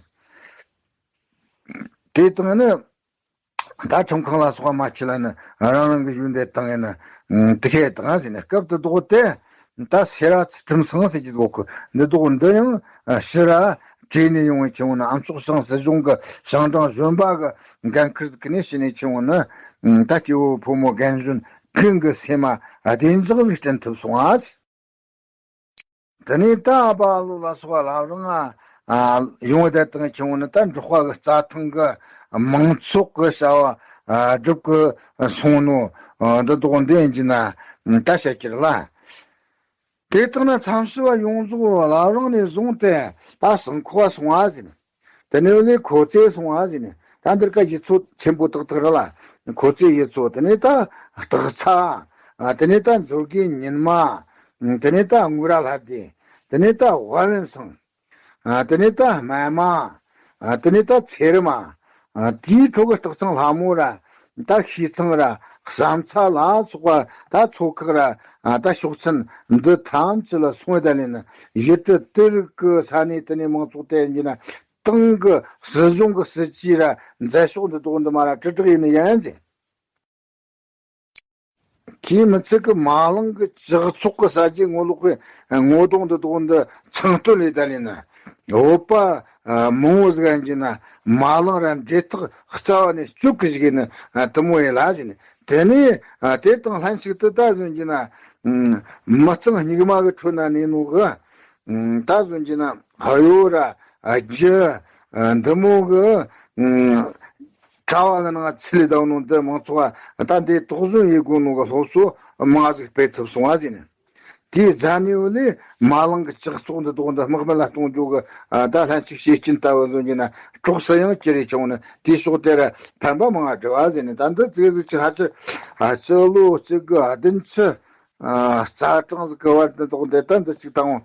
དེ་དང་ནི། ད་ཁྲིམས་ཁང་ལ་སོགས་མ་ཁྱེར་ལ་ནི་རང་རང་གི་ཡུལ་འདི་བཏང་ཡིན་ན་དེ་ཁས་བཏང་ཟིན་ནས་སྐབས་དེ་དོག་དེ་ད་སེ་ར་ཚུལ་ཁྲིམས་སང་ཟེར་གྱི་འདུག་གི། འདི་དོག་འདི་ཡང་ཕྱི་ར་བྲོས་ནས་ཡོང་བའི་ཆེ་བོ་ནི་ཨ་མཆོག་ཞང་སྲིད་གཞུང་གི་ཞང་ཀྲང་གཞོན་པ་གི་འགན་ཁུར་ཟིག་གི་ནས་ཕྱི་ནས་ཆེ་བོ་ནི་ད་སྐྱེ་བོ་ཕོ་མོ་རྒན་གཞོན་ཀུན་གྱི་སེམས་མ་བདེ་འཇགས་ལུགས་བསྐྲུན་ཐུབ་སོང་ཨ། དེ་ནས་ད་ཨ་ཕ་ཨ་ལོ་ལ་སོགས་པ་ལབ་རང་ང་ཡོང་བའི་དེ་དང་ཁྱེད་ངོ་ནི་ད་འབྲོག་པ་གི་རྩྭ་ཐང་གི་མང་ཚོགས་གི་བྱ་བ་སྒྲུབ་གི་སོང་ནོ་འདི་དོག་འདི་ཡིན་གྱི་ན་ད་བཤད་ཀྱི་རེད་ལ། དེ་དག་ན་མཚམས་ཞུ་བ་ཡོངས་རྫོགས་ལབ་རང་ནས་བཟུང་སྟེ་ད་སང་ཁོ་བ་སོང་བ་ཟིན། དེ་ནས་ལས་ཁོ་ཚེ་སོང་བ་ཟིན། ད་འདིར་ཀ་ཡུལ་ཚོ་ཆེན་པོ་ཏག་ཏག་རེད་ལ། ཁོ་ཚོའི་ཡུལ་ཚོ། དེ་ནས་ད་སྟག་ཚང་། དེ་ནས་ད་མཛོད་དགེ་ཉི་མ། དེ་ནས་ད་དངུལ་རྭ་ལྷ་སྡེ། དེ་ནས་ད་ཝ་བན་སང་། ཨ། དེ་ནས་ད་སྨད་མ། ཨ། དེ་ནས་ད་ཚེ་རི་མ། ཨ། དེའི་ཁྲོད་ཀྱི་སྟག་ཚང་ལྷ་མོ་ར། ད་ཤིས་ཚང་ར། བསམ་ཚ་ལ་སོགས་པ་ད་མཚོ་ཁག་ར། ཨ། ད་ཕྱོགས་མཚམས་འདི་ཐམས་ཅད་ལ་སོང་བ་ད་ལས་ན། ཡུལ་དུ་དེ་རིགས་ཀྱི་ས་གནས་དེ་ནས་མང་ཚོགས་དེ་ཡིན་ན། ཏང་གི་སྲིད་གཞུང་གི་སྲིད་ཇུས་ར། མཛད་ཕྱོགས་འདི་དག་འདི་མ་ར་དྲིལ་བསྒྲགས་ཡིན་ནི་ཡིན་ཟེར། དེའི་མི་ཚད་ཀྱི་མ་ལང་གི་ལྕགས་ཚོགས་ཀྱི་ས་རྒྱུ་ངོ་ལོག་གི་ངོ་གདོང་འདི་དག་འདི་ཆང་སྟོན་ལས་ད་ལས་ན། བོད་པ་མང་བོ་ཟིག་ཡིན་གྱི་ན། མ་ལང་ར་འབྲེལ་ཐག་རྩ་བ་ནས་གཅོད་གི་ཞིག་ཡིན་ནི་དེ་མོ་ཡིན་ལ་ཟེར་ནས། དེ་ནས་དེ་དང་ལྷན་ཅིག་ཏུ་ད་ཟེར་གྱི་ན། མི་གཙང་སྙིགས་མ་གི་ཁྲོད་ན་གནས་ནོ་གི། ད་ཟེར་གྱི་ན་གཡོ་ར་རྒྱུ་འདི་མོ་གི། གྲྭ་བ་གི་ནང་ཚུད་ལས་བསྡད་ནོ་འདི་མང་ཚོགས་ད་འདི་དོགས་ཟོན་ཡེད་དགོས་ནོ་གི་སློབ་གསོ་མང་ཟིག་སྤེལ་ཐུབ་སོང་བ་ཟེར་ནས། དེའི་རྫ་ནས་བུ་ལས་མ་ལང་གི་ལྕགས་ཚོགས་འདི་དག་འདི་དམག་མི་ལ་གཏོང་རྒྱུ་གི། ད་ལྷན་ཅིག་བྱེད་ཀྱིན་ལྟ་བུ་ཟེར་གྱི་ན་གྲོགས་སུ་ཡང་ཅི་རེད་བྱུང་ནི། དེའི་ཕྱོགས་དེ་ར་ཕན་པ་མང་བ་བསྒྲུབ་བ་ཟེར་ནས། ད་འདི་ཙིག་ཟིག་ཅིག་ཧ་ཅི་ཨ་སྤྱི་ལོ་གཅིག་དགུ་བདུན་ཅུ་རྩ་གྲངས་ཟིག་གི་བར་དུ་དག་འདི་ད་འདི་ཅིག་བཏང་།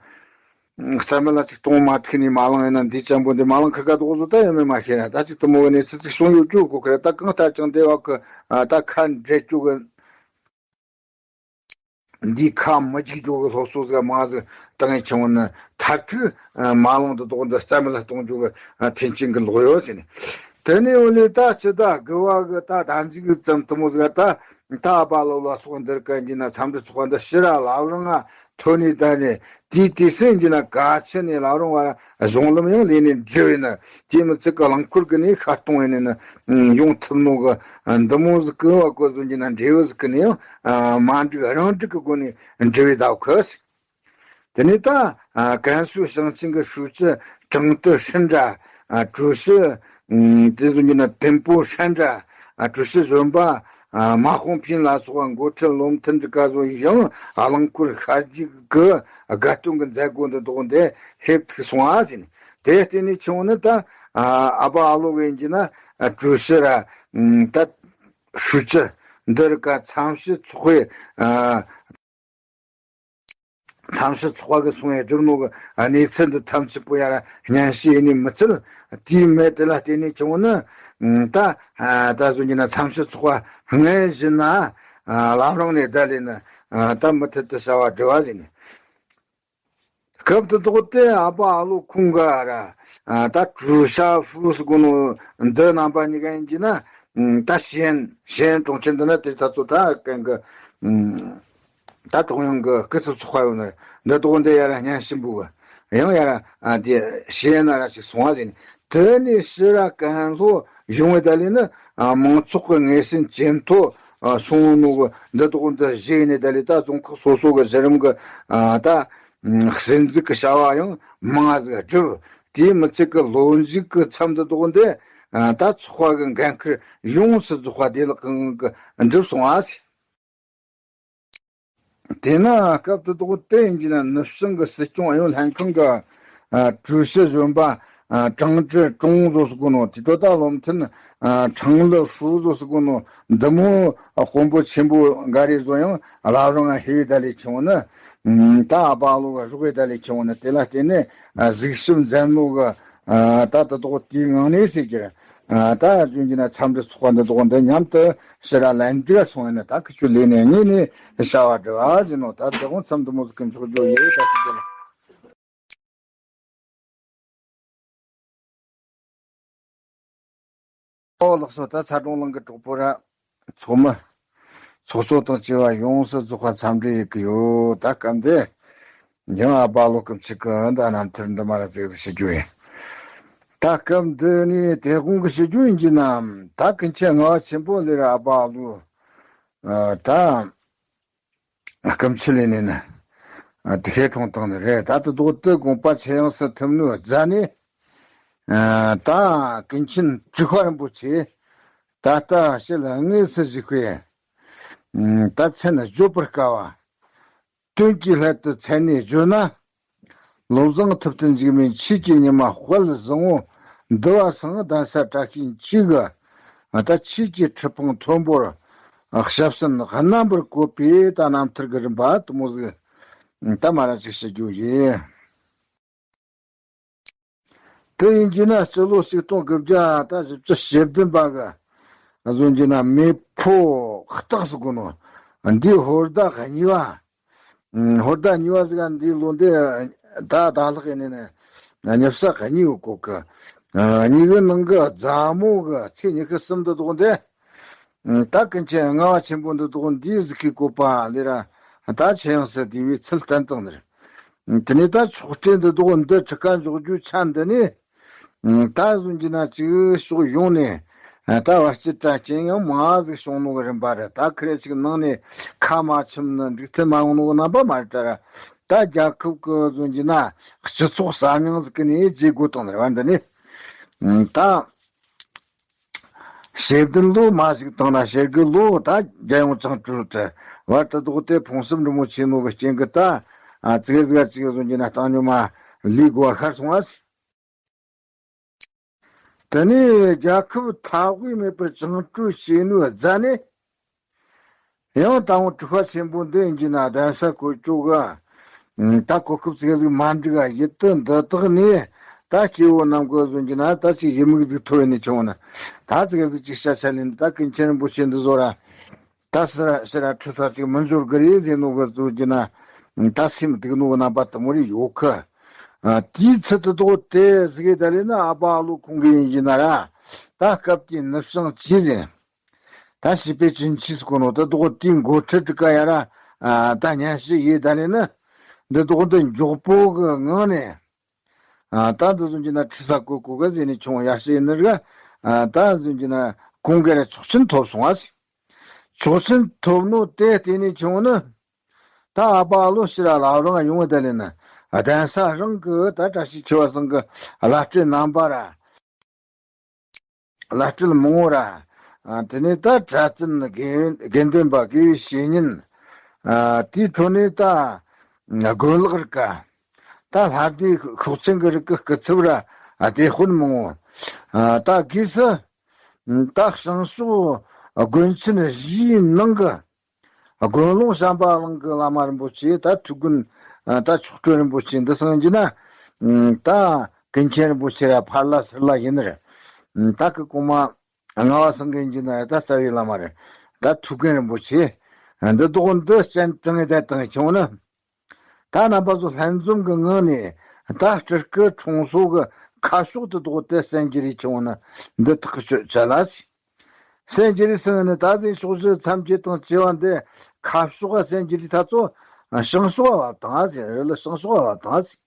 རྩ་མེད་ལ་ཅིག་གཏོང་མ་ཐུབ་ནས་མ་ལང་ཡིན་ན། འདི་ཅན་པོ་འདི་མ་ལང་ཁ་ཁ་དོག་བཟོ་ད་ཡོད་མེད་མ་ཤེས་ན། ད་ཅིག་དུ་མོ་བས་ནས་སི་ཙིག་སོང་ཡོད་རྒྱུ་གོ་ཁ་ར། ད་གང་ལྟར་ཀྱང་འདི་བ་གི་ད་ཁ་འབྲལ་རྒྱུ་གི། འདི་ཁ་མི་འཇིག་རྒྱུ་གི་སློབ་གསོ་ཟིག་མང་ཟིག་བཏང་ཡིན་ཆུང་ནི། མཐར་ཐུག་མ་ལང་དུ་དོག་འདི་རྩ་མེད་ལ་གཏོང་རྒྱུ་གི་མཐུན་རྐྱེན་གི་ལོག་ཡོད་ཟེར་ནས། དེ་ནས་འོ་ལས་ད་ཅི་ད་དགུ་བ་གི་ད་ད་འཇིག་ཙམ་དུ་མོ་ཟིག་ད། ད་ཨ་པ་ལོ་ལ་སོགས་འདིར་ག་འགྱིས་ན་འཚམས་འདྲི་ཚོགས་པ་འདི་ཕྱི་ར་ལབ་རང་ང་ཐོན་ནས་ད་ནས། དེའི་དུས་སུ་འགྱིས་ན་ག་ཆུ་ནས་ལབ་རང་བ་གཞུང་ལམ་ཡང་ལས་ནས་འགྲུལ་བས་ན། དེ་མི་ཚིག་གི་རླངས་འཁོར་གི་ནས་ཤར་གཏོང་བས་ནས་ནི་ཡོང་ཐུབ་ནོ་གི། འདི་མོ་ཟིག་གི་བ་གོ་ཟོ་འགྱིས་ན་འབྲས་བུ་ཟིག་གི་ནས་ཡང་མ་འགྲིག་རང་འགྲིག་གི་སྒོ་ནས་འགྲུལ་བས་ད་ཁོས། དེ་ནས་ད་ཀན་སུའུ་ཞིང་ཆེན་གྱི་ཧྲུའུ་ཅི་ཀྲང་ཏི་ཧྲིན་དྲ། ཀྲུའུ་ཞི། དེ་ཚོ་ཉིད་ན་ཐེན་པོ་ཧྲན་དྲ། ཀྲུའུ་ཞི་གཞོན་པ་མ་ཧོང་ཕིན་ལ་སོགས་པ་འགོ་ཁྲིད་བློ་མཐུན་འདི་ག་ཚོ་ཡང་རླངས་འཁོར་ཤར་རྒྱུག་གི་དགའ་སྟོན་གྱི་མཛད་སྒོ་འདི་དག་འདི་ཕེབས་ཐུག་སོང་ཨ་ཟེར་ནས། དེ་བརྟེན་ནས་ཆུང་ནི་ད་ཨ་ཕ་ཨ་ལོ་གི་ཡིན་གྱི་ན། ཀྲུའུ་ཞི་ར་ད་ཧྲུའུ་ཅི་འདི་རིགས་ཀ་འཚམས་ཞིབ་ཚོགས་པའི། འཚམས་ཞིབ་ཚོགས་པ་གི་སོང་ཡ་སྒྲུབ་ནོ་གི་གནས་ཚུལ་འདི་ཐམས་ཅད་པོ་ཡ་ར་སྙན་ཞུ་ཡིན་ནི་མི་ཚད། དེའི་མེད་དེ་ལ་བརྟེན་ནས་ཆུང་ནི། ད་ད་གཟོད་ཀྱི་ན་འཚམས་ཞིབ་ཚོགས་པ་སྔོན་བཞིན་ན་ལམ་རང་ནས་བསྡད་ལས་ནི་ད་མུ་མཐུད་དུ་བྱ་བ་སྒྲུབ་བ་ཟིན་ནི། སྐབས་དེ་དག་དེ་ཨ་ཕ་ཨ་ལོ་ཁོང་ག་ར་ད་ཀྲུའུ་ཞི་ཧྥུ་ཟེར་གོ་ནོ་འདི་རྣམ་པ་གཉིས་ཀ་ཡིན་གྱི་ན། ད་ཞི་ཨན་ཞི་ཨན་གྲོང་ཁྱེར་འདི་ན་དེ་ད་ཚོ་ད་གན་གི། ད་ཀྲུང་དབྱང་གི་སྐུ་ཚབ་ཚོགས་པ་ཡོད་ནི་འདི་དག་འདི་ཡ་ར་སྙན་ཞུ་འབུལ་གི། ཡང་ཡ་ར་དེ་ཞི་ཨན་ན་ར་ཞིག་སོང་བ་ཟིན། དེ་ནས་ཕྱི་ར་ཀན་ལྷོ་ཡོང་བའི་ད་ལས་ནི་མང་ཚོགས་ཀྱི་ངོས་ཟིན་ཇེ་མཐོ་སོང་ནོ་གི་འདི་དག་འདི་གཞི་ཡིན་ནི་ད་ལས་ད་རྫོང་ཁག་སོ་སོ་གི་གཞི་རིམ་གི་ད། སྲིད་འཛུགས་ཀྱི་བྱ་བ་ཡང་མང་ཟིག་བསྒྲུབས། དེའི་མི་ཚད་ཀྱི་ལོ་མཇུག་གི་མཚམས་འདི་དག་འདི་ད་ཚོགས་པ་གི་འགན་ཁུར་ཡོངས་སུ་རྫོགས་པ་བདེ་བླག་གི་ངང་གིས་འགྲུབ་སོང་ཨ་ཟེར། དེས་ན་སྐབས་དེ་དག་དེ་ཡིན་གྱི་ན་ནུབ་བྱང་གི་སྲིད་སྐྱོང་ཨུ་ཡོན་ལྷན་ཁང་གི་ཀྲུའུ་ཞི་གཞོན་པ་ཀྲང་ཀྲི་ཀྲུང་བཟོ་ཟེར་གོ་ནོ། དེ་ཚོ་ད་བློ་མཐུན་ཁྲང་ལི་ཧྥུ་བཟོ་ཟེར་གོ་ནོ། འདི་མོ་དཔོན་པོ་ཆེན་པོ་འགའ་རེ་ཚོ་ཡང་བླ་བྲང་ང་ཧེ་བའི་ད་ལས་ཆེ་བོ་ནི། ད་ཨ་ཕ་ལོ་ག་རོགས་ཀྱི་ད་ལས་ཆེ་བོ་ནི་དེ་ལ་བརྟེན་ནས་གཟིགས་ཞིབ་མཛད་ནོ་གི། ད་དེ་དག་དེའི་ངང་ནས་ཟེར་གྱི་རེད། ད་རྒྱུན་གྱི་ན་འཚམས་འདྲི་ཚོགས་པ་འདི་དག་འདི་མཉམ་དུ་ཕྱི་ར་ལན་འདྲི་སོང་ཡིན་ན། ད་ཁི་ཆུ་ལས་ནས་ངས་ནས་བྱ་བ་སྒྲུབ་པ་ཟིན་ནོ། ད་དེ་དག་མཚམས་འདི་མོ་ཟིག་གི་འཇོག་རྒྱུ་ཡོད། ད་ཟིན་གྱི་རེད། ཨོ་ལགས་སོ། ད་ཚ་གྲོང་གླིང་གི་གྲོགས་པོ་ར་ཚོགས་མི་ཚོགས་གཙོ་དང་བཅས་པ་ཡོངས་སུ་རྫོགས་པ་འཚམས་འདྲི་ཡེད་གི་ཡོད། ད་སྐབས་འདི་ཡང་ཨ་ཕ་ལོ་སྐུ་མཆེད་ཀྱི་ད་རྣམ་ཐར་འདི་མ་ར་ཙིག་ཙིག་ཞུ་རྒྱུ་ཡིན། ད་སྐབས་འདི་ནས་དེ་དགོང་གི་ཞུ་རྒྱུ་ཡིན་གྱི་ན། ད་ཀུན་མཁྱེན་ལྔ་པ་ཆེན་པོ་ལས་ར་ཨ་ཕ་ལོ་ད་སྐུ་མཆེད་ལས་ནས་ན་དེ་ཤེས་གྲོང་དང་ནི་རེད། ད་དེ་དག་དེ་དགོངས་པ་ཇེ་ཡངས་སུ་ཐུབ་ནོའི་རྫ་ནས། ད་ཀུན་མཁྱེན་དྲུག་པ་རིན་པོ་ཆེ་ད་ལྟ་ཕྱི་ལ་དངོས་སུ་བཞུགས་པའི་ད་མཚན་བརྗོད་པར་དཀའ་བ། དོན་གྱི་སླད་དུ་མཚན་ནས་བརྗོད་ན། བློ་བཟང་ཐུབ་བསྟན་འཇིགས་མེད་ཆོས་ཀྱི་ཉི་མ་དཔལ་བཟང་པོ་ འདུལ་བ་སེང་གདན་ས་བཀྲ་ཤིས་འཁྱིལ་གི། ད་ཆོས་ཀྱི་ཁྲི་འཕང་མཐོན་པོར་ཞབས་སེན་རྣམ་པར་བཀོད་པའི་ད་རྣམ་ཐར་གྱི་རིམ་པ་དེ་མོ་ཟིག་ད་མ་ར་ཅིག་ཞུ་རྒྱུ་ཡིན། དེ་ཡིན་གྱི་ན་སྤྱི་ལོ་ཆིག་སྟོང་དགུ་བརྒྱ་ད་བཞི་བཅུ་ཞེ་བདུན་པ་གི་བཟོ་གྱི་ན་མེ་ཕོ་སྟག་ཟེར་གོ་ནོ། འདིའི་ཧོར་ཟླ་གཉིས་པ། ཧོར་ཟླ་གཉིས་པ་ཟིག་ག་འདིའི་ལོ་འདི་ད་ད་ལྷག་ཡིན་ནི་ནི་ཉི་ཤུ་གཉིས་ཡོད་གོ་གི། གཉིས་གི་ནང་གི་རྫ་མོ་གི་ཚེས་ཉི་ཤུ་གསུམ་དུ་དོག་འདི། ད་ཀུན་མཁྱེན་ལྔ་བ་ཆེན་པོ་འདི་དོག་འདིའི་གཟིགས་ཀའི་བཀོད་པ་ལས་ར་ད་ཆེ་ཡང་སྲིད་དེ་བས་ཚུལ་བསྟན་བཏང་ནི་རེད། དེ་ནས་ད་ཆོག་ཁྲིད་འདི་དོག་འདི་ཁྲི་ཁ་འཇོག་རྒྱུའི་ཆ་འདི་ནས། ད་གཟོད་ཀྱི་ན་ཅིག་ཕྱོགས་ཡོངས་ནས་ད་བར་སྐྱིད་དྲ་རྐྱེན་ཡང་མང་ཟིག་བྱུང་ནོ་གི་རིམ་པ་རེད། ད་ཁི་རེ་ཅིག་ནང་ནས་ཁ་མ་ཆིམ་ནི་འགྲིག་མཐུན་མ་ཡོང་ནོ་གི་རྣམ་པ་མ་རེད་ད་ར། ད་རྒྱལ་ཁབ་གི་གཟོད་ཀྱི་ན་སྤྱི་ཚོགས་གསར་རྙིང་ཟིག་གི་ནས་བརྗེ་དགོས་བཏང་ནི་རེད་བ། འདི་ནས་ད་ཞེ་བདུན་ལོ་མ་ཞིག་བཏང་ན་ཞེ་དགུ་ལོ་ད་རྒྱལ་ཡོངས་བཅིངས་འགྲོལ་དུ་བར་དུ་ལྡོག་སྟེ་ཕུང་གསུམ་འགྲོ་མོ་ཆེ་ནོ་གི་རྐྱེན་གི་ད་ཙི་གེ་ཟིག་ཅིག་གཟོད་ཀྱི་ན་བཏང་ཉོ་མ་ལུས་དགོས་པ་ཤར་སོང་བ། དེ་ནས་རྒྱལ་ཁབ་མཐའ་དབུས་མེད་པར་བཅིངས་འགྲོལ་བྱས་ནོའི་རྗེས་ནས། ཡང་དང་པོ་དྲུག་པ་ཆེན་པོ་འདི་ཡིན་གྱི་ན་གདན་ས་བཀོད་ཅོག་གི་ད་གོ་སྐབས་ཙི་གེ་ཟིག་མ་འགྲིག་ག་ཡིད་དུ་འདི་དག་ནས་ད་སྐྱེ་བོ་རྣམས་ཀྱི་གཟོད་ཀྱི་ན་ད་ཅིག་ཡིད་མུག་ཟིག་ཐོབ་ནས་བྱུང་ན། ད་ཙི་གེ་ཟིག་ཅིག་ཤ་ཆ་ལེན་ད་ཀུན་མཁྱེན་རིན་པོ་ཆེ་འདི་ཟོ་ར། ད་སི་ར་སི་ར་ཁྲི་ས་ཅིག་མི་འབྱོར་གི་རེད་ཟེར་ནོ་གི་ཟོ་ཀྱི་ན་ད་སེམས་སྡུག་ནོ་གི་རྣམ་པ་དེ་མོ་རེ་ཡོད་གི། དེའི་ཚུལ་དུ་དོག་དེ་ཟིག་གི་ད་ལས་ན་ཨ་ཕ་ཨ་ལོ་ཁོང་གི་ཡིན་གྱི་ན་ར། ད་སྐབས་དེའི་ནུབ་བྱང་ཅི་ཟེར། ད་བྱིས་པའི་ཅིན་ཆི་སྐོར་ནོ་ད་དོག་དེའི་འགོ་ཁྲིད་དྲུག་ཀ་ཡ་ར། ད་ཉན་ཤི་ཡེ་ད་ལས་ན། འདི་དོག་འདི་མགྱོགས་པོ་གི་ངང་ནས། ད་འདི་ཟོ་ཀྱི་ན་ཁྲི་ས་བཀོད་གོ་གི་ཟེར་ནས་ཆུང་ཡར་ཤི་ཡེ་ནི་ར། ད་འདི་ཟོ་ཀྱི་ན་གོང་གི་ར་ཆོག་མཆན་ཐོབ་སོང་བ། ཆོག་མཆན་ཐོབ་ནོ་དེ་བལྟས་ནས་ཆུང་ནི། ད་ཨ་ཕ་ཨ་ལོ་ཕྱི་ར་ལ་རང་ཡོང་བ་ད་ལས་ན། གདན་ས་རང་གི་ད་བཀྲ་ཤིས་ཆོས་པ་ཚང་གི་བླ་སྤྲུལ་རྣམ་པ་ར། བླ་སྤྲུལ་མང་བོ་ར། དེ་ནས་ད་གྲྭ་བཙུན་དགེ་དགེ་འདུན་པ་དགེ་བའི་བཤེས་གཉེན། དེའི་ཁྲོད་ནས་ད་དགོན་ལག་རིགས་ཀ། ད་ལྷ་སྡེ་ཤོག་ཆེན་གྱི་རིགས་ཀྱི་སྐུ་ཚབ་ར་སྡེ་དཔོན་མང་བོ། ད་སྒོས་སུ་ད་བྱང་ཕྱོགས་དགོན་ཆེན་བཞིའི་ནང་གི་དགོན་ལུང་བྱམས་པ་གླིང་གི་བླ་མ་རིན་པོ་ཆེ་ད་ཐུགས་དགོངས་ད་མཆོག་སྤྲུལ་རིན་པོ་ཆེ་འདི་སང་གྱི་ན་ད་ཀུན་མཁྱེན་རིན་པོ་ཆེ་ར་ཕར་ལ་ཚུར་ལ་ཡིན་ནི་རེད། ད་གི་གོང་མ་ལྔ་པ་སངས་རྒྱས་འཇིགས་ན་ད་རྩ་བའི་བླ་མ་རེད། ད་ཐུའུ་བཀྭན་རིན་པོ་ཆེ། འདི་དོག་འདི་སྤྱན་དྲངས་ཡི་ད་དྲངས་ཡི་ཆུང་ནི། ད་རྣམ་པ་ཚོ་ལྷན་འཛོམས་ཀྱི་ངང་ནས་ད་སྤྲུལ་སྐུ་འཁྲུངས་ས་གི་ཁ་ཕྱོགས་དེ་དོག་དེ་སེང་གེ་རི་ཆུང་ནི་འདི་ཐག་གི་ཆོད་ཆ་ལ་སི། སེང་གེ་རི་སེང་ནི་ད་ཟིན་ཕྱོགས་བཞི་མཚམས་བརྒྱད་དང་བཅས་པ་འདི་ཁ་ཕྱོགས་སེང་གེ་རི་ད་ཚོ་བྱང་ཕྱོགས་བབ་དང་ཟེར་རི་ལི་བྱང་ཕྱོགས་བབ་དང་ཟེར།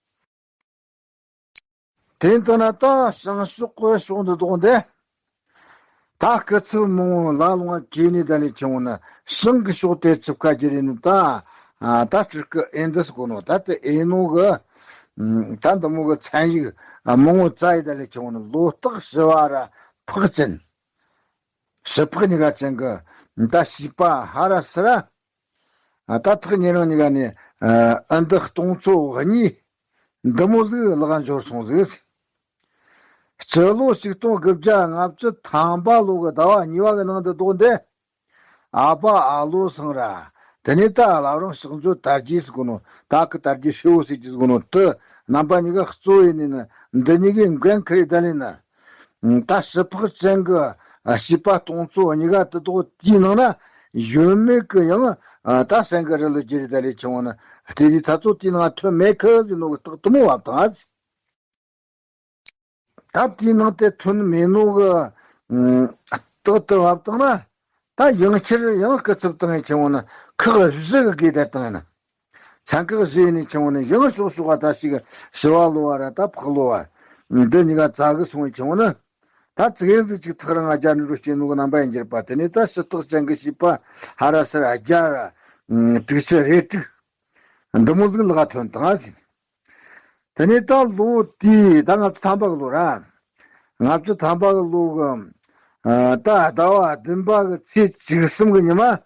དེ་ལྟ་ན་ད་བྱང་ཕྱོགས་ཀྱི་ཕྱོགས་འདི་དོག་འདི། ད་སྐུ་ཚབ་མང་བོ་ལ་ལུང་བ་གྱེས་ནས་ད་ལས་ཆུང་ནི་བྱང་གི་ཕྱོགས་དེ་ཚུབ་ཁ་གྱེས་རེ་ནི་ད། ད་སྤྲུལ་སྐུ་ཨེ་འདི་སྐོ་ནོ་ད་དེ་ཨེ་ནོ་གི། ད་འདི་མོ་གི་མཚན་ཡིག་མང་བོ་བཙལ་ཡི་ད་ལས་ཆུང་ནི་ལོ་རྟགས་བྱི་བ་ར་ཕག་ཅན། བྱི་ཕག་གཉིས་ཀ་ཅན་གི་ད་བྱིས་པ་ཧ་ར་སི་ར། ད་ཐག་ཉེ་རིང་གཉིས་ཀ་ནས་ཨ་འདི་སྟོང་ཚོ་གཉིས་འདི་མོ་ཟིག་ལག་འབྱོར་སོང་ཟིག་སྤྱི་ལོ་ཆིག་སྟོང་དགུ་བརྒྱ་ལྔ་བཅུ་ཐམ་པ་ལོ་གི་ཟླ་བ་གཉིས་པ་གི་ནང་དུ་ལྡོག་འདི། ཨ་ཕ་ཨ་ལོ་སང་ར། དེ་ནས་ད་བླ་བྲང་ཕྱག་མཛོད་དར་རྒྱས་ཟེར་གོ་ནོ་ད་གི་དར་རྒྱས་ཧྲིལ་བོ་ཟེར་གྱི་ཟེར་གོ་ནོ་དེ་རྣམ་པ་གཉིས་ཀ་གཙོ་ཡིན་ནི་ནི་འདི་གཉིས་ཀའི་འགན་ཁུར་ཡི་ད་ལས་ནི། ད་བྱི་ཕག་ཅན་གི་བྱིས་པ་སྟོང་ཚོ་གཉིས་ཀ་དེ་དོག་དེའི་ནང་ན་ཡོད་མེད་གི་ཡང་ད་སེང་གེ་རི་ལི་རྒྱུ་རེད་ད་ལས་ཆུང་བ་ན་དེ་དུས་ད་ཚོ་དེའི་ནང་ཐོན་མེད་གི་ཟེར་ནོ་གི་རྟགས་དེ་མོ་བབ་དང་ཨ་ཙི། ད་དེའི་ནང་དེ་ཐོན་མེད་ནོ་གི་རྟགས་དེ་བབ་དང་ན་ད་ཡང་ཁྱེར་ཡང་སྐུ་ཚབ་བཏང་ཡི་ཆུང་བ་ན་ཁག་བཞི་གི་དགོས་ད་བཏང་ཡི་ན། ཚན་ཁག་བཞི་ནས་ཆུང་ནས་ཡང་ཕྱོགས་ཕྱོགས་པ་ད་ཞིག་བྱི་བ་ལོ་བ་ར་ད་ཕག་ལོ་བ། འདི་གཉིས་ཀ་རྩ་གི་སོང་བའི་ཆུང་ནི། ད་ཙི་གེ་ཟིག་ཅིག་ཐག་རིང་ང་རྒྱ་འགྲོ་སྐྱེ་ནོ་གི་རྣམ་པ་ཡིན་གྱི་རེད་པ། དེ་ནས་ད་ཕྱི་ཐག་ཅན་གི་བྱིས་པ་ཧ་ར་སར་རྒྱ་ར། དྲུག་ཅུ་རེ་དྲུག་འདི་མོ་ཟིག་ལག་ཐོན་དང་ཟིན། དེ་ནས་ད་ལོ་དེའི་ད་ལྔ་བཅུ་ཐམ་པ་གི་ལོ་ར། ལྔ་བཅུ་ཐམ་པ་གི་ལོ་གི་ད་ཟླ་བ་བདུན་པ་གི་ཚེས་བཅུ་གསུམ་གི་ཉི་མ།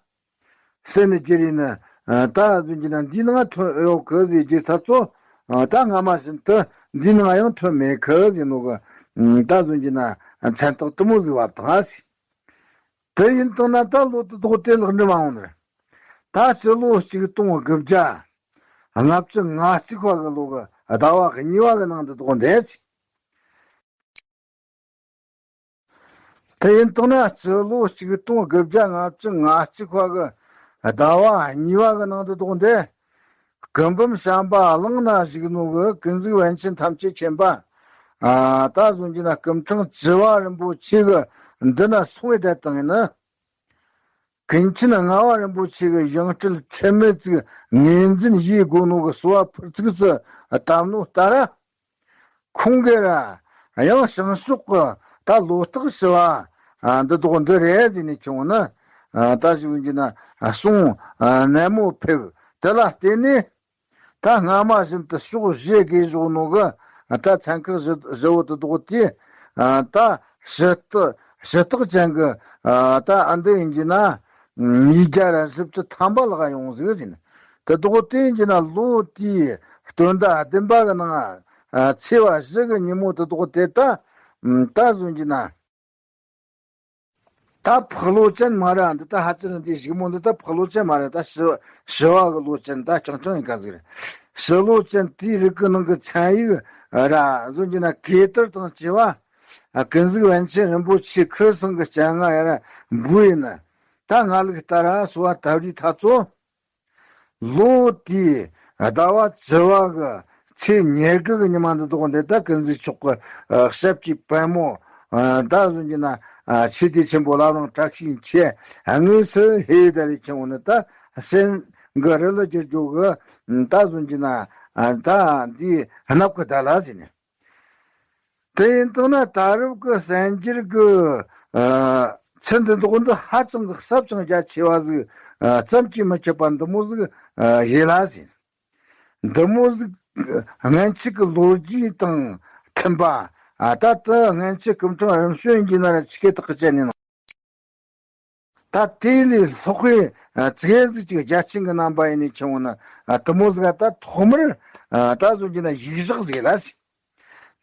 སེ་ནི་ཇི་རི་ནི་ད་ཟིན་གྱི་ན་འདི་ནང་ཐོན་ཨེ་ཡོད་གི་ཟེར་གྱི་ཚ་ཚོ། ད་སྔ་མ་བཞིན་དུ་འདི་ནང་ཡང་ཐོན་མེད་གི་ཟེར་ནོ་གི་ ད་གཟོད་ཀྱི་ན་མཚན་རྟགས་དུ་མོ་ཟིག་བབ་དང་ཟིག་དེ་ཡིན་དང་ན་ད་ལོ་དུ་དོག་དེ་ལག་འགྲུབ་མ་འོང་ནི་རེད། ད་སྤྱི་ལོ་གཅིག་སྟོང་དགུ་བརྒྱ་ལྔ་བཅུ་ང་གཅིག་པ་གི་ལོ་གི་ཟླ་བ་གཉིས་པ་གི་ནང་དུ་དོག་འདས་ཟིག་དེ་ཡིན་དང་ན་སྤྱི་ལོ་གཅིག་སྟོང་དགུ་བརྒྱ་ལྔ་བཅུ་ང་གཅིག་པ་གི་ཟླ་བ་གཉིས་པ་གི་ནང་དུ་དོག་འདི། སྐུ་འབུམ་བྱམས་པ་གླིང་ན་བཞུགས་ནོ་གི་ཀུན་གཟིགས་པཎ་ཆེན་ཐམས་ཅད་མཁྱེན་པ། ཨ་ད་གཟོད་ཀྱི་ན་སྐུ་ཕྲེང་བཅུ་བ་རིན་པོ་ཆེ་གི་འདི་ན་སོང་བའི་བསྡད་བཏང་ཡིན་ན། ཀུན་མཁྱེན་ལྔ་པ་རིན་པོ་ཆེ་གི་ཡང་སྤྲུལ་ཁྲེལ་མེད་ཅིག་ངོས་འཛིན་ཡེ་དགོས་ནོ་གི་གསོལ་བ་ཕུར་ཚུགས་སུ་བཏབ་ནོ་ལྟར། ཁོང་གིས་ར་ཡང་བྱང་ཕྱོགས་ཀྱི་ད་ལོ་རྟགས་ཞུ་བ་འདི་དོག་འདི་རེད་ཟེར་ནས་བྱུང་ན། ད་ཞུ་གི་ན་གསུང་ནན་མོ་ཕེབས་དེ་ལ་བརྟེན་ནས། ད་སྔ་མ་བཞིན་དུ་ཕྱོགས་བཞི་དགོས་བཞག་ནོ་གི་ད་ཚན་ཁག་བཞི་བཞི་བོ་དེ་དོག་དེ་ད་ཞུ་རྟགས་ཞུ་རྟགས་ཅན་གི་ད་ཨ་འདི་ཡིན་གྱི་ན་ཉིས་བརྒྱ་ར་བཞི་བཅུ་ཐམ་པ་ལྷག་ཡོང་ཟིག་ཟིན། དེ་དོག་དེ་ཡིན་གྱི་ན་ལོ་དེའི་སྟོན་ཟླ་བདུན་པ་གི་ནང་ཚེས་པ་བཞི་གི་ཉིན་མོ་དེ་དོག་དེ་ད་ད་གཟོད་ཀྱི་ན། ད་ཕག་ལོ་ཅན་མ་རེད། འདི་ད་ཧ་ཅང་འདི་གཞུག་མོ་འདི་ད་ཕག་ལོ་ཅན་མ་རེད། ད་ཞི་ཞི་བ་གི་ལོ་ཅན་ད་རྐྱང་རྐྱང་ཡིན་ག་ཟིག་རེད། ཞི་ལོ་ཅན་དེའི་རིགས་ཀྱི་ནང་གི་མཚན་ཡིག་ར་གཟོད་ཀྱི་ན་གོས་དར་དང་བཅས་པ། ཀུན་གཟིགས་པཎ་ཆེན་རིན་པོ་ཆེ་ཁོའི་སང་གི་སྤྱན་སྔ་ཡ་ར་འབུལ་ཡིན་ན། ད་ང་ལུགས་ལྟར་གསོལ་བ་བཏབ་རིས་ཐག་ཚོ། ལོ་དེའི་ཟླ་བ་བཅུ་བ་གི་ཚེས་ཉེར་དགུ་གི་ཉི་མ་འདི་དོག་འདི་ད་ཀུན་གཟིགས་མཆོག་གི་ཞབས་ཀྱི་པད་མོ་ད་གཟོད་ཀྱི་ན་ཆོས་སྡེ་ཆེན་པོ་བླ་བྲང་བཀྲ་ཤིས་འཁྱིལ་དངོས་སུ་ཧེ་ད་ལས་ཆེན་བོ་ནི་ད་སེང་གི་རི་ལ་བསྒྱུར་རྒྱུ་གི་ད་གཟོད་ཀྱི་ན་ད་འདི་གནབ་གི་ད་ལ་ཟེར་ནས། དེ་ཡིན་དང་ན་ད་རབས་ཀྱི་གསར་འགྱུར་གྱི་ཚུལ་འདི་དོག་འདི་ཧ་ཅང་གི་ཟབ་ཅིང་རྒྱ་ཆེ་བ་ཟིག་ཙམ་གྱིས་མི་ཁྱབ་པ་འདི་མོ་ཟིག་ཡིན་ལ་ཟིན། འདི་མོ་ཟིག་སྔན་ཆད་ཀྱི་ལོ་རྒྱུས་དང་མཐུན་པ། ད་ལྟ་སྔན་ཆད་སྐུ་ཕྲེང་རིམ་བྱོན་ཡིན་གྱི་ན་ར་ཆི་གེ་དག་གི་བྱས་ནས་ན། ད་དེ་ལས་ལྷག་པའི་ཙིག་ཟིག་ཅིག་རྒྱ་ཆེན་གྱི་རྣམ་པ་ཡིན་ནས་ཆུང་བ་ན་དུ་མོ་ཟིག་ད་ཐོག་མར་ད་གཟོད་ཀྱི་ན་ཡིག་གཞག་ཟིག་ལ།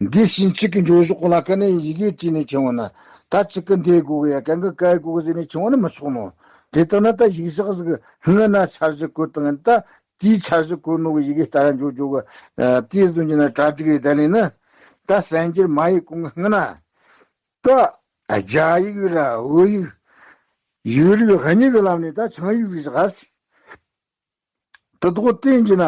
འདི་ཕྱིན་ཆད་ཀྱི་འགྱོ་ཞོག་ལ་ཀ་ནས་ཡི་གེ་བྲིས་ནས་ཆུང་བ་ན་ད་ཅིག་གི་འདི་དགོས་གི་ཡ་གན་གི་ག་དགོས་གི་ཟེར་ནས་ཆུང་བ་ན་མི་ཆོག་ནོ། དེ་ལྟར་ན་ད་ཡིག་གཞག་ཟིག་སྔ་ན་འཆར་གཞི་བཀོད་དང་ད་དེའི་འཆར་གཞི་བཀོད་ནོ་གི་ཡི་གེ་ལྟར་འགྱོ་འགྱོ་གི་དེའི་གཟོད་ཀྱི་ན་གྲ་སྒྲིག་ཡི་ད་ལས་ན་ད་གསར་འགྱུར་མ་ཡི་གོང་གི་སྔ་ན། ད་རྒྱ་ཡིག་ར་བོད་ཡིག་ཡོད་རིགས་གཉིས་ཀྱི་ལམ་ནས་ད་ཆིངས་ཡིག་ཟིག་བཞག་ཟིག་དེ་དོག་བསྟན་གྱི་ན་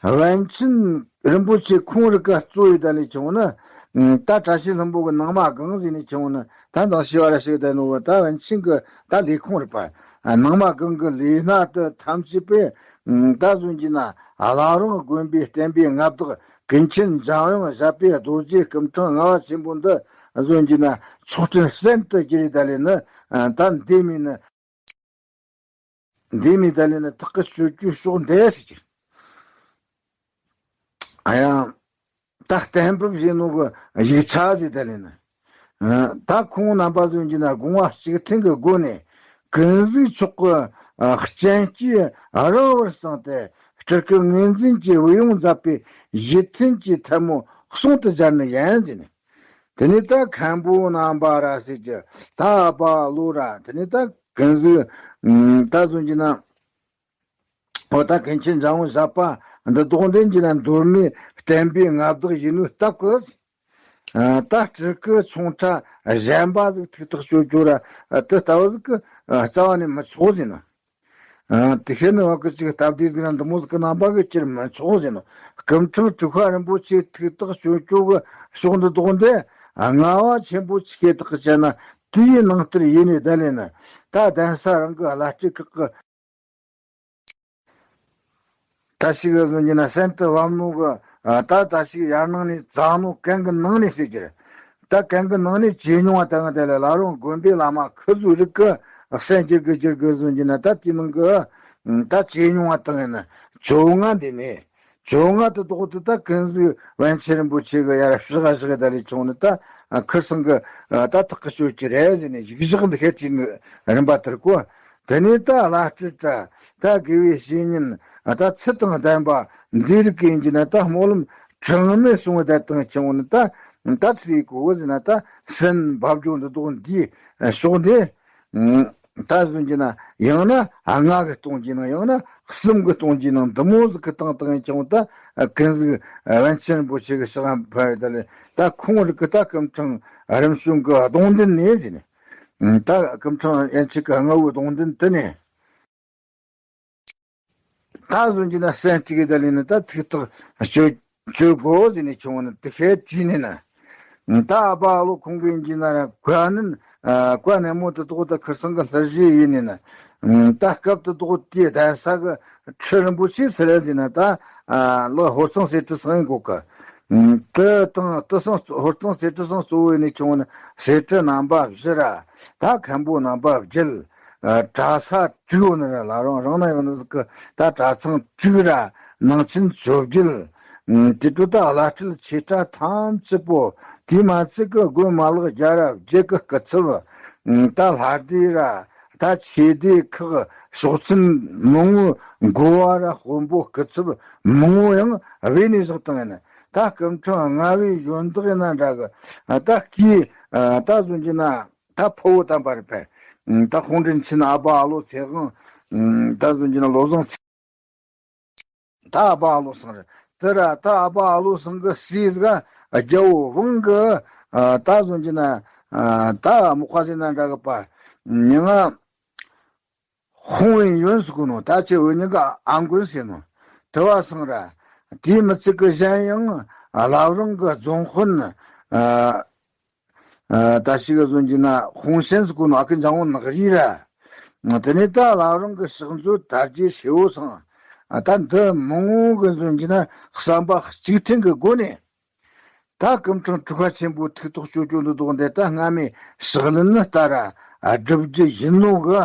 པཎ་ཆེན་རིན་པོ་ཆེ་ཁོང་རིགས་ཀ་གཙོ་ཡི་ད་ལས་བྱུང་ན་ད་བཀྲ་ཤིས་ལྷུན་པོ་གི་ནང་མ་སྒང་ཟིག་ནས་བྱུང་ན་ད་འདང་ཤེས་བ་ར་ཞིག་ད་ནོ་ད་པཎ་ཆེན་གི་ད་ལས་ཁུངས་རིག་པ་ནང་མ་སྒང་གི་ལས་སྣ་དུ་ཐམས་ཅད་པས་ད་གཟོད་ཀྱི་ན་བླ་རུང་དགོན་པའི་བསྟན་པའི་མངའ་བདག་ཀུན་མཁྱེན་འཇམ་དབྱངས་བཞད་པའི་རྡོ་རྗེ་སྐུ་ཕྲེང་ལྔ་པ་ཆེན་པོ་འདི་གཟོད་ཀྱི་ན་ཆོག་ཁྲིམས་གསན་དུ་བསྒྱུར་ཡི་ད་ལས་ནི་ད་འདི་མིན་ནི། འདི་མིན་ད་ལས་ནི་ཐག་གི་ཆོད་རྒྱུ་ཕྱོགས་འདས་སུ་གྱུར། ཨ་ཡང་ད་གཏན་ཕབ་བྱས་ནོ་གི་ཡིག་ཆ་ཟིག་ད་ལས་ནི། ད་ཁོང་རྣམ་པ་གཟོད་ཀྱི་ན་དགོངས་པ་གཅིག་མཐུན་གྱི་སྒོ་ནས་ཀུན་གཟིགས་མཆོག་གི་སྤྱན་སྐྱེས་རིང་བར་སངས་ཏེ་སྤྲུལ་སྐུ་ངོས་འཛིན་གྱི་བུ་ཡོངས་མཛད་པའི་གཞི་མཐུན་གྱི་ཐལ་མོ་གསུང་དུ་སྦྱར་ནི་ཡིན་ཟེར་ནས། དེ་ནས་ད་མཁན་པོ་རྣམ་པ་ར་ཟེར་གྱི་ད་ཨ་ཕ་ལོ་ར་དེ་ནས་ད་ཀུན་གཟིགས་ད་གཟོད་ཀྱི་ན་འོ་ད་ཀུན་མཁྱེན་འཇམ་དབྱངས་བཞད་པ་འདི་དོག་འདྲེན་གྱི་ན་མདོ་སྨད་བསྟན་པའི་མངའ་བདག་ཡིན་ནོ་སྟབས་ཀྱིས། ད་སྤྲུལ་སྐུ་ཆུང་ཕྲ་གཞན་པ་ཟིག་ཐུགས་ཐག་གཅོད་རྒྱུ་ར་དེ་ལྟ་བུ་ཟིག་གི་རྩ་བ་ནས་མི་ཆོག་ཟེར་ན། དེ་ཤེས་ནི་བ་གི་ཅིག་སྟབས་བདེ་ཟིག་ར་འདི་མོ་ཟིག་གི་རྣམ་པ་གི་ཅིར་མི་ཆོག་ཟེར་ནོ། སྐུ་ཕྲེང་དྲུག་པ་རིན་པོ་ཆེ་ཐུགས་ཐག་གཅོད་རྒྱུ་གི་ཕྱོགས་འདི་དོག་འདི་ལྔ་བ་ཆེན་པོ་ཆི་གེ་དག་གི་བྱས་ན་དེའི་ནང་ལྟར་ཡིན་ནས་ད་ལས་ན་ད་གདན་ས་རང་གི་བླ་སྤྲུལ་ཁག་གི་ད་ཞིག་གཟོད་ཀྱི་ན་གསན་དུ་བབ་ནོ་གི་ད་ད་ཞིག་ཡར་ནང་ནས་བཙལ་ནོ་གན་གི་ནང་ནས་ཟེར་གྱི་རེད། ད་གན་གི་ནང་ནས་ཇེ་ཉུང་བ་དང་དེ་ལས་བླ་རུང་དགོན་པའི་བླ་མ་ཁུ་ཚོ་རིགས་ཀྱི་གསན་རྒྱུ་གི་རྒྱུ་གི་གཟོད་ཀྱི་ན་ད་དེའི་ནང་གི་ད་ཇེ་ཉུང་བ་དང་ཡིན་ན་བཅོ་ལྔ་འདི་མེད། བཅོ་ལྔ་དེ་དོག་དེ་ད་ཀུན་གཟིགས་པཎ་ཆེན་རིན་པོ་ཆེ་གི་ཡར་ཕྱི་ག་བཞག་ད་ལས་བྱུང་ནི་ད་ཁུར་སང་གི་ད་ཐག་གི་ཆོད་ཀྱི་རེད་ཟེར་ནས་ཡིག་གཞག་འདི་ཤེད་ཀྱི་རིམ་པ་དེར་གོ། དེ་ནས་ད་བླ་སྤྲུལ་དྲ་ད་དགེ་བའི་བཤེས་གཉེན་ད་ཚུལ་དང་ལྡན་པ་འདི་རིགས་ཀྱི་ཡིན་གྱི་ན་ད་སྨོན་ལམ་གྲངས་མེད་གསུང་བའི་ད་དང་ཆུང་ནི་ད་ ད་ཚིག་གོ་བོ་ཟེར་ན་ད་སྲིན་འབབ་རྒྱུ་འདི་དོག་འདིའི་ཕྱོགས་འདི། ད་བཟོ་རྒྱུ་ན་ཡང་ན་ལྔ་གི་སྟོང་གི་ནང་ཡང་ན་གསུམ་གི་སྟོང་གི་ནང་འདི་མོ་ཟིག་གི་སྟེང་དང་ཡིན་ཀྱང་ད་ཀུན་གཟིགས་པཎ་ཆེན་རིན་པོ་ཆེ་གི་ཕྱག་འཕར་ཡོད་ད་ལས། ད་ཁོང་རིགས་གི་ད་སྐུ་ཕྲེང་རིམ་བྱོན་གི་གདུང་མདུན་ནས་ཟེར་ནས། ད་སྐུ་ཕྲེང་ཡན་ཆད་གི་ལྔ་བོའི་གདུང་མདུན་དེ་ནས། ད་བཟོ་རྒྱུ་ན་སྲིན་གཅིག་གི་ད་ལས་ནི་ད་ཐུགས་ཐག་གཅོད་གཅོད་དགོས་ཟེར་ནས་བྱུང་བ་ནི་དེ་ཤེས་བྲིས་ནས་ན། ད་ཨ་པ་ཨ་ལོ་ཁོང་གིས་ཡིན་གྱི་ན་ར་བཀའ་ནན་ཨ་བཀའ་ནན་མོ་དེ་དོག་ད་ཁིར་ཚང་གི་ལྷུར་བཞེས་ཡིན་ནས་ན། ད་སྐབས་དེ་དོག་དེའི་གདན་ས་གི་ཁྲི་རིན་པོ་ཆེ་ཟེར་ར་ཟེར་ན་ད་ཨ་ལོ་ཧོར་གཙང་གསེར་ཁྲི་ཚང་ཡིན་གོ་གི། དེ་དང་དེ་སང་ཧོར་གཙང་གསེར་ཁྲི་ཚང་གཙོ་བོ་ཡིན་ནས་བྱུང་བ་ནི་གསེར་ཁྲི་རྣམ་པ་བཞི་ར། ད་མཁན་པོ་རྣམ་པ་བརྒྱད། ཨ་གྲྭ་ས་དྲུག་ཡོད་ནི་ར། ལ་རང་རང་ན་ཡོད་ནི་ཟིག་གི་ད་གྲྭ་ཚང་དྲུག་ར། ནང་ཆེན་བཅོ་བརྒྱད། ཨ་དེ་དུས་ད་བླ་སྤྲུལ་ཆེ་ཕྲ་ཐམས་ཅད་པོ། དེ་མ་ཚད་ཀྱི་དགོན་མ་ལག་བརྒྱ་ར་བརྒྱད་ཀྱི་སྐུ་ཚབ། ཨ་ད་ལྷ་སྡེ་ར། ད་ཆོས་སྡེ་ཁག་ཕྱོགས་ཚན་མང་བོའི་འགོ་བ་ར་དཔོན་པོ་སྐུ་ཚབ་མང་བོ་ཡང་བོས་ནས་བཞག་བཏང་ཡིན། ད་སྐུ་ཕྲེང་ལྔ་བའི་ཡོན་བདག་ཡིན་ན་འདྲ་གི། ད་སྐུའི་ད་བཟོ་རྒྱུ་ན། ད་ཕུ་བོ་དམ་པ་རེད་པས། ད་ཁོང་དྲིན་ཆེན་ཨ་པ་ཨ་ལོ་ཚེ་དབང་། ད་བཟོ་རྒྱུ་ན་བློ་བཟང་ཚེ། ད་ཨ་པ་ཨ་ལོ་ཚང་རེད། དེ་ར་ད་ཨ་པ་ཨ་ལོ་ཚང་གི་སྲས་ཟིག་རྒྱལ་པོ་ཝང་གི། ད་བཟོ་རྒྱུ་ན། ད་མོ་ཁ་ཟེར་ན་འདྲ་གི་པ། མྱི་ང་ཧོང་ཝེ་ཡོན་ཟེར་གོ་ནོ། ད་ཁྱེད་འུ་གཉིས་ཀ་ཨ་མགོན་ཟེར་ནོ། དེ་བ་ཚང་ར། དེའི་མི་ཚིག་གི་གཞན་ཡང་བླ་བྲང་གི་རྫོང་དཔོན། ད་ཞིག་གི་བཟོ་རྒྱུ་ན་ཧོང་ཤན་ཟེར་གོ་ནོ། ཨ་ཁུ་འཇང་བོ་ནག་རི་ར། དེ་ནས་ད་བླ་བྲང་གི་ཕྱག་མཛོད་དར་རྒྱས་ཧྲིལ་བོ་ཚང་། ད་འདི་མང་བོ་གི་བཟོ་རྒྱུ་ན་བསམ་པ་གཅིག་མཐུན་གི་སྒོ་ནས། ད་སྐུ་ཕྲེང་དྲུག་པ་ཆེན་པོའི་ཐུགས་ཐག་གཅོད་རྒྱུ་འདི་དོག་འདི་ད་སྔ་མའི་ཕྱག་ལེན་ནི་ལྟར་བསྒྲུབ་རྒྱུ་ཡིན་ནོ་གི།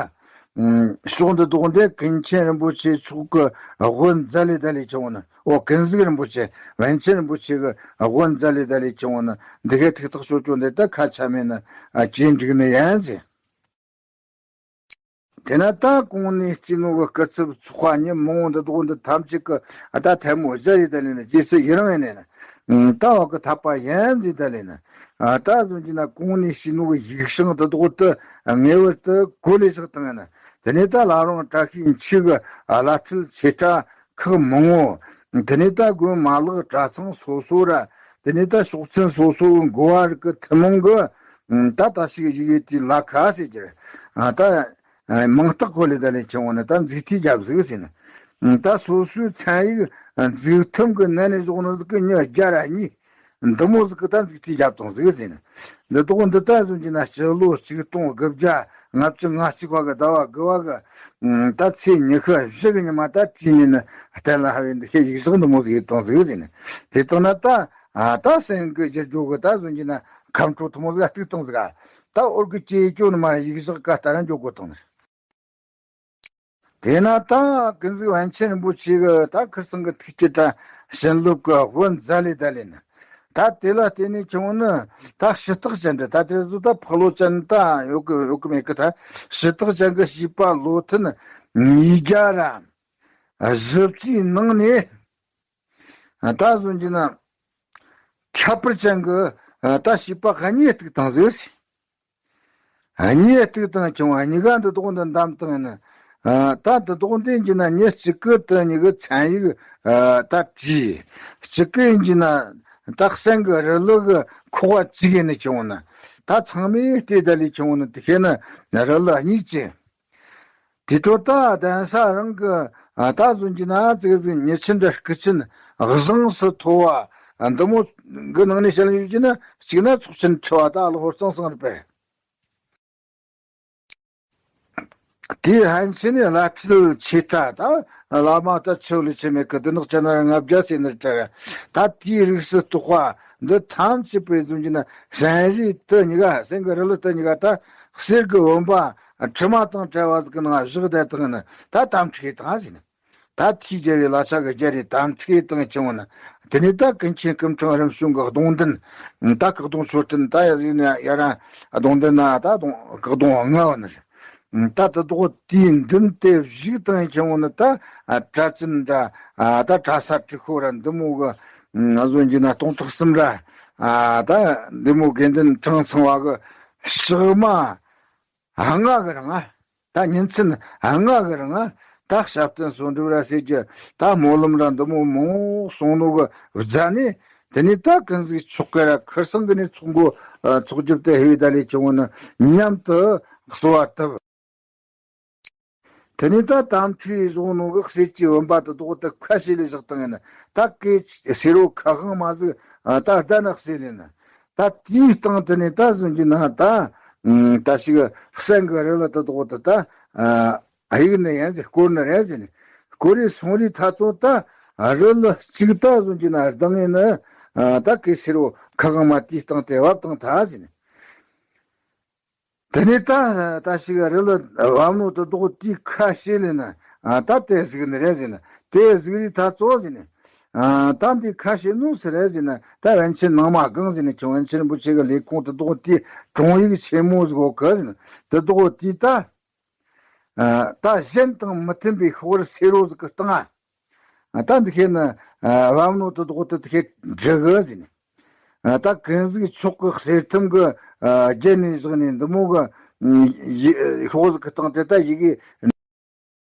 ཕྱོགས་འདི་དོག་འདི་ཀུན་མཁྱེན་རིན་པོ་ཆེ་མཆོག་གི་དབུ་མཛད་ལས་ད་ལས་བྱུང་བ་ནི། འོ་ཀུན་གཟིགས་རིན་པོ་ཆེ་པཎ་ཆེན་རིན་པོ་ཆེ་གི་དབུ་མཛད་ལས་ད་ལས་བྱུང་བ་ནི། འདི་གའི་ཐུགས་ཐག་གཅོད་རྒྱུ་འདི་ད་ཁ་ཆ་མེད་ནི་ཇེ་འགྲིག་ནི་ཡིན་ཟེར། དེ་ན་ད་གོང་ནས་སྤྱི་ནོར་གྱི་སྐུ་ཚབ་ཚོགས་པ་ཉིན་མོ་འདི་དོག་འདི་ཐམས་ཅད་ཀྱི་ད་ཐལ་མོ་སྦྱར་ཡི་ད་ལས་ནི་རྗེས་སུ་ཡི་རང་ཡིན་ནས་ནི། ད་བ་གི་འཐབ་པ་ཡིན་ཟེར་ད་ལས་ནི། ད་བཟོ་རྒྱུ་ན་གོང་ནས་སྤྱི་ནོར་གྱི་ཡིག་བྱང་འདི་དོག་ཏུ་ངེས་པར་དུ་གོ་ལས་བཞག་བཏང་ཡིན་ནི། དེ་ནས་ད་བླ་བྲང་བཀྲ་ཤིས་འཁྱིལ་གྱི་བླ་སྤྲུལ་ཆེ་ཕྲ་ཁག་མང་བོ། དེ་ནས་ད་དགོན་མ་ལག་གྲྭ་ཚང་སོ་སོ་ར། དེ་ནས་ད་ཕྱོགས་ཚན་སོ་སོའི་འགོ་བ་རིགས་ཀྱི་ཐུན་མོང་གི། ད་ད་ཞིག་ཡི་གེ་དེའི་ལ་ཁ་ཟེར་གྱི་རེད། ད་མིང་རྟགས་ཁོ་ལས་ད་ལས་ཆེ་བོ་ནི་ད་འཛུགས་ཐིག་རྒྱབ་ཟིག་ཟེར་ནི། ད་སོ་སོའི་ཚན་ཡིག་འཛུགས་ཐུམ་གི་ནན་ནས་བཞག་ནི་ཟིག་གི་མྱི་བརྒྱ་ར་གཉིས། འདི་མོ་ཟིག་གི་ད་འཛུགས་ཐིག་རྒྱབ་བཏང་ཟིག་ཟེར་ནི། འདི་དོག་འདི་ད་བཟོ་རྒྱུ་ན་སྤྱི་ལོ་ཆིག་སྟོང་དགུ་བརྒྱ་ལྔ་བཅུ་ང་གཅིག་པ་གི་ཟླ་བ་དགུ་བ་གི། ད་ཚེས་ཉི་ཤུ་བཞི་གི་ཉི་མ་ད་བྲིས་ནས་ནི་གཏན་ལ་ཕབ་པའི་འདི་ཤེས་ཡིག་གཟུགས་འདི་མོ་ཟིག་ཡིན་བཏང་ཟིག་ཟེར་ནས། དེ་བཏང་ན་ད། ད་སེང་གི་རྒྱུ་སྦྱོར་གི་ད་བཟོ་རྒྱུ་ན་ཁམས་ཁྲོ་ཐུ་མོ་ཟིག་གཏུག་བཏང་ཟིག་ད་འོར་གི་སྐྱེ་ཅོ་ནི་མ་ཡིག་གཟུགས་ཀ་ལྟར་འཇོག་དགོས་བཏང་ནི། དེས་ན་ད་ཀུན་གཟིགས་པཎ་ཆེན་རིན་པོ་ཆེ་གི་ད་ཁིར་ཚང་གི་ཐུགས་ཀྱི་ད་བྱིན་རླབས་ཀྱི་དབུ་མཛད་ལས་ད་ལས་ནི། ད་དེ་ལ་བརྟེན་ནས་བྱུང་ནི་ད་ཞུ་དག་ཅན་དེ། ད་དེ་ཚོ་ད་ཕག་ལོ་ཅན་ད་ཡོད་གི་ཡོད་གི་མེད་གི། ད་ཞུ་དག་ཅན་གི་བྱིས་པ་བློ་མཐུན་ཉིས་བརྒྱ་ར་བཞི་བཅུའི་ནང་ནས། ད་བཟོ་རྒྱུ་ན་ཁྱད་པར་ཅན་གི་ད་བྱིས་པ་གཉིས་གཏུག་བཏང་ཟིག་གཉིས་གཏུག་བཏང་བྱུང་བ་གཉིས་ཀ་འདི་དོག་འདི་འདམ་བཏང་ནི། ད་འདི་དོག་འདི་ཡིན་གྱི་ན་མྱི་གཅིག་གི་དེ་གཉིས་ཀྱི་ཚན་ཡིག་ད་བྲིས། གཅིག་གི་ཡིན་གྱི་ན་ད་སེང་གི་རི་ལུ་གི་ཁོག་པ་གཅིག་ཡིན་ནི་བྱུང་ནི། ད་ཚང་མས་བལྟས་ད་ལས་བྱུང་ནི་དེ་ཤེས་ན་རི་ལུ་གཉིས་ཀྱི། དེ་ཚོ་ད་གདན་ས་རང་གི་ད་བཟོ་རྒྱུ་ན་ཙིག་ཙིག་མྱི་ཆེན་འདྲ་སྐུ་ཆེན་བཟང་སུ་མཐོ་བ་འདི་མོ་གི་ནང་ནས་བཤད་ཡོད་ཀྱི་ན། གཅིག་ན་ཚོགས་ཆེན་ཁྲི་པ་ད་ལོ་ཧོར་གཙང་སང་རེད་པས། དེའི་ཕན་ཆད་ནས་བླ་སྤྲུལ་ཆེ་ཕྲ་ད་བླ་མ་ད་ཆོས་ལས་ཆེ་མེད་གི། དེ་ནག་ཅན་ན་ལྔ་བརྒྱ་ཟེར་ནི་རེད་དྲ། ད་དེའི་རིགས་སུ་གཏོགས་པ་འདི་ཐམས་ཅད་པའི་བཟོ་རྒྱུ་ན་སེང་རི་དེ་གཉིས་ཀ་སེང་གི་རི་ལུ་དེ་གཉིས་ཀ་ད་གསེར་གི་བུམ་པ་དྲི་མ་དང་བྲལ་བ་ཟིག་གི་ནང་བཞག་བསྡད་བཏང་ནི་ད་དམ་ཁྲིད་བཏང་ཟིན། ད་ཐུགས་རྒྱལ་བའི་བླ་ཆ་གི་རྒྱལ་རེ་དམ་ཁྲིད་བཏང་བྱུང་ནི། དེ་ནས་ད་ཀུན་མཁྱེན་སྐུ་ཕྲེང་རིམ་བྱོན་གི་གདུང་མདུན་ད་གི་གདུང་མཆོད་རྟེན་ད་ཡ་ཡ་ར་གདུང་མདུན་ན་ད་གདུང་གི་གདུང་ལྔ་བ་ནི་རེད། ད་དེ་དོག་དེའི་མདུན་དེ་བཞུགས་བཏང་བྱུང་ནི་ད་གྲྭ་བཙུན་འདྲ་ད་གྲྭ་ས་དྲུག་པོ་ར་འདི་མོ་གི་བཟོ་རྒྱུ་ན་སྟོང་ཕྲག་གསུམ་ར་ ཨ་ད་འདི་མོ་དགེ་འདུན་གྲངས་ཚང་བ་གི་ཞག་མ་ལྔ་གི་རིང་ང་། ད་ཉིན་མཚན་ལྔ་གི་རིང་ང་། ད་ཞབས་བརྟན་གསོལ་འདེབས་ར་ཟེར་རྒྱུ། ད་སྨོན་ལམ་ར་འདི་མོ་མང་པོ་གསུངས་ནོ་གི་རྗེས་ནས། དེ་ནས་ད་ཀུན་གཟིགས་མཆོག་གི་ར་ཁར་སང་གི་ནས་ཚོགས་འགོ་ཚོགས་རྒྱབ་སྟེ་ཧེ་བའི་ད་ལས་ཀྱི་ངོ་ནི་མཉམ་དུ་གསོལ་བ་བཏབ། དེ་ནས་ད་དམ་ཆོས་བཟུང་ནོ་གི་གསེར་གྱི་བུམ་པ་དེ་དག་དེ་ཁ་ཕྱེ་ལས་བཞག་བཏང་ཡིན། ད་གེ་སེར་བོ་ཁ་དབང་མ་ཟིག་ད་ལྡན་ན་གསེར་ལེན་ན། ད་དེའི་སྟེང་དེ་ནས་ད་བཟུང་གྱི་ན་ད་ད་ཞིག་སེང་གི་རི་ལ་དེ་དག་དེ་ད་གཡུག་ནི་ཡིན་ཟེར། བསྐོར་ནི་རེད་ཟེར་ནས། བསྐོར་རེ་སོང་རེ་ཐ་ཚོ་ད་རི་ལ་གཅིག་ད་བཟུང་གྱི་ན་ལྡང་ཡིན་ན། ད་གེ་སེར་བོ་ཁ་དབང་མ་དེའི་སྟེང་དེ་བབ་བཏང་ད་ཟེར་ནས། དེ་ནས་ད་ད་ཞིག་རི་ལ་བབ་ནོ་དེ་དག་དེའི་ཁ་ཕྱེ་ལེན་ན། ད་དེ་གཟིགས་ནི་རེད་ཟེར་ན། དེ་གཟིགས་རེ་ཐ་ཚོ་ཟེར་ནས། ད་འདི་ཁ་ཕྱེ་ནོ་སུ་རེད་ཟེར་ན། ད་པཎ་ཆེན་ནང་མ་སྒང་ཟེར་ནས་ཁྱོད་པཎ་ཆེན་རིན་པོ་ཆེ་གི་ལས་ཁུངས་དེ་དག་དེའི་དྲུང་ཡིག་ཆེན་མོ་ཟིག་ཡོད་གི་ཟེར་ན། དེ་དག་དེ་ད་ད་གཞན་དང་མི་མཐུན་པའི་ཤོག་རི་སེར་བོ་ཟིག་གི་སྟེང་ང་། ད་འདི་ཁེ་ན་བབ་ནོ་དེ་དག་དེ་དེ་ཁེ་འབྲི་གི་ཟེར་ནས། ད་ཀུན་གཟིགས་མཆོག་གི་གསེར་ཐུམ་གི་རྒྱན་ནས་བཞག་ནས་འདི་མོ་གི་ཤོག་ཟིག་གི་སྟེང་དེ་ད་ཡི་གེ།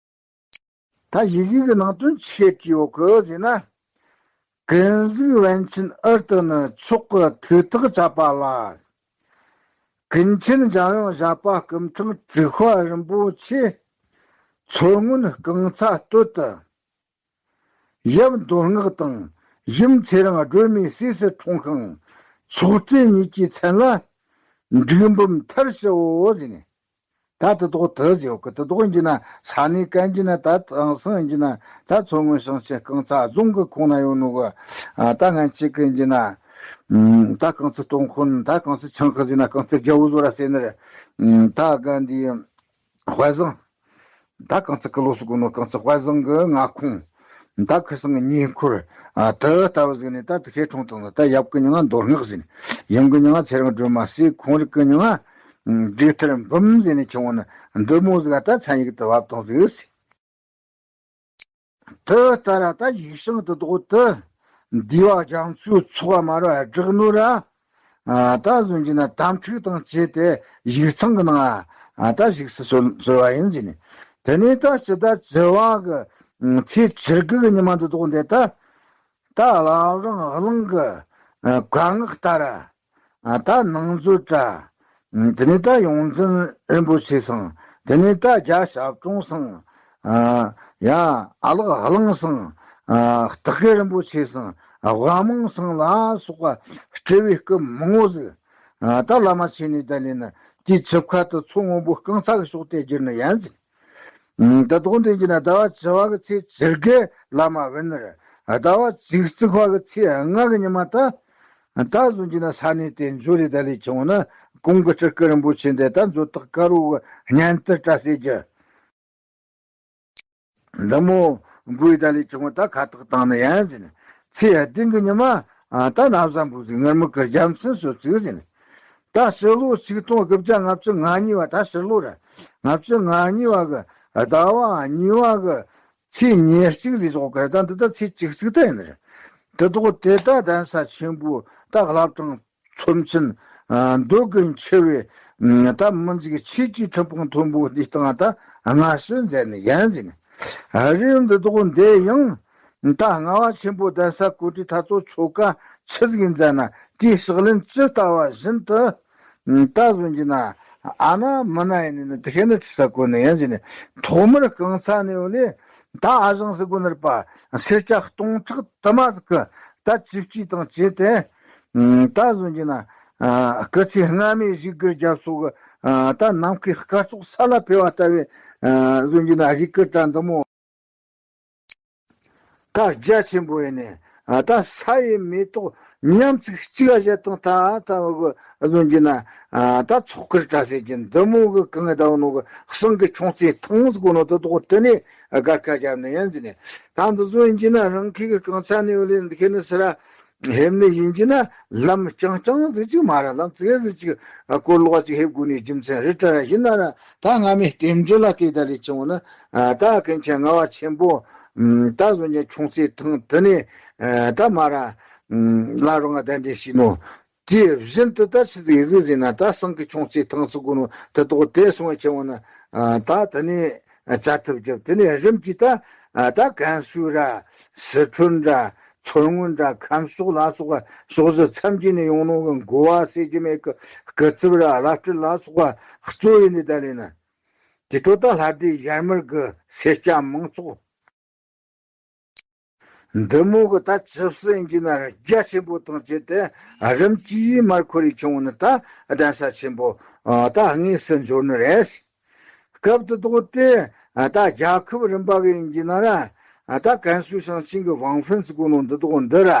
ད་ཡི་གེ་གི་ནང་དོན་ཆི་བྲིས་ཡོད་གི་ཟེར་ན། ཀུན་གཟིགས་པཎ་ཆེན་ཨར་ཏི་ནི་མཆོག་གི་ཐུགས་ཐག་བཅད་པ་ལ། ཀུན་མཁྱེན་འཇམ་དབྱངས་བཞད་པ་སྐུ་ཕྲེང་དྲུག་པ་རིན་པོ་ཆེ་མཚོ་སྔོན་རྐང་ཚ་སྟོད་དུ། ཡབ་མདོ་སྔགས་དང་ཡུམ་ཚེ་རིང་སྒྲོལ་མའི་སྲས་སུ་འཁྲུངས་ཤིང་། ཕྱོགས་བྲལ་གཉིས་ཀྱི་མཚན་ལ་འབྲུག་འབུམ་མཐར་ཕྱིའོ་ཟེར་ནས། ད་དེ་དག་དེ་ཟེར་གི། དེ་དག་ཡིན་གྱི་ན་ས་གནས་གན་གྱི་ན་ད་དེང་སང་ཡིན་གྱི་ན་ད་མཚོ་སྔོན་ཞིང་ཆེན་རྐང་ཚ་རྫོང་གི་ཁོངས་ན་ཡོད་ནོ་གི། ད་ང་ཅིག་གི་ཡིན་གྱི་ན་ད་རྐང་ཚ་སྟོང་དཔོན། ད་རྐང་ཚ་ཆང་ཁ་ཟེར་ན་རྐང་ཚ་རྒྱལ་པོ་བཟོ་ར་ཟེར་ནི་རེད། ད་གན་འདི་དཔལ་བཟང་། ད་རྐང་ཚ་ཀི་ལོ་སུ་གོ་ནོ་རྐང་ཚ་དཔལ་བཟང་གི་མངའ་ཁོངས། ད་ཁར་སང་གི་ཉེ་འཁོར་དེ་ལྟ་བུ་ཟིག་ནས་ད་དེ་ཁེ་འཁྲུངས་བཏང་ནི། ད་ཡབ་གི་མྱིང་ང་མདོ་སྔགས་ཟེར་ནས། ཡུམ་གི་མྱིང་ང་ཚེ་རིང་སྒྲོལ་མ་སྲས། ཁོང་རིགས་གི་མྱིང་ང་འབྲུག་ཐར་འབུམ་ཟེར་ནས་ཁྱོད་ནི་འདི་མོ་ཟིག་ད་མཚན་ཡིག་དེ་བབ་བཏང་ཟིག་ཟེར། དེ་ལྟར་ད་ཡིག་བྱང་དེ་དག་དེ་འདུས་པ་རྒྱ་མཚོའི་ཚོགས་མ་ར་བསྒྲགས་ནོ་ར། ད་བཟུང་གྱི་ན་དམ་ཕྲུག་དང་བཅས་ཏེ་ཡིག་ཚང་གི་ནང་ད་བཞུགས་སུ་གསོལ་གསོལ་བ་ཡིན་ཟེར་ནས། དེ་ནས་ད་སྤྱི་ཟླ་བཅུ་བ་གི་ཚེས་བཅུ་དགུ་གི་ཉི་མ་འདི་དག་འདི་ད། ད་བླ་བྲང་གླིང་གི་བཀའ་མངགས་ལྟར། ད་ནང་མཛོད་གྲྭ། དེ་ནས་ད་ཡོངས་འཛིན་རིན་པོ་ཆེ་ཚང་། དེ་ནས་ད་རྒྱལ་ཞབས་དྲུང་ཚང་། ཡང་ཨ་ལགས་གླིང་ཚང་། སྟག་གི་རིན་པོ་ཆེ་ཚང་། དབའ་མང་ཚང་ལ་སོགས་པ་སྤྲུལ་པའི་སྐུ་མང་བོ་ཟིག་ད་བླ་མ་ཆེ་ནས་ད་ལས་ན་དེའི་ཆིབས་ཁ་དུ་མཚོ་སྔོན་པོའི་རྐང་ཚ་གི་ཕྱོགས་དེ་བསྒྱུར་ནི་ཡིན་ཟིག་ད་དོག་འདི་གྱི་ན་ཟླ་བ་བཅུ་བ་གི་ཚེས་བཅུ་དགུ་བླ་མ་བི་ནི་ར། ཟླ་བ་བཅུ་གཅིག་པ་གི་ཚེས་ལྔ་གི་ཉི་མ་ད། ད་བཟུང་གྱི་ན་ས་གནས་དེ་མཛོད་རེ་ད་ལས་བྱུང་ན་གོང་གི་སྤྲུལ་སྐུ་རིན་པོ་ཆེ་འདི་ད་མཛོད་བདག་དཀར་པོ་གི་སྙན་དར་བཀྲ་ཟེར་རྒྱུ། འདི་མོ་འགོས་ད་ལས་བྱུང་ད་ཁ་བཏགས་བཏང་ནི་ཡིན་ཟེར་ནས། ཚེས་བདུན་གི་ཉི་མ་ད་ན་བཟའ་འབུལ་ཟིག་ངུར་སྨྲིག་གི་རྒྱལ་མཚན་གསོལ་ཚིགས་ཟེར་ནས། ད་ཕྱི་ལོ་ཆིག་སྟོང་དགུ་བརྒྱ་ལྔ་བཅུ་ང་གཉིས་པ། ད་ཕྱི་ལོ་ར་ལྔ་བཅུ་ང་གཉིས་པ་གི་ཟླ་བ་གཉིས་པ་གི་ཚེས་ཉེར་གཅིག་ཟིག་བཞག་གི་རེད། ད་འདི་ད་ཚེས་བཅུ་གཅིག་ད་ཡིན་རེད། དེ་དག་དེ་ད་གདན་ས་ཆེན་པོ་ད་བླ་བྲང་མཚོ་ཆེན་འདོད་དགུ་འཆི་བའི་ད་མི་འཇིགས་ཆོས་ཀྱི་ཁྲི་འཕང་མཐོན་པོ་འདི་སྟེང་ད་སྔ་གསོལ་མཛད་ནི་ཡིན་ཟེར་ནས། རིམ་འདི་དག་འདི་ཡང་ད་ལྔ་པ་ཆེན་པོ་གདན་ས་གོ་སྒྲིག་ད་ཚོ་ཆོ་ག་ཆི་ཟིག་ཡིན་ཟེར་ན། དེའི་ཕྱག་ལེན་ཇི་ལྟ་བ་བཞིན་དུ་ད་བཟུང་གྱི་ན་ཨ་ན་མི་ན་ཡིན་ནི་དེ་ཤེས་ནི་ཁྲི་ས་གོ་ནི་ཡིན་ཟེར་ནས། ཐོག་མར་རྐང་ཚ་ནས་འོ་ལེ་ད་ཨ་ཞང་ཟེར་དགོས་ནི་རེད་པ། སེར་སྐྱ་སྟོང་ཕྲག་དུ་མ་ཟིག་གི་ད་ཅིག་ཅིག་དང་བཅས་ཏེ། ད་བཟུང་གྱི་ན་སྐུ་ཚེ་སྔ་མའི་བཞུགས་སྒར་རྒྱབ་སོགས་ཀྱི་ད་ནམ་མཁའི་སྐར་ཚོགས་ས་ལ་འཕེལ་བ་ལྟ་བུའི་བཟུང་གྱི་ན་རིགས་སྐུ་གྲྭ་འདི་མོ་ད་རྒྱ་ཆེན་པོ་ཡིན་ནས། ད་ས་ཡི་མེ་ཏོག་མཉམ་ཚིག་གཅིག་ག་བཞད་དང་ད་ད་བཟུང་གྱི་ན་ད་ཚོགས་སྒར་གྲྭ་ཟེར་གྱི་འདི་མོ་གི་གང་ད་བ་ནོ་གི་གསང་གི་ཁྱུང་རྩེ་ཐང་ཟེར་གོ་ནོ་དེ་དག་དེ་ནས་སྒར་ཁ་བརྒྱབ་ནས་ཡིན་ཟེར་ནས། ད་འདི་ཚོ་ཡིན་གྱི་ན་རང་ཁུལ་གྱི་རྐང་ཚ་ནས་འོ་ལེ་འདི་ཁེ་ནི་སི་ར་ཧེབ་ནི་ཡིན་གྱི་ན་ལམ་རྐྱང་རྐྱང་ཟིག་ཅིག་མ་ར་ལམ་ཙིག་ཟིག་ཅིག་སྐོར་ལོག་ཅིག་ཧེབ་དགོས་ནི་རྒྱུ་མཚན་རི་ཏྲ་ར་ཡིན་ན་ར། ད་སྔ་མའི་རྟེན་འབྲེལ་ལ་བལྟས་ད་ལས་བྱུང་ན་ད་ཀུན་མཁྱེན་ལྔ་པ་ཆེན་པོ་ད་བཟུང་གྱི་ཁྱུང་རྩེ་ཐང་དེ་ནས་ད་མ་ར་ལ་རུང་ང་གདན་འདྲེན་བྱས་ནོ། དེ་བཞིན་དུ་ད་ཆི་ཟིག་ཟིག་ཟིན་ན་ད་ཟངས་ཀྱི་ཁྱུང་རྩེ་ཐང་ཟེར་གོ་ནོ་དེ་དག་དེ་སོང་བའི་ཆེན་པོ་ན་ད་དེ་ནས་བཙལ་ཐུབ་རྒྱབ། དེ་ནས་རིམ་གྱིས་ད་ད་ཀན་སུའུ་ར་སི་ཁྲོན་ར་མཚོ་སྔོན་ར་ཁམས་ཕྱོགས་ལ་སོགས་པ་ཕྱོགས་བཞི་མཚམས་བརྒྱད་ནས་ཡོང་ནོ་གི་འགོ་བ་ཟེར་རྒྱུ་མེད་གི་སྐུ་ཚབ་ར་བླ་སྤྲུལ་ལ་སོགས་པ་གཙོ་ཡིན་ནི་ད་ལས་ན། དེ་ཚོ་ད་ལྷ་སྡེ་ཡར་མར་གི་སེར་སྐྱ་མང་ཚོགས། འདི་མོ་གི་ད་ཇི་སྲིད་ཡིན་གྱི་ན་རྒྱ་ཆེན་པོ་དང་བཅས་ཏེ་རིམ་གྱིས་མར་འཁོར་རེ་བྱུང་ནི་ད་གདན་ས་ཆེན་པོ་ད་དངོས་སུ་འབྱོར་ནི་རེད། སྐབས་དེ་དག་དེ་ད་རྒྱལ་ཁབ་རིམ་པ་གི་ཡིན་གྱི་ན་ར་ད་ཀན་སུའུ་ཞིང་ཆེན་གྱི་ཝང་ཧྥིན་ཟེར་གོ་ནོ་འདི་དག་འདི་ར་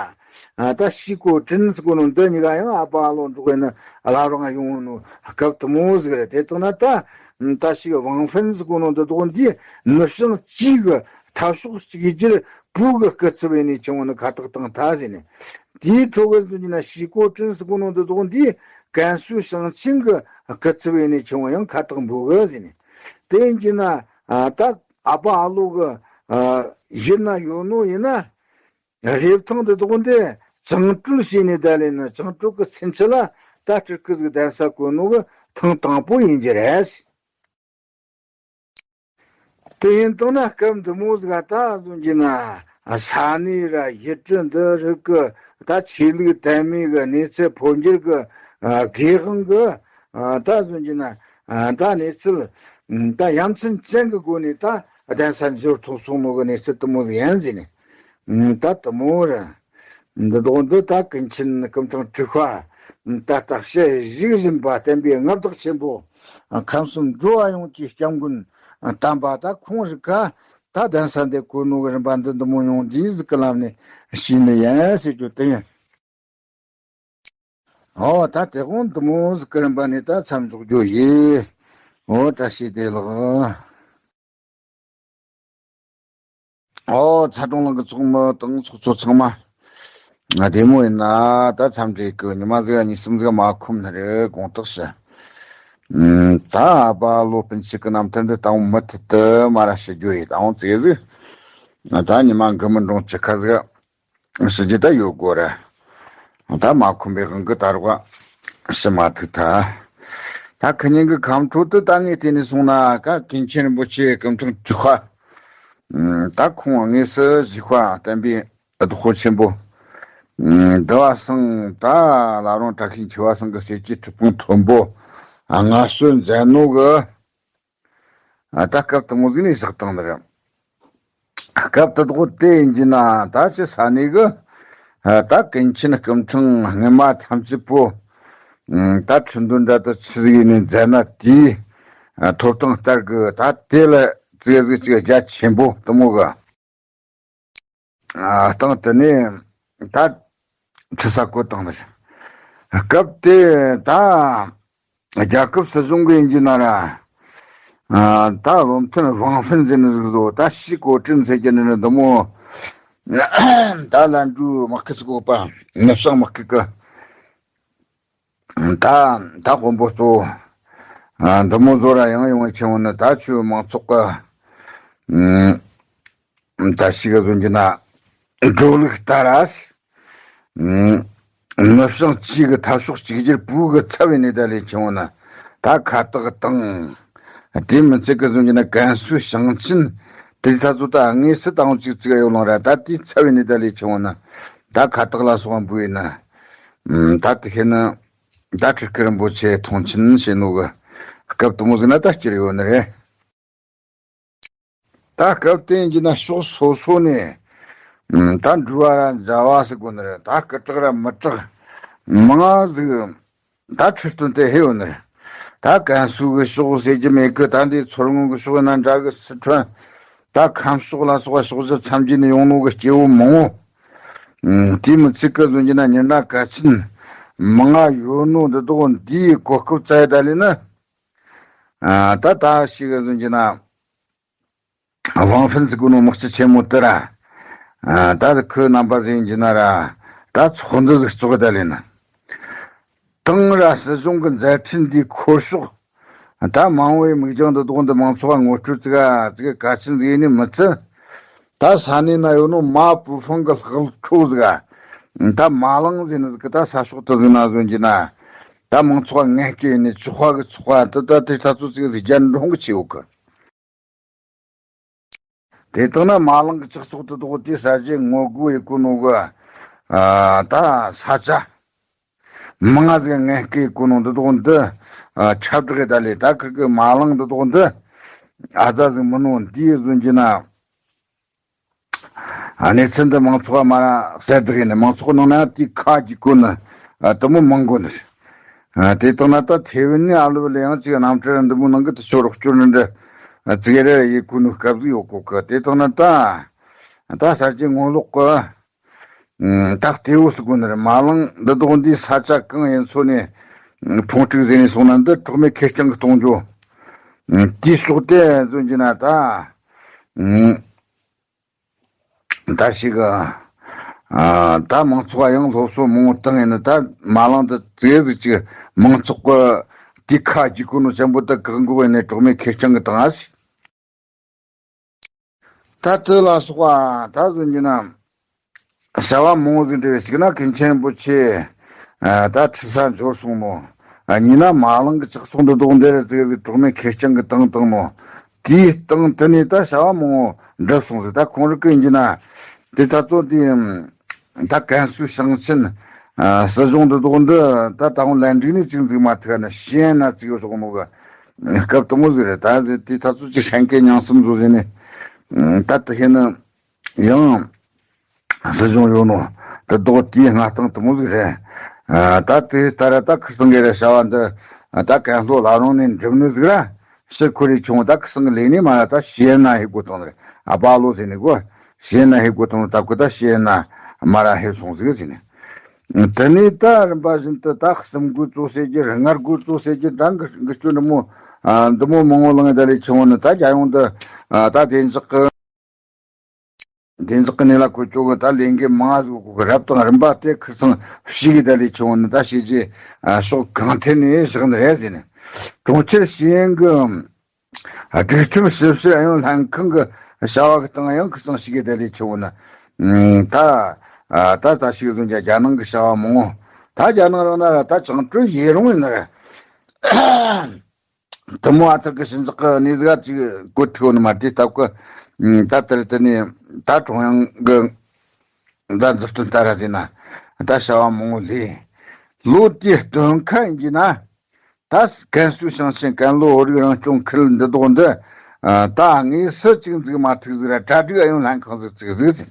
ད་ཞི་ཀོ་ཀྲིན་ཟེར་གོ་ནོ་འདི་གཉིས་ཀ་ཡང་ཨ་ཕ་ཨ་ལོ་འགྲོགས་ཡིན་ན་བླ་རུང་ཡོང་ནོ་སྐབས་དེ་མོ་ཟིག་རེད། དེ་དག་ན་ད་ད་ཞི་ཝང་ཧྥིན་ཟེར་གོ་ནོ་འདི་དག་འདི་ནུབ་བྱང་གཅིག་གི་འཐབ་ཕྱོགས་གཅིག་གྱུར་བོད་ཀྱི་སྐུ་ཚབ་ཡིན་ནས་བྱུང་བ་ནི་ཁ་བཏགས་བཏང་ཐལ་ཟེར་ནས། དེའི་ཁྲོད་ཀྱི་ཟེར་གྱི་ན་ཞི་ཀོ་ཀྲིན་ཟེར་གོ་ནོ་འདི་དག་འདིས་ཀན་སུའུ་ཞིང་ཆེན་གྱི་སྐུ་ཚབ་ཡིན་ནས་བྱུང་བ་ཡང་ཁ་བཏགས་འབོད་གི་ཟེར་ནས། དེ་ཡིན་གྱི་ན་ད་ཨ་ཕ་ཨ་ལོ་གི་ཡུལ་ན་ཡོད་ནོ་ཡིན་ན་རེབ་ཐང་འདི་དག་འདི་བཅིངས་གྲོལ་བྱས་ནས་ད་ལས་ན་བཅིངས་གྲོལ་གྱི་ཚུན་ཆད་ལ་ད་སྤྲུལ་སྐུ་ཟིག་གདན་ས་བཀོད་ནོ་གི་ཐེངས་དང་པོ་ཡིན་གྱི་རེད། དེ་ཡིན་དང་ན་སྐབས་འདི་མོ་ཟིག་ད་བཟུང་གྱི་ན་ས་གནས་ར་ཡུལ་གྲུ་འདི་རིགས་ཀྱི་ད་ཆོས་ལུགས་དད་མོས་ཀྱི་གནས་ཚུལ་འཕོ་འགྱུར་གྱི་དགེ་དབང་གི་ད་བཟུང་གྱི་ན་ད་གནས་ཚུལ་ད་ཡ་མཚན་ཅན་གྱི་སྒོ་ནས་ད་གདན་ས་འབྱོར་ཐུབ་སོང་ནོ་གི་གནས་ཚུལ་དེ་མོ་ཟིག་ཡིན་ཟེར་ནས། ད་དེ་མོ་ར། འདི་དག་འདི་ད་ཀུན་མཁྱེན་སྐུ་ཕྲེང་དྲུག་པ། ད་ལྟ་ཞལ་བཞུགས་བཞིན་པ་བསྟན་པའི་མངའ་བདག་ཆེན་པོ། ཁམས་གསུམ་འགྲོ་བ་ཡོངས་ཀྱི་སྐྱབས་མགོན་དམ་པ་ད་ཁོང་རིགས་ཀ་ད་གདན་ས་འདི་བཀོད་ནོ་གི་རིམ་པ་འདི་འདི་མོ་ཡོང་དུས་ཟིག་གི་ལམ་ནས་ཤེས་ནི་ཡིན་ཟེར་རྒྱུ་དེ་ཡིན། ཨོ་ད་དེ་དགོང་འདི་མོ་ཟིག་གི་རིམ་པ་ནས་ད་མཚམས་འཇོག་རྒྱུ་ཡིན། ཨོ་བཀྲ་ཤིས་བདེ་ལེགས། ཨོ་ཚ་གྲང་ལང་གི་ཚོགས་མི་དང་ཚོགས་གཙོ་ཚང་མ། ང་བདེ་མོ་ཡིན་ན་ད་འཚམས་འདྲི་གི་ཉི་མ་ཟིག་གཉིས་གསུམ་ཟིག་མ་ཁོམ་ནི་རེད་དགོངས་དག་ཞུ། ཨུམ། ད་ཨ་ཕ་ལོ་སྤུན་མཆེད་ཀྱི་རྣམ་ཐར་འདི་ད་འོང་མུ་མཐུད་དུ་མ་ར་ཞུ་རྒྱུ་ཡིན། ད་འོང་ཙེ་ཟིག་ད་ཉི་མ་འགི་མི་འགྲོང་ཅི་ཁ་ཟིག་ཞུ་རྒྱུ་ད་ཡོད་དགོས་ར། ད་མ་ཁོམ་པའི་དབང་གིས་ད་རོགས་ཞུ་མ་ཐུབ་ཐལ། ད་ཁ་ཉིན་གི་ཁམས་ཁྲོད་དུ་ད་ངས་བལྟས་ནས་སོང་ན་ཀ་ཀུན་མཁྱེན་རིན་པོ་ཆེ་སྐུ་ཕྲེང་དྲུག་པ། ད་ཁོང་དངོས་སུ་བཞུགས་པ་བསྟན་པའི་རྡོ་ཆེན་པོ། འདི་བ་སང་ད་བླ་རུང་བཀྲ་ཤིས་འཁྱིལ་བ་སང་གི་སྲས་ཀྱི་གྲུབ་དཔོན་མཐོན་པོ་མངའ་གསོལ་མཛད་ནོ་གི། ད་སྐབས་དེ་མོ་ཟིག་ནས་བཞག་བཏང་ནི་རེད། སྐབས་དེ་དག་དེ་ཡིན་གྱི་ན་ད་ཅི་ས་གནས་གི་ད་ཀུན་མཁྱེན་སྐུ་ཕྲེང་སྔོན་མ་ཐམས་ཅད་པོ་ད་ཁྲི་འདོན་འདྲ་དུ་ཆི་ཟིག་ཡིན་ནས་མཛད་ན་དེའི་ཐོབ་ཐང་ལྟར་གི་ད་དེ་ལ་ཙིག་ཟིག་ཅིག་རྒྱ་ཆེན་པོ་དེ་མོ་གི། སྟེང་དེ་ནས་ད་ཁྲི་ས་བཀོད་བཏང་ནི་རེད། སྐབས་དེ་ད་རྒྱལ་ཁབ་སྲིད་གཞུང་གི་ཡིན་གྱི་ན་ར། ད་བློ་མཐུན་ཝང་ཧྥིན་ཟེར་ནི་ཟིག་བཟོ། ད་ཞི་ཀོ་ཀྲིན་ཟེར་གྱི་ནི་འདི་མོ། ད་ལན་གྲུའི་དམག་ཁུལ་ཟིག་ཡོད་པ། ནུབ་བྱང་དམག་ཁུལ་གི། ད་ད་དཔོན་པོ་གཙོ་བོ་འདི་མོ་བཟོ་ར་ཡང་ཡོང་བའི་ཆེན་པོ་ནི་ད་ཆོས་མང་ཚོགས་ཀྱི་ད་ཞིག་བཟོ་རྒྱུ་ན་འགྲོ་ལུགས་ལྟར་ར། ནུབ་བྱང་གཅིག་གི་འཐབ་ཕྱོགས་གཅིག་གྱུར་བོད་ཀྱི་ཚབ་ཡིན་ནི་ད་ལས་ཆེན་པོ་ནི་ད་ཁ་བཏགས་དང་། དེ་མི་ཚད་ཀྱི་བཟོ་རྒྱུ་ན་ཀན་སུའུ་ཞིང་ཆེན་དེ་ད་ཚོ་ད་དངོས་སུ་དང་གཅིག་གཅིག་ཡོད་ལོང་ར། ད་དེའི་ཚབ་ཡིན་ནི་ད་ལས་ཆེན་པོ་ནི་ད་ཁ་བཏགས་ལ་སོགས་པ་འབུལ་ཡིན་ན། ཨུམ། ད་དེ་ཤེས་ན་ད་ཁྲི་སྐུ་རིན་པོ་ཆེ་མཐོང་ཆེན་བྱེད་ནོ་གི་སྐབས་དེ་མོ་ཟིག་ན་ད་སྐྱེས་ཡོད་ནི་རེད། ད་སྐབས་དེ་ཡིན་གྱི་ན་ཕྱོགས་སོ་སོ་ནས། ཨུམ། ད་འགྲུལ་བ་ར་མཇལ་བ་ཟེར་དགོས་ནི་རེད། ད་སྐུ་དྲག་ར་མི་དྲག་མང་ང་ཟིག་ད་ཁྲི་སྟོན་དེ་ཧེ་ཡོད་ནི་རེད། ད་ཀན་སུའུ་གི་ཕྱོགས་ཟེར་གྱི་མེད་གི། ད་འདི་མཚོ་སྔོན་གི་ཕྱོགས་ཡིན་ན་འདྲ་གི། སི་ཁྲོན། ད་ཁམས་ཕྱོགས་ལ་སོགས་པ་ཕྱོགས་བཞི་མཚམས་བརྒྱད་ནས་ཡོང་ནོ་གི་སྐྱེ་བོ་མང་བོ། ཨུམ། དེ་མི་ཚད་གི་བཟོ་རྒྱུ་ན་ཉི་ཟླ་གལ་ཆེན་མང་ང་ཡོད་ནོ་འདི་དག་འདིའི་གོ་སྐབས་བཙལ་ད་ལས་ན། ཨ། ད་ད་ཞིག་གི་བཟོ་རྒྱུ་ན། ཝང་ཧྥིན་ཟེར་གོ་ནོ་དམག་སྤྱི་ཆེན་མོ་དེ་ར། ཨ། ད་ཁོའི་རྣམ་པ་ཟིག་ཡིན་གྱི་ན་ར། ད་ཚོགས་འདུ་ཟིག་བཙུགས་ད་ལས་ན། དེང་ར་སྲིད་གཞུང་གི་མཛད་འཕྲིན་འདིའི་འཁོར་ཕྱོགས། ད་མ་འོངས་པའི་མིག་རྒྱང་འདི་དག་འདི་མང་ཚོགས་ངོ་སྤྲོད་ཙི་ག་ཙི་ག་གལ་ཆེན་ཟིག་ཡིན་ནི་མི་ཚད། ད་ས་གནས་ན་ཡོད་ནོ་མ་པུ་ཧྥང་གི་ལྷག་འཕྲོ་ཟིག་ག་ད་མ་ལངས་ཟེར་ནི་ཟིག་གི་ད་ས་ཕྱོགས་དུ་ཟིག་ན་ཟོན་གྱི་ན། ད་མང་ཚོགས་ངན་སྐད་ནས་ཚོགས་པ་གི་ཚོགས་པ་དུ་ད་དེ་ད་ཚོ་ཚིག་ཟིག་རྒྱ་འབྲོང་གི་ཆེ་བོ་གི། དེ་དག་ན་མ་ལངས་གི་ཅག་ཚོགས་དུ་དོག་དེ་ས་ཆའི་ངོ་རྒོལ་ཡེ་གོ་ནོ་གི། ཨ་ད་ས་ཆ་མང་ང་ཟིག་ངན་སྐད་གོ་ནོ་འདི་དོག་འདི། ཨ་ཁྱབ་བསྒྲགས་ཡེ་ད་ལས་ད་ཁིར་གི་མ་ལངས་འདི་དོག་འདི། ཨ་ཙ་ཟིག་མི་ནོ་འདི་ཟོན་གྱི་ན། ཨ་གནས་ཚུལ་འདི་མང་ཚོགས་མ་ར་གསལ་བསྒྲགས་ཡེ་ནས་མང་ཚོགས་ནང་ན་དེ་ཁ་གྱིས་གོ་ནི། ཨ་དུ་མོ་མང་གོ་ནི། ཨ་དེ་དག་ན་ད་ཐེ་ཝན་ནས་ཨ་ལོ་ལ་ཡང་ཅིག་རྣམ་འཕྲུལ་འདི་མོ་ནང་གི་དུ་ཤོར་རོགས་སྐྱོར་ནི་འདྲ། ཨ་ཙིག་རེ་ཡེ་གོ་ནི་སྐབས་ཟིག་ཡོད་གོ་གི། དེ་དག་ན་ད་ད་ས་ཆའི་ངོ་ལོག་གི། ཨ་ད་ལྟེ་བོ་སུ་གོ་ནི་རེད། མ་ལངས་འདི་དོག་འདི་ས་ཆ་གང་ཡིན་ཚོ་ནས་ཨ་ཕུང་དཀྲུག་ཟེར་ནས་སོང་ན་འདི་གྲོགས་མེད་ཁེར་རྐྱང་གི་གཏོང་རྒྱུ། ཨ་དེའི་ཕྱོགས་དེ་ཟོན་གྱི་ན་ད། ཨ་ད་ཞིག་ག་ཨ་ད་མང་ཚོགས་ཡང་སློབ་གསོ་མང་བོ་བཏང་ཡིན་ན། ད་མ་ལངས་ད་ཙེ་ཟིག་ཅིག་མང་ཚོགས་གི་དེ་ཁ་གྱིས་གོ་ནོ་ཆེན་པོ་ད་བཀག་འགོག་ཡིན་ནས་གྲོགས་མེད་ཁེར་རྐྱང་གི་བཏང་ཨ་ཟིག་ད་དེ་ལ་སོགས་པ་ད་ཟོན་གྱི་ན། བྱ་བ་མང་བོ་ཟིག་འབྲེལ་བའི་གཅིག་ན་ཀུན་མཁྱེན་རིན་པོ་ཆེ་ཨ་ད་ཁྲི་ས་འབྱོར་སོང་ནོ། ཨ་གཉིས་ན་མ་ལངས་གི་ཅག་ཚོགས་འདི་དོག་འདི་རེད་ཟེར་ཟིག་གྲོགས་མེད་ཁེར་རྐྱང་གི་བཏང་བཏང་ནོ། དེའི་སྟེང་དེ་ནས་ད་བྱ་བ་མང་བོ་འགྲུབ་སོང་ཟིག་ད་ཁོང་རང་གི་ཡིན་གྱི་ན། དེ་ད་ཚོ་དེ་ད་ཀན་སུའུ་ཞིང་ཆེན་ཨ་སྲིད་གཞུང་འདི་དོག་འདི་ད་ད་འོང་ལན་འགྲིག་ནས་ཅིག་འཛུགས་མ་ཐུབ་ན་ཤེས་ན་ཅིག་ཡོད་སོགས་ནོ་གི་སྐབས་དུ་མོ་ཟིག་རེད། ད་དེ་ད་ཚོ་ཅིག་ཧྲན་སྐད་ཉང་སུམ་བཟོ་ཟིན་ནས་ད་དེ་ཤེས་ན། ཡང་སྲིད་གཞུང་ཡོད་ནོ་དེ་རྡོག་དེའི་སྔ་སྟེང་དུ་མོ་ཟིག་རེད། ཨ་ད་དེ་ལྟར་ད་ཁིར་སང་གི་རེད་བྱ་བ་འདི། ཨ་ད་ཀན་ལྷོ་ལ་རང་ནས་འགྲུབ་ནི་ཟིག་ར་ཕྱིར་ཁོ་རེ་ཆུང་ད་ཁིར་སང་གི་ལས་ནི་མ་ར་ད་ཤེས་ན་ཧེ་གོ་ཐང་རེད། ཨ་པ་ལོ་ཟེར་ནི་གོ་ཤེས་ན་ཧེ་གོ་ཐང་ད་ཁོ་ད་ཤེས་ན་མ་ར་ཧེ་སོང་ཟིག་ཟེར་ནི། དེ་ནས་ད་རིམ་པ་བཞིན་དུ་ད་གསུམ་དགུ་གཙོ་བྱེད་ཀྱི་ལྔ་དགུ་གཙོ་བྱེད་ཀྱི་ད་འགུལ་སྐྱོད་འདི་མོ་ཨ་འདི་མོ་མང་བོ་ལངས་ད་ལས་ཆུང་བོ་ནི་ད་རྒྱལ་ཡོངས་འདི་ཨ་ད་བདེ་འཇགས་ཀྱི། བདེ་འཇགས་ཀྱི་གནས་ལ་བཀོལ་སྤྱོད་གི་ད་ལས་འགན་མང་ཟིག་གི་རབ་དང་རིམ་པ་དེ་ཁིར་ཚང་ཞིག་གི་ད་ལས་ཆུང་བོ་ནི་ད་བྱས་རྗེས་ཕྱོགས་གང་ཐད་ནས་བཞག་ནི་རེད་ཟེར་ནས། གྲོང་ཁྱེར་ཞི་ཡན་གི་སྒྲིག་ཁྲིམས་ཞིབ་བཤེར་ཨུ་ཡོན་ལྷན་ཁང་གི་བྱ་བ་གི་སྟེང་ཡང་ཁིར་ཚང་ཞིག་གི་ད་ལས་ཆུང་བོ་ནི་ད་ད་ད་ཞིག་ཟུང་རྒྱ་རྒྱ་ནང་གི་བྱ་བ་མང་བོ། ད་རྒྱ་ནང་རང་ན་ར་ད་བཅིངས་འགྲོལ་ཡེ་རུང་ཡིན་ནི་རེད། དེ་མོ་ཨ་ཐུར་གི་ཞི་འཇགས་ཀྱི་གནས་ཟིག་ཅིག་གོ་ཐུག་ནི་མ་དེ་སྟབས་ཀྱི་ད་ལྟར་དེ་ནས་ད་ཀྲུང་དབྱང་གི་ད་མཛུབ་སྟོན་ལྟར་ཟིན་ན་ད་བྱ་བ་མང་བོ་ལས། ལོ་དེའི་སྟོན་ཁ་ཡིན་གྱི་ན་ད་ཀན་སུའུ་ཞིང་ཆེན་ཀན་ལྷོ་བོད་རིགས་རང་སྐྱོང་ཁུལ་འདི་དོག་འདི་ད་དངོས་སུ་ཅིག་འཛུགས་མ་ཐུབ་ཟིག་ར་གྲ་སྒྲིག་ཨུ་ཡོན་ལྷན་ཁང་ཟིག་བཙུགས་ཟིག་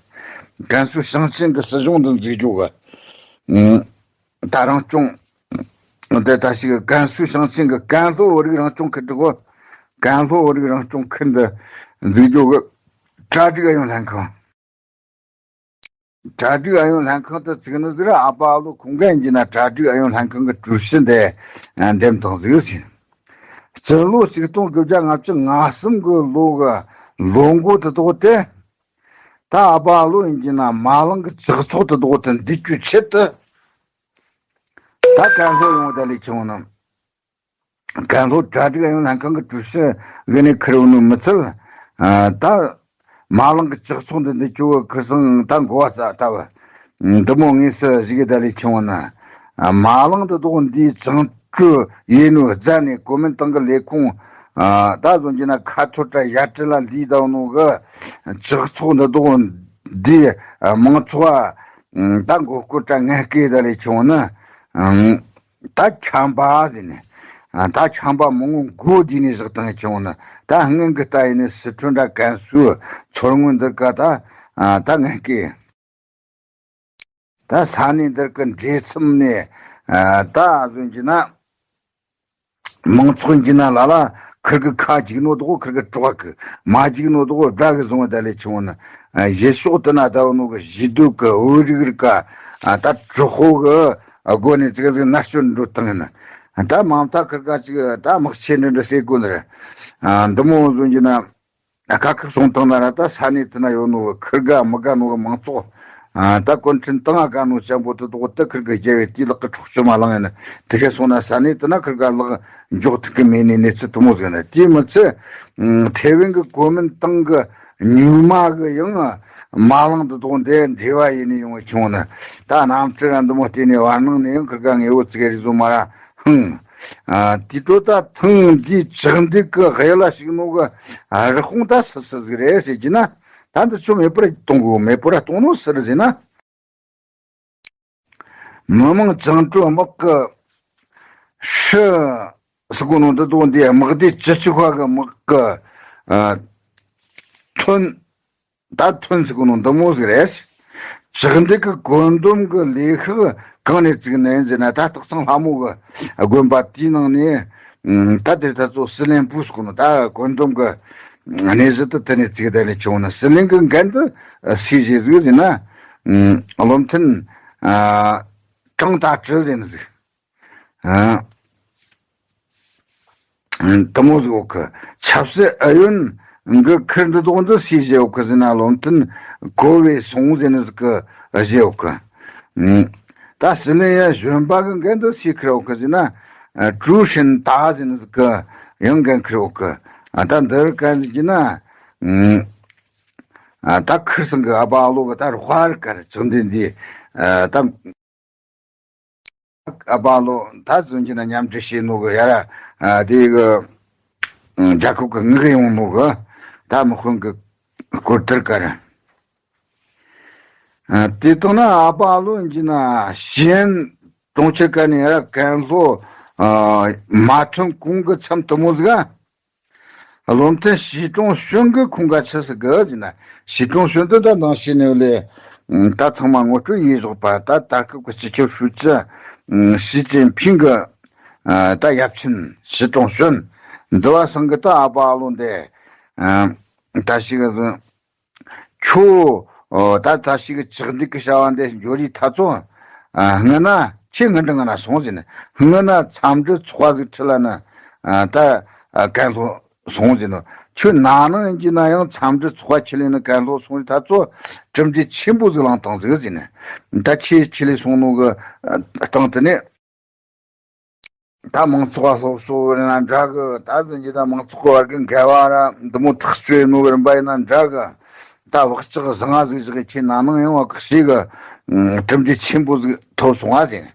ཀན་སུའུ་ཞིང་ཆེན་གྱི་སྲིད་གཞུང་འདི་འཛུགས་རྒྱུ་གི་ད་རང་སྐྱོང་། འདི་ད་ཞིག་ཀན་སུའུ་ཞིང་ཆེན་གྱི་ཀན་ལྷོ་བོད་རིགས་རང་སྐྱོང་ཁུལ་དུ་གོ། ཀན་ལྷོ་བོད་རིགས་རང་སྐྱོང་ཁུལ་འདི་འཛུགས་རྒྱུ་གི་གྲ་སྒྲིག་ཨུ་ཡོན་ལྷན་ཁང་། གྲ་སྒྲིག་ཨུ་ཡོན་ལྷན་ཁང་དུ་བཙུགས་ནི་ཟིག་ར་ཨ་པ་ཨ་ལོ་ཁོང་ག་ཡིན་གྱི་ན་གྲ་སྒྲིག་ཨུ་ཡོན་ལྷན་ཁང་གི་ཀྲུའུ་ཞི་འདི་འདེམས་བཏང་ཟིག་ཟིན། སྤྱི་ལོ་ཆིག་སྟོང་དགུ་བརྒྱ་ལྔ་བཅུ་ང་གསུམ་གི་ལོ་གི་ལོ་འགོ་དུ་དོག་དེ། ད་ཨ་པ་ཨ་ལོ་ཡིན་གྱི་ན་མ་ལངས་གི་ཇག་ཚོགས་དུ་དོག་དེ་འདི་གྱུ་ཆེད་དུ། ད་ཀན་ལྷོ་ཡོང་བ་ད་ལས་ཆུང་ནམ། ཀན་ལྷོ་གྲ་སྒྲིག་ཨུ་ཡོན་ལྷན་ཁང་གི་ཀྲུའུ་ཞི་གི་ནས་ཁུར་བ་ནུ་མི་ཚད། ད་མ་ལངས་གི་ཇག་ཚོགས་འདི་འདི་ཁྱོད་ཁུར་སང་ད་འགོ་བ་ས་ལྟ་བུ། འདི་མོ་དངོས་སུ་ཞིག་གི་ད་ལས་ཆུང་བ་ན། མ་ལངས་དུ་དོག་འདིའི་ཅང་ཀྲུ་ཡེ་ནུ་རྫ་ནས་གོ་མིན་ཏང་གི་ལས་ཁུངས། ད་ཟོན་གྱི་ན་ཁ་ཐོར་དྲ་ཡ་ཏྲི་ལ་ལི་དང་ནོ་གི་ཇག་ཚོགས་འདི་དོག་འདིའི་མང་ཚོགས་ད་མགོ་སྐོར་དྲ་ངན་སྐད་ད་ལས་ཆུང་བ་ན། ད་ཆམ་པ་ཟེར་ནས། ད་ཆམ་པ་མང་བོ་མགོ་བསྡུས་ནས་བཞག་བཏང་བྱུང་ན། ད་སྔོན་གྱི་ལྟ་ཡིན་ནི་སི་ཁྲོན་དྲ་ཀན་སུའུ་མཚོ་སྔོན་འདིར་ཀ་ད་ད་ངན་སྐད། ད་ས་གནས་འདིར་ཀ་འདྲེས་མཚམས་ནས་ད་ཟོན་གྱི་ན། མང་ཚོགས་ཡིན་གྱི་ན་ལ་ལ་ཁིར་གི་ཁ་འཇིག་ནོ་དོག་ཁིར་གི་གྲོགས་གི་མ་འཇིག་ནོ་དོག་དགྲ་གི་བཟུང་བ་ད་ལས་བྱུང་ན། གཞི་ཕྱོགས་དེ་ན་ད་བ་ནོ་གི་གཞི་སྡོད་གི་བོད་རིགས་རིགས་ཀ་ད་གྲོགས་པོ་གི་སྒོ་ནས་ཙིག་ཙིག་མནར་གཅོད་འགྲོ་བཏང་ཡིན། ད་མང་ཐ་ཁིར་ག་ཅིག་ད་དམག་ཆེ་འདྲ་འདྲ་སེ་དགོ་ནི་རེད། འདི་མོ་བཟུང་གྱི་ན་ཁ་ཁིར་སོང་བཏང་ན་ར་ད་ས་གནས་དེ་ན་ཡོད་ནོ་གི་ཁིར་ག་མི་དགའ་ནོ་གི་མང་ཚོགས་ད་གོན་ཁྲིན་བཏང་ང་དགའ་ནོ་ཅན་པོ་དེ་དོག་ད་ཁིར་གི་རྒྱལ་བའི་དེའི་ལག་གི་འཕྲོག་བཅོམ་མ་ལང་ཡིན། དེ་ཁས་སོང་ན་ས་གནས་དེ་ན་ཁིར་ག་ལག་འཇོག་ཐུབ་གི་མེད་ནི་གནས་ཚུལ་དུ་མོ་ཟིག་ན་དེའི་མི་ཚེ་ཐེ་ཝན་གི་གོ་མིན་ཏང་གི་ཉུལ་མ་གི་ཡང་ མ་ལངས་དུ་དོག་འདི་འབྲེལ་བ་ཡིན་ནས་ཡོང་བའི་ཆུང་ནི། ད་གནམ་གྲུ་ར་འདི་མོ་བལྟས་ནས་བར་སྣང་ནས་ཡང་ཁིར་ག་ངེས་བོ་ཙི་གེ་རིག་བཟོ་མ་ར་ཧང་། ཨ། དེ་དྲོ་ད་ཐེངས་འདིའི་ལྕགས་འདེགས་ཀྱི་གཡུལ་ལ་ཞུགས་ནོ་གི་རི་ཁུང་ད་སུ་སུ་ཟིག་རེད་ཟེར་གྱི་ན། ད་འདི་ཆོ་མེད་པར་གཏོང་དགོས། མེད་པར་གཏོང་ནོ་སུ་རེད་ཟེར་ན། མི་དམངས་བཅིངས་འགྲོལ་དམག་གི་ཧྲི་ཟེར་གོ་ནོ་འདི་དོ་འདི་དམག་སྡེ་བཅུ་གཅིག་པ་གི་དམག་གི་ཨ་ཐོན། ད་ཐོན་ཟེར་གོ་ནོ་འདི་མོ་ཟིག་རེད། ལྕགས་འདེགས་ཀྱི་བཀོད་འདོམས་ཀྱི་ལས་ཤག་གང་ནས་བཙུགས་ནས་ཟེར་ན། ད་སྟག་ཚང་ལྷ་མོ་གི་དགོན་པ་དེའི་ནང་ནས། ཨ། ད་དེ་ད་ཚོ་སྲིད་བློན་པུས་གོ་ནོ་ད་བཀོད་འདོམས་ཀྱི་གནས་གཟིགས་དུ་དེ་ནས་བཙུགས་ད་ནས་བྱུང་ན། སྲིད་བློན་གྱི་འགན་དུ་སུས་བཞེས་ཟིག་ཟེར་ན། ཨ། བློ་མཐུན། ཨ། ཀྲང་ཏ་ཀྲི་ཟེར་ནི་ཟིག་ཨ། དེ་མོ་ཟིག་ཡོད་གི། ཆབ་སྲིད་ཨུ་ཡོན་གྱི་ཁུར་འདི་དོག་འདི་སུས་བཞེས་ཡོད་གི་ཟེར་ན། བློ་མཐུན་གོ་བེ་སུང་ཟེར་ནི་ཟིག་གིས་བཞེས་ཡོད་གི། ཨ། ད་སྲིད་བློན་ཡང་གཞོན་པ་གི་འགན་འདི་སུས་ཁུར་ཡོད་གི་ཟེར་ན། ཨ། ཀྲུའུ་ཧྲིན་ཏཱ་ཟེར་ནི་ཟིག་གིས་ཡང་འགན་ཁུར་ཡོད་གི། ཨ། ད་འདིར་གན་ཟེར་གྱི་ན། ཨ། ད་ཁུར་སང་གི་ཨ་ཕ་ཨ་ལོ་གི་ད་རོགས་པ་རིགས་ག་རེ་ཅང་འདི་འདི། ཨ། ད། ཨ་ཕ་ཨ་ལོ་ད་ཟུན་གྱི་ན་མཉམ་འབྲེལ་བྱས་ནོ་གི་ཡ་ར། ཨ། དེ་གི་རྒྱལ་ཁབ་ཀྱི་མངགས་ཡོང་ནོ་གི་ད་དམག་དཔོན་གྱི་སྐོར་དེར་ཀ་ར། ཨ། དེ་དང་ན་ཨ་ཕ་ཨ་ལོ་ཡིན་གྱི་ན་ཞི་ཨན་གྲོང་ཁྱེར་ཀ་ནས་ཡ་ར་ཀན་ལྷོ། ཨ། མ་ཐོན་གོང་གི་མཚམས་དེ་མོ་ཟིག་ཨ། བློ་མཐུན་ཞི་ཀྲུང་ཧྲུན་གྱི་ཁོང་ག་ཆི་ཟིག་གི་ཟེར་ན། ཞི་ཀྲུང་ཧྲུན་དེ་ད་ནང་ཞི་ནེ་ལས་ད་ཚང་མ་ངོ་སྤྲོད་ཡེ་བཞག་པ། ད་ད་སྐབས་ཀྱི་སྤྱི་ཁྱབ་ཧྲུའུ་ཅི་ཞི་ཅིན་ཕིང་གི་ད་ཡབ་ཆེན་ཞི་ཀྲུང་ཧྲུན་འདི་བ་སང་གི་ད་ཨ་ཕ་ཨ་ལོ་འདི་ད་ཞིག་གི་ཟིན། ཁྱོད། ཨོ། ད་ད་ཞིག་གི་ལྕགས་འདེགས་ཀྱི་བྱ་བ་འདི་འཇོ་རི་ཐ་ཚོ། ཨ། སྔ་ན་ཁྱེད་སྔ་འདྲ་སྔ་ན་སོང་ཟེར་ནས། སྔ་ན་འཚམས་འདྲི་ཚོགས་པ་ཟིག་ཁྲིད་ལ་ན། ཨ། ད་ཀན་ལྷོ་སོང་ཟེར་ནས། ཁྱོད་ན་ནིང་ཡིན་གྱི་ན་ཡང་འཚམས་འདྲི་ཚོགས་པ་ཁྲིད་ལས་ན་ཀན་ལྷོ་སོང་རི་ཐ་ཚོ་གྲུབ་འབྲས་ཆེན་པོ་ཟིག་བླངས་བཏང་ཟིག་ཟེར་ནས། ད་ཁྱེད་ཁྲིད་ལས་སོང་ནོ་གི་སྟེང་དུ་ནས། ད་མང་ཚོགས་ལ་སློབ་གསོ་རེད་ན་འདྲ་གི། ད་དུང་ཅི་ད་མང་ཚོགས་ཀྱི་བར་གྱི་འགལ་བ་ར་འདི་མོ་ཐག་གཅོད་ནོ་རིམ་པ་ཡིན་ན་འདྲ་གི། ད་བག་ཆགས་བཟང་ང་ཟིག་བཞག་གི། ཁྱེད་ན་ནིང་ཡང་བ་གི་ཞིག་གི་གྲུབ་འབྲས་ཆེན་པོ་ཟིག་ཐོབ་སོང་བ་ཟིན།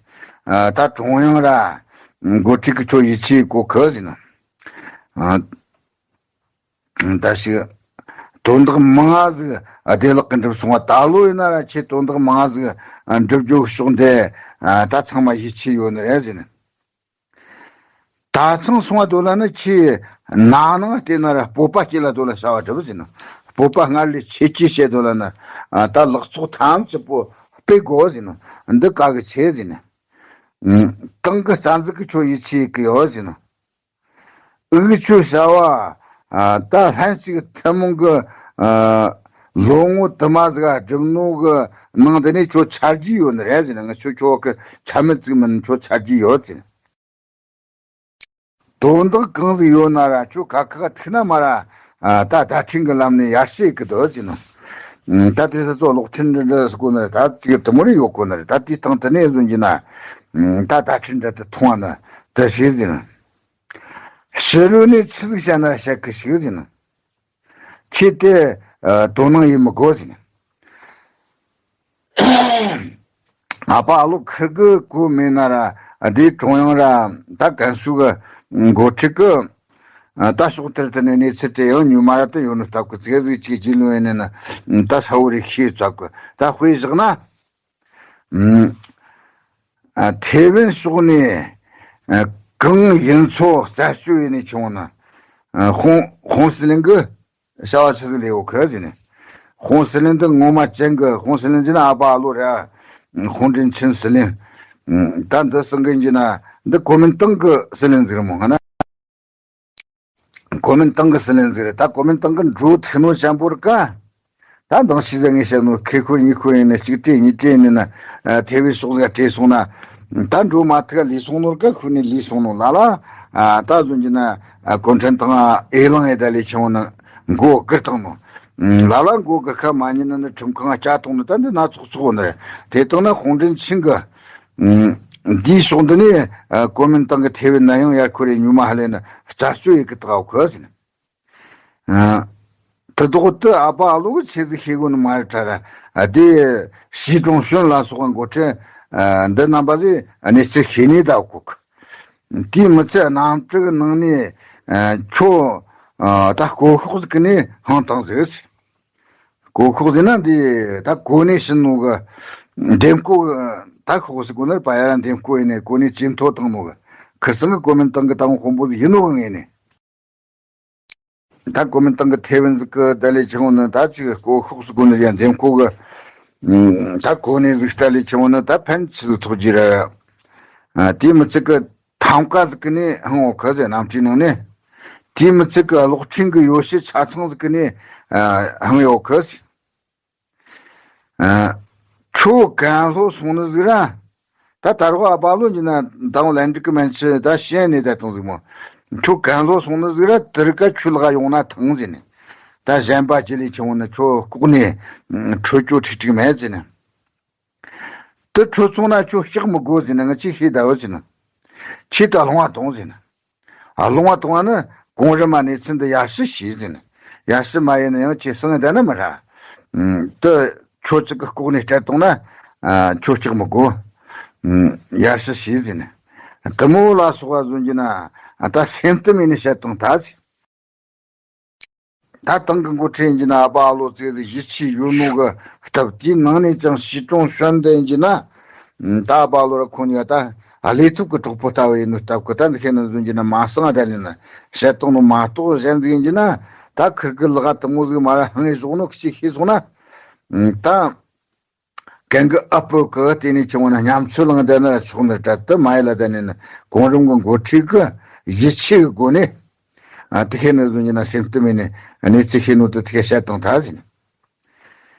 ད་ཀྲུང་དབྱང་ར་འགོ་ཁྲིད་ཀྱི་ཁྱོད་ཡིད་ཆེས་གོ་གི་ཟིན། ད་ཞིག་དོན་དག་མང་ང་ཟིག་བདེ་བླག་གི་འགྲུབ་སོང་བ། ད་ལོ་ཡིན་ན་ར་ཁྱེད་དོན་དག་མང་ང་ཟིག་འགྲུབ་རྒྱུ་ཕྱོགས་འདི་ད་ཚང་མ་ཡིད་ཆེས་ཡོད་ནི་རེད་ཟིན། ད་ཚང་སོང་བ་དོ་ལ་ནི་ཁྱེད་ན་ནིང་བལྟས་ན་ར་སྤོབས་པ་སྐྱེ་ལ་དོ་ལ་བྱ་བ་འགྲུབ་ཟིན། སྤོབས་པ་སྔར་ལས་ཆེ་ཆེ་བྱེད་དོ་ལ་ནི་ད་ལག་ཚོགས་ཐམས་ཅད་པོ་སྤེལ་དགོས་ཟིན། འདི་ག་གི་ཆེ་ཟིན། ཏང་གི་རྩ་འཛུགས་ཀྱི་ཁྱོད་ཡིད་ཆེས་གི་ཡོད་ཟིན། འུ་ཆོས་བྱ་བ་ད་ལྷན་ཅིག་ཐུན་མོང་གི་ལོ་ངོ་དུ་མ་ཟིག་བསྒྲུབ་ནོ་གི་ནང་དེ་ནས་ཁྱོད་ཆ་རྒྱུས་ཡོད་ནི་རེད་ཟེར་ན། ང་ཆོ་ཁྱོད་གི་ཆ་མི་ཚིག་མིན་ཁྱོད་ཆ་རྒྱུས་ཡོད་ཟེར། དོན་དག་གང་ཟིག་ཡོད་ན་ར་ཁྱོད་ཁ་ཁ་ཐུག་ན་མ་ར་ད་བརྡ་འཕྲིན་གི་ལམ་ནས་ཡར་བཤད་གི་འདུག་ཟེར་ན། ད་དེ་ཚོ་གློག་འཕྲིན་འདི་འདྲ་ཟེར་གོ་ནི་རེད། ད་ཅིག་དུ་མོ་རེ་ཡོད་གོ་ནི་རེད། ད་དེའི་སྟེང་དུ་ནས་བཟུང་གི་ན་ད་བརྡ་འཕྲིན་འདི་དུ་མཐོང་བ་ན་དུ་ཤེས་ཟེར་ན། ཕྱི་རོལ་ནས་ཆི་ཟིག་བཤད་ན་བཤད་གི་ཞིག་ཟེར་ན། ཁྱེད་དེ་དོ་སྣང་ཡེད་མི་དགོས་ཟེར་ན། ཨ་ཕ་ཨ་ལོ་ཁིར་གི་གོ་མེད་ན་ར་དེའི་ཀྲུང་དབྱང་ར་ད་ཀན་སུའུ་གི་འགོ་ཁྲིད་གི་ད་ཕྱོགས་དེར་དུ་ནས་གནས་ཚུལ་དེ་ཡང་ཉུང་མ་ར་དུ་ཡོད་ནི་སྟབས་གི་ཙིག་ཟིག་ཅིག་རྒྱུས་ལོན་ཡེད་ནས་ན་ད་ས་བོ་རེ་ཤེས་ཚབ་གི་ད་དཔེ་བཞག་ན། ཨ། ཐེ་ཝན་ཕྱོགས་ནས་ཨ་གང་ཡིན་ཚོ་རྩད་གཅོད་ཡེད་ནས་བྱུང་ན། ཨ། ཧོང་ཧོང་སི་ལིང་གི་བྱ་བ་ཆི་ཟིག་ལས་ཡོད་གི་ཟེར་ནས། ཧོང་སི་ལིང་འདི་ངོ་མ་ཅན་གི། ཧོང་སི་ལིང་ཟེར་ན་ཨ་ཕ་ཨ་ལོ་རེད། ཧོང་ཀྲིན་ཆིན་སི་ལིང་། ད་འདི་སང་གི་ཡིན་ན་འདི་གོ་མིན་ཏང་གི་སི་ལིང་ཟིག་རེད་མོ། ང་ན། གོ་མིན་ཏང་གི་སྲིད་བློན་ཟིག་རེད། ད་གོ་མིན་ཏང་གི་འགྲོ་ཐུག་ནོ་ཅན་པོ་ར་ཀ། ད་མདང་ཞིག་ཟ་ངས་བཤད་ནོ་ཁེ་ཁོར་གཉིས་ཁོར་ཡིན་ན་གཅིག་སྤྲད་གཉིས་སྤྲད་ཡིན་ན་ཐེ་བའི་ཕྱོགས་ཟིག་སྤྲད་སོང་ན། ད་འགྲོ་མ་ཐུག་ལུས་སོང་ནོ་ར་ཀ། ཁུ་ནས་ལུས་སོང་ནོ་ལ་ལ། ད་བཟོ་གྱི་ན་གུང་ཁྲན་ཏང་ཨེ་ལང་ཨེ་ད་ལས་ཆེ་བོ་ན་མགོ་སྒུར་བཏང་ནོ། ལ་ལ་མགོ་སྒུར་ཁ་མ་ཉན་ན་ནི་ཁྲིམས་ཁང་བསྐྱལ་བཏང་ནོ། ད་འདི་ན་ཚོགས་ཚོགས་ནི་རེད། དེ་དང་ན་ཧོང་ཀྲིན་ཆིང་གི། འདིའི་ཕྱོགས་འདི་ནས་གོ་མིན་ཏང་གི་ཐེ་ཝན་ན་ཡང་ཡར་ཁོ་རེ་ཉུ་མ་ཧ་ལས་ན་རྩད་གཅོད་ཡེད་གི་ད་གོ་ཟིན། དེ་དོག་དེ་ཨ་པ་ཨ་ལོ་གི་ཆེ་ཟིག་ཤེས་དགོས་ནི་མ་རེད་ད་ར། དེ་ཞི་ཀྲུང་ཞོན་ལ་སོགས་པ་འགོ་ཁྲིད་འདི་རྣམ་པ་ལས་གནས་ཚུལ་ཤེས་ནས་ད་གོ་གི། དེའི་མི་ཚེ་གནམ་གྲུ་གི་ནང་ནས་ཁྱོད་ད་སྐོ་ཤོག་ཟིག་གི་ནས་ཧང་ཐང་ཟིག་སྐོ་ཤོག་ཟིག་ན་འདི་ད་གོ་གནས་ཕྱིན་ནོ་གི་འདེམས་བསྐོ་གི་ད་ཤོག་ཟིག་གོ་ནར་པ་ཡ་ར་འདེམས་བསྐོ་ཡིན་ནས་གོ་གནས་ཇེ་མཐོ་བཏང་ནོ་གི་ཁིར་སང་གི་གོ་མིན་ཏང་གི་ཏང་དཔོན་པོ་ཟིག་ཡིན་ནོ་གི་ངས་ནས། ད་གོ་མིན་ཏང་གི་ཐེ་ཝན་ཟིག་གི་ད་ལས་ཆེ་བོ་ནི་ད་ཅིག་སྐོ་ཤོག་ཟིག་གོ་ནི་ཡང་འདེམས་བསྐོ་གི་ད་གོ་གནས་ཟིག་ད་ལས་ཆེ་བོ་ནི་ད་ཕན་ཆི་ཟིག་ཐོགས་རྒྱུ་ར། དེ་མི་ཚིག་གི་ཐང་ཀ་ཟིག་གི་ནས་ཧང་འོ་ཁ་ཟེར་གནམ་གྲུའི་ནང་ནས། དེ་མི་ཚིག་གི་གློག་ཕྲེང་གི་ཡོ་བྱད་ཆ་ཚང་ཟིག་གི་ནས་ཧང་ཡོ་ཁ་ཟེར། ཁྱོད་གན་ལྷོ་སོང་ནི་ཟིག་ར། ད་ད་རོགས་ཨ་བ་ལོ་འཇི་ན་དང་ལན་འགྲིག་གི་མན་ཆི་ད་ཤེས་ནས་ད་དང་ཟིག་མོ། ཁྱོད་གན་ལྷོ་སོང་ནི་ཟིག་ར་དེར་ཀ་ཁྱོད་ལ་ཡོང་ན་ཐང་ཟེར་ནས། ད་གཞན་པ་ཅི་ལས་ཆུང་ནི་ཁྱོད་ལྐོག་ནས་ཁྲོད་ཁྱོད་ཁྲིག་ཁྲིག་མེད་ཟེར་ནས། དེ་ཁྲོད་སོང་ན་ཁྱོད་ཤག་མི་དགོ་ཟེར་ནས་ང་ཅི་ཤེས་ད་བོ་ཟེར་ནས། ཁྱེད་ད་ལྷོང་བ་དང་ཟེར་ནས། ཨ་ལོང་བ་དང་བ་ནི་གོང་རིམ་མ་གནས་ཚུལ་འདི་ཡར་ཞུ་བྱས་ཟིན། ཡར་ཞུ་མ་ཡིན་ན་ཡང་ཁྱེད་སང་ད་ནི་མི་ར། དུ་ཁྱོད་ཅིག་གི་ལྐོག་ནས་སྤྲད་བཏང་ན། ཁྱོད་ཅིག་མི་དགོ། ཡར་ཞུ་བྱས་ཟིན། དུ་མོ་ལ་སོགས་པ་བཟོ་རྒྱུ་ན་ད་སེམས་གཏམ་ཡིན་ནི་བཤད་བཏང་ད་ཟིན། ད་ཏང་གི་འགོ་ཁྲིད་ཡིན་གྱི་ན་ཨ་པ་ཨ་ལོ་ཙེ་ཟིག་ཡིད་ཆེས་ཡོད་ནོ་གི་སྟབས་དེའི་ནང་ནས་ཀྱང་ཞི་ཀྲུང་ཞོན་དེ་ཡིན་གྱི་ན། ད་ཨ་པ་ཨ་ལོ་ར་ཁོང་གཉིས་ད་ཨ་ལས་ཐུབ་ཀྱི་གྲོགས་པོ་ལྟ་བུ་ཡིན་ནོ་སྟབས་ཀྱི་ད་འདི་ཁྱེད་ནི་བཟོ་རྒྱུ་ན་མ་སང་ད་ལས་ན་བཤད་སྟོང་ནོ་མ་གཏོགས་གཞན་ཟིག་ཡིན་གྱི་ན། ད་ཁིར་གི་ལག་དུ་མོ་ཟིག་མ་ར་ཧང་ངེ་བཞོག་ནོ་ཁི་ཅིག་ཤེས་སོང་ན། ད་གན་གི་ཨ་པོ་གི་དེ་ནས་ཆུང་བ་ན་ཉམས་ཚོད་ལང་དེ་ན་ཆོག་ནི་སྤྲད་དུ་མ་ཡི་ལ་དེ་ནས་ནི་གོང་རིམ་གི་འགོ་ཁྲིད་གི་ཡིད་ཆེས་གི་སྒོ་ནས། ཨ་དེ་ཁེ་ནི་བཟོ་རྒྱུ་ན་སེམས་གཏམ་ཡིན་ནི་གནས་ཚུལ་ཤེས་ནོ་དེ་དེ་ཁེ་བཤད་བཏང་ཐལ་ཟིན།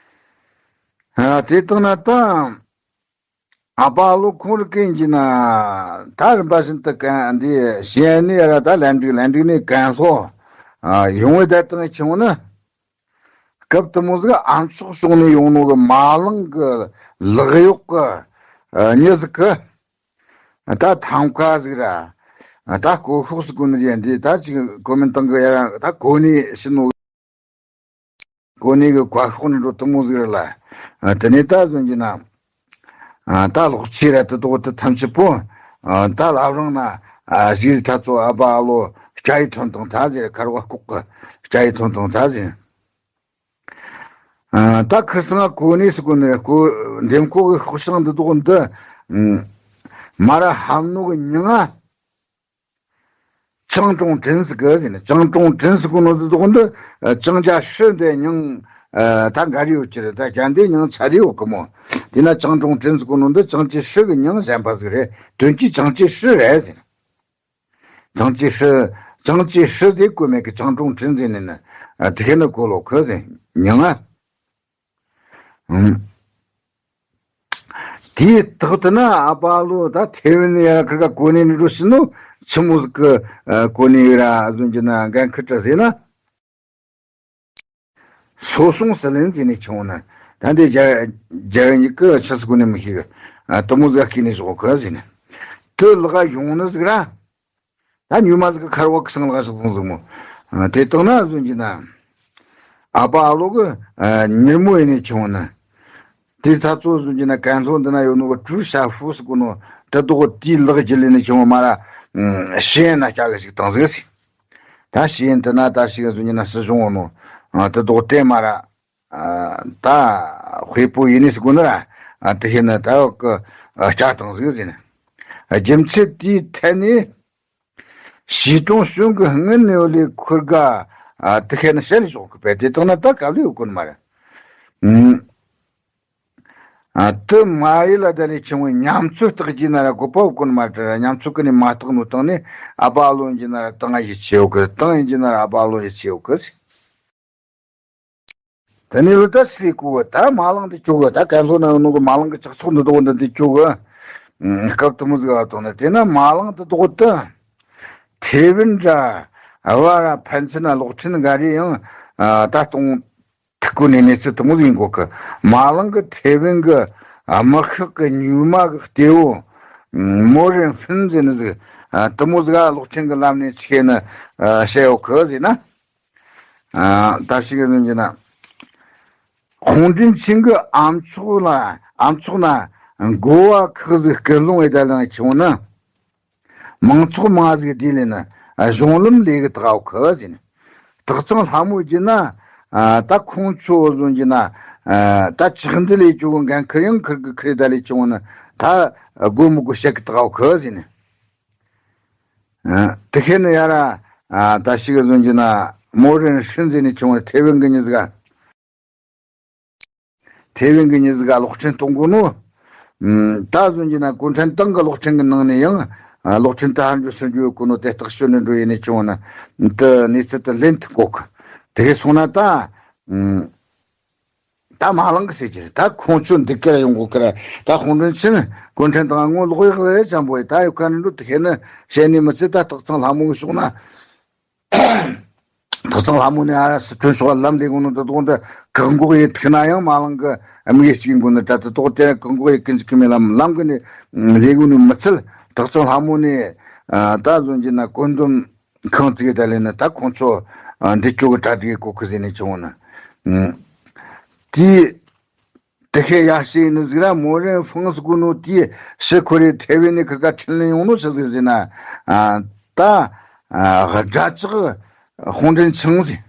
ཨ་དེ་བཏང་ན་ད་ཨ་པ་ཨ་ལོ་ཁོང་རི་ཀན་གྱི་ན་ད་རིམ་པ་བཞིན་དུ་གན་འདི་གཞན་ནི་ཡ་ར་ད་ལན་འགྲིག་ལན་འགྲིག་ནི་གན་ལྷོ་ཨ་ཡོང་བའི་བསྡད་བཏང་ཆུང་ནི། སྐབས་དུ་མོ་ཟིག་ཨ་མཆོག་བྱུང་ནས་ཡོང་ནོ་གི་མ་ལང་གི་ལག་གཡོག་གི་མྱི་ཟིག་གི་ད་ཐང་ཀ་ཟིག་ར་ད་སྐོ་ཤོག་ཟིག་གོ་ནི་རེད། འདི་ད་ཅིག་གོ་མིན་ཏང་གི་ཡ་ད་གོ་ནི་ཕྱིན་ནོ། གོ་ནི་གི་ཀ་ཤོག་ནི་འགྲོ་དུ་མོ་ཟིག་ར་ལ་དེ་ནས་ད་བཟོ་རྒྱུ་ན། ད་ལོག་ཆེ་ར་དུ་དོག་དུ་ཐམས་ཅད་པོ་ད་ལབ་རང་ན་གཞིས་ཐ་ཚོ་ཨ་པ་ཨ་ལོ་སྐྱ་ཡི་ཐོན་དང་ད་ཟེར། ཁར་བ་ལྐོག་གི་སྐྱ་ཡི་ཐོན་དང་ད་ཟེར། ད་ཁིར་སང་གོ་ནས་སུ་གོ་ནས་གོ་འདེམས་བསྐོ་གི་ཤོག་བྱང་འདི་དོག་འདི་མ་ར་ཧམ་ནོ་གི་མྱིང་ང་ཅང་ཀྲུང་ཀྲིན་ཟེར་གི་ཟེར་ནས། ཅང་ཀྲུང་ཀྲིན་ཟེར་གོ་ནོ་འདི་དོག་འདི་ཅང་ཅ་ཧྲི་འདི་མྱིང་ད་འགའ་རེ་ཡོད་ཀྱི་རེད། ད་རྒྱ་འདི་མྱིང་ཚ་རེ་ཡོད་གི་མོ། དེ་ན་ཅང་ཀྲུང་ཀྲིན་ཟེར་གོ་ནོ་འདི་ཅང་ཅེ་ཧྲི་གི་མྱིང་གཞན་པ་ཟིག་རེད། དོན་གྱིས་ཅང་ཅེ་ཧྲི་རེད་ཟེར། ཅང་ཅེ་ཧྲི། ཅང་ཅེ་ཧྲི་དེ་གོ་མེད་གི་ཅང་ཀྲུང་ཀྲིན་ཟེར་ནས་ནི་དེ་ཁེ་ནི་གོ་ལོ་ཁི་ཟེར་མྱིང་ང་། དེའི་རྟགས་དེ་ན་ཨ་པ་ལོ་ད་ཐེ་ཝན་ཡ་ཁིར་ག་གོ་ནས་ནི་འགྲོ་ཤི་ནོ་ཆི་མོ་ཟིག་གི་གོ་ནས་ཡོད་ར་བཟོ་རྒྱུ་ན་འགན་ཁི་ཏྲ་ཟེར་ན། སོ་སོང་ཟི་ལིན་ཟེར་ནས་ཆུང་ན་ད་འདི་རྒྱ་རྒྱ་ཡིག་གི་ཆི་ཟིག་གོ་ནས་མི་ཤེས་གི་དུ་མོ་ཟིག་སྐྱེས་ནས་བཞག་གི་ཟེར་ནས་དུ་ལག་ཡོང་ནི་ཟིག་ར། ད་ཉུལ་མ་ཟིག་གི་ཁར་བ་གི་སང་ལ་ཟིག་ལོང་ཟིག་མོ། དེ་བཏང་ན་བཟོ་རྒྱུ་ན། ཨ་པ་ཨ་ལོ་གི་ཉིར་མོ་ཡིན་ནས་ཆུང་ན། དེ་ད་ཚོ་བཟོ་རྒྱུ་ན་གན་ལྷོ་འདི་ན་ཡོད་ནོ་གི་ཀྲུའུ་ཤ་ཧྥུ་ཟེར་གོ་ནོ་དེ་དོག་དེའི་ལག་གི་ལས་ནས་ཆུང་མ་ར། ཤེས་ཡན་ན་སྐྱ་གི་ཞིག་བཏང་ཟིག་ཟིག་ད་ཤེས་ཡན་དེ་ན་ད་ཞིག་བཟོ་རྒྱུ་ན་སྲིད་གཞུང་འོ་ནོ། དེ་དོག་དེ་མ་ར། ད་དཔེ་པོ་ཡིན་ནི་ཟེར་གོ་ནི་ར། དེ་ཤེས་ན་ད་གི་སྐྱ་བཏང་ཟིག་ཟིག་ན། རྒྱུ་མཚན་དེའི་ཐད་ནས། ཞི་ཀྲུང་ཞོན་གི་སྔུན་ནས་ཡོད་ལས་ཁུར་ག་དེ་ཁེ་ན་ཤར་ཞོག་གི་པས་དེ་དང་ན་ད་ག་ལས་ཡོད་གོ་ནི་མ་རེད། དེ་མ་ཡི་ལ་ད་ནས་ཆུང་བའི་ཉམས་ཚོད་བརྟག་རྒྱུ་ན་ར་གོ་པ་ཡོད་གོ་ནི་མ་རེད། ཉམས་ཚོད་ཀི་ནས་མ་བརྟག་ནོ་དང་ནས་ཨ་པ་ཨ་ལོ་ཡིན་རྒྱུ་ན་ར་ཏང་ཡིད་ཆེས་ཡོད་གི། ཏང་ཡིན་རྒྱུ་ན་ར་ཨ་པ་ཨ་ལོ་ཡིད་ཆེས་ཡོད་གི། དེ་ནས་ལོ་ད་སྲིད་གོ་ད་མ་ལང་དེ་ཅོ་གི་ད་གན་ལྷོ་ན་ནོ་གི་མ་ལང་གི་ཅག་ཚོགས་འདི་དོག་འདི་འདི་ཅོ་གི་སྐབས་དུ་མོ་ཟིག་བ་དང་ནི་དེ་ན་མ་ལང་དེ་དོག་ད་ཐེ་ཝན་འདྲ་བ་ར་ཕན་ཚུན་ན་གློག་འཕྲིན་འགའ་རེ་ཡང་ད་གཏོང་ཐུག་གོ་ནས་གནས་ཚུལ་དུ་མོ་ཟིག་ཡིན་གོ་གི། མ་ལང་གི་ཐེ་ཝན་གི་དམག་ཤོག་གི་ཉུལ་མ་གི་གཏེ་བོ་མོ་རེན་ཧྥིན་ཟེར་ནི་ཟིག་དུ་མོ་ཟིག་གློག་འཕྲིན་གི་ལམ་ནས་ཆི་ཁེ་ནི་བཤད་ཡོད་གི་ཟེར་ན། ད་ཞིག་གི་ནང་གི་ན། ཧོང་ཀྲིན་ཆིང་གི་ཨམ་ཚོགས་ལ་ཨམ་ཚོགས་ན་གོ་བ་ཁག་ཟིག་སྐུལ་སློང་ཡེད་ད་ལང་ཆུང་ན། མང་ཚོགས་མང་ཟིག་དེ་ལས་ན་གཞུང་ལམ་ལས་གི་དགའ་བ་ཁག་ཟིན། སྟག་ཚང་ལྷ་མོ་གྱི་ན། ད་ཁོང་ཚོ་བཟོ་གྱི་ན། ད་ཆག་འདི་ལས་ཆུང་གི་འགན་ཁུར་ཡང་ཁུར་གི་ཁུར་ད་ལས་ཆུང་ན། ད་སྒོ་མི་དགོ་བཤད་གི་དགའ་བ་ཁག་ཟིན། དེ་ཁེ་ནི་ཡ་ར། ད་ཞིག་གི་བཟོ་གྱི་ན། མོ་རེན་ཧྲིན་ཟེར་ནས་ཆུང་བ་ཐེ་ཝན་གི་མྱི་ཟིག་ག་ཐེ་ཝན་གྱི་མྱི་ཟིག་ག་གློག་འཕྲིན་གཏོང་དགོས་ནོ། ད་བཟོ་གྱི་ན་གུང་ཁྲན་ཏང་གི་གློག་འཕྲིན་གྱི་ནང་ནས་ཡང་གློག་འཕྲིན་དུ་ཧ་འགྲོ་སུ་འགྱོ་གོ་ནོ་དེ་རྟགས་ཤོད་ནས་འགྲོ་ཡིན་ནས་ཆུང་ན། དེ་གནས་ཚུལ་དུ་ལེན་ཐུབ་གོ་གི། དེ་གས་སོང་ན་ད། ད་མ་ལང་གི་ཟེར་གྱི་ད་ཁོང་ཚོ་འདི་གར་ཡོང་གོ་གི་ར། ད་ཧོང་ཀྲིན་ཆིན་གུང་ཁྲན་ཏང་ངོ་ལོག་ཡག་རེད་ཅང་པོ་ད་ཡོད་ཁ་ནས་འགྲོ་དེ་གས་ནི་བཤད་ནས་མི་ཚེ་ད་སྟག་ཚང་ལྷ་མོ་གི་ཕྱོགས་ན། སྟག་ཚང་ལྷ་མོ་ནས་ཨ་ར་སི་ཁྲོན་ཕྱོགས་ལམ་ལས་གོ་ནོ་ད་དོག་འདི་བཀག་འགོག་ཡེ་ཐུག་ན་ཡང་མ་ལང་གི་དམིགས་ཡུལ་གཅིག་ཡིན་དགོས་ནི་ད་ད་དོག་དེ་བཀག་འགོག་ཡེ་ཀུན་གཅིག་གི་མེད་ལམ་ལམ་གི་ནས་ལས་གོ་ནི་མི་ཚུལ་སྟག་ཚང་ལྷ་མོ་ནས་ད་བཟོ་གྱི་ན་བཀོད་འདོམས་ཁང་བཙུགས་ད་ལས་ནི་ད་ཁོང་ཚོ་འདི་ཅོ་གི་གྲ་སྒྲིག་གོ་ཁུ་ཟེར་ནས་བྱུང་ནི། དེ་དེ་ཤེས་ཡ་ཤེས་ནི་ཟིག་ར་མོ་རེན་ཧྥང་ཟེར་གོ་ནོ་དེ་ཕྱི་ཁོ་རེ་ཐེ་ཝན་ནས་ཁི་ཀ་ཁྲིད་ལེན་ཡོང་ནོ་ཆི་ཟིག་ཟེར་ན། ད་དགྲ་ལྕག་ཧོང་ཀྲིན་ཆང་ཟེར།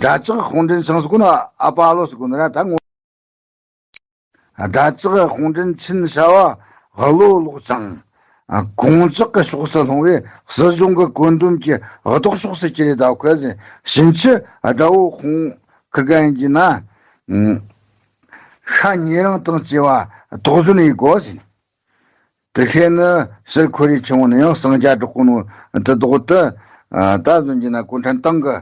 དགྲ་ལྕག་ཧོང་ཀྲིན་ཆང་ཟེར་གོ་ནོ་ཨ་པ་ཨ་ལོ་ཟེར་གོ་ནོ་ར་ད་ངོ་། དགྲ་ལྕག་ཧོང་ཀྲིན་ཆིན་ཧྲ་བ་ཧ་ལོ་ལོག་ཅང་། གོང་ལྕག་གི་ཕྱོགས་སུ་ལྷུང་བའི་སྲིད་གཞུང་གི་བཀོད་འདོམས་ཀྱི་ལྡོག་ཕྱོགས་སུ་གྱུར་ཡོད་ད་ཁོས་ཕྱིན་ཆད་དགྲ་བོ་ཧོང་ཁི་རྒན་གྱི་ན། ཤ་ཉེ་རིང་དང་བཅས་པ་དོགས་ཟོན་ཡེད་དགོས་ཟིན། དེ་ཤེས་ནི་ཕྱིར་ཁོ་རེ་ཆུང་ནི་ཡང་གསང་རྒྱ་སྒྲོག་གོ་ནོ་དེ་དོག་ཏུ། ད་བཟོ་གྱི་ན་གུང་ཁྲན་ཏང་གི་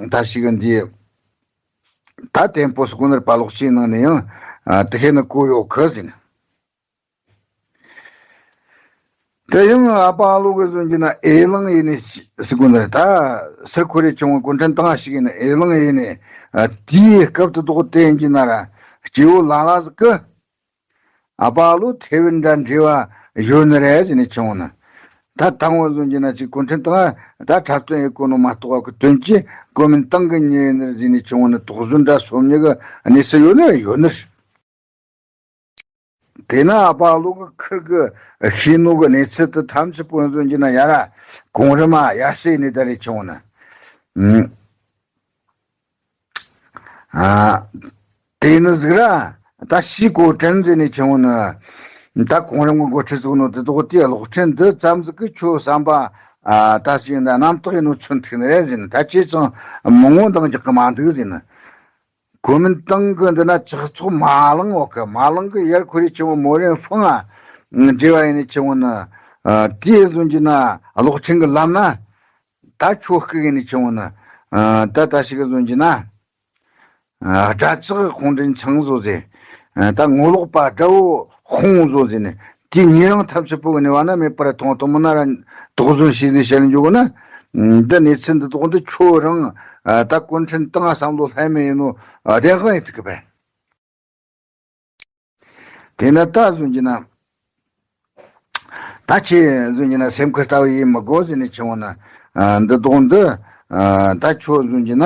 ད་ཞིག་འདི། ད་ཏེམ་པོ་སུ་གུ་ནར་པ་ལོག་ཅིའི་ནང་ནས་ཡང་དེ་ཤེས་ནི་གོ་ཡོད་ཁི་ཟིན། དེ་ཡང་ཨ་པ་ཨ་ལོ་གི་བཟོ་གྱི་ན་ཨེ་ལང་ཡིན་ནི་སུ་གུ་ནར་ད་སུ་ཁོ་རེ་ཆུང་གུང་ཁྲན་ཏང་ཞིག་ཡིན་ནི་ཨེ་ལང་ཡིན་ནི། དེའི་སྐབས་དུ་དོག་དེ་ཡིན་གྱི་ན་ར་སྐྱེ་བོ་ལ་ལ་ཟིག་གི་ཨ་པ་ཨ་ལོ་ཐེ་ཝན་འདྲ་འབྲེལ་བ་ཡོད་ནི་རེད་ཟེར་ནས་ཆུང་ནི། ད་དང་བོ་བཟོ་གྱི་ན་ཅིག་གུང་ཁྲན་ཏང་ད་འཁྲབ་སྟོན་ཡེད་གོ་ནོ་མ་གཏོགས་གི་དོན་གྱིས་གོ་མིན་ཏང་གི་ཉེ་ཡིན་ནི་ཟེར་ནས་ཆུང་ནི་དོགས་ཟོན་འདྲ་སོམ་ཉི་གི་གནས་ཚུལ་ཡོད་ནི་ཡོད་ནི། དེ་ན་ཨ་པ་ཨ་ལོ་གི་ཁིར་གི་ཤེས་ནོ་གི་གནས་ཚུལ་དུ་ཐམས་ཅད་པོ་བཟོ་གྱི་ན་ཡ་ར་གོང་རི་མ་ཡ་སེ་ནི་ད་རེ་ཆུང་ནི། ཨ། དེ་ནི་ཟིག་ར། ད་ཤི་གོ་དྲན་ཟེར་ནས་ཆུང་ནི། ད་གོང་རིམ་གི་འགོ་ཁྲིད་ཟིག་ནོ་དེ་དོག་དེ་གློག་ཕྲན་འདི་ཙམ་ཟིག་གི་ཁྱོད་བསམ་པ། ཨ། ད་ཞིག་འདི་རྣམ་དག་ཡིན་ནོ་ཚོད་ཐིག་ནི་རེད་ཟེར་ནི་ད་ཅི་ཙང་མི་ངོ་འདང་རྒྱག་གི་མ་འདུག་ཟེར་ནི། གོ་མིན་ཏང་གི་འདི་ན་ཅག་ཚོགས་མ་ལང་འོག་གི་མ་ལང་གི་ཡར་ཁོ་རེ་ཆུང་བོ་མོ་རེན་ཧྥང་ཨ། འབྲེལ་བ་ཡིན་ནི་ཆུང་བོ་ནི། ཨ། དེ་བཟོ་གྱི་ན་གློག་ཕྲན་གི་ལམ་ན། ད་ཁྱོད་སྐུ་ཡིན་ནི་ཆུང་བོ་ནི། ཨ། ད་ད་ཞིག་གི་བཟོ་གྱི་ན། ཨ། དགྲ་ལྕག་ཧོང་ཀྲིན་ཆང་བཟོ་ཟེ། ཨ། ད་ངོ་ལོག་པ་དགྲ་བོ་ཧོང་བཟོ་ཟེ་ནི། དེ་ཉེ་རིང་ཐམས་ཅད་པོ་གི་ནི་བ་ན་མེད་པར་མཐོང་དུ་མི་ན་ར་དོགས་ཟོན་བྱས་ནས་བཤད་ལ་འཇུག་ན། འདི་གནས་ཚུལ་འདི་དོག་འདི་ཁྱོད་རང་། ཨ། ད་གུང་ཁྲན་ཏང་བསམ་བློ་ལྷད་མེད་ཡིན་ནོ། ཨ། བདེན་དཔང་ཡིན་ཐུབ་གི་པས། དེ་ན་ད་བཟོ་གྱི་ན། ད་ཁྱེད་བཟོ་གྱི་ན་སེམས་ཁུར་ལྟ་བུ་ཡིན་མི་དགོས་ཟེར་ནས་ཆུང་བོ་ན། ཨ། འདི་དོག་འདི། ཨ། ད་ཁྱོད་བཟོ་གྱི་ན།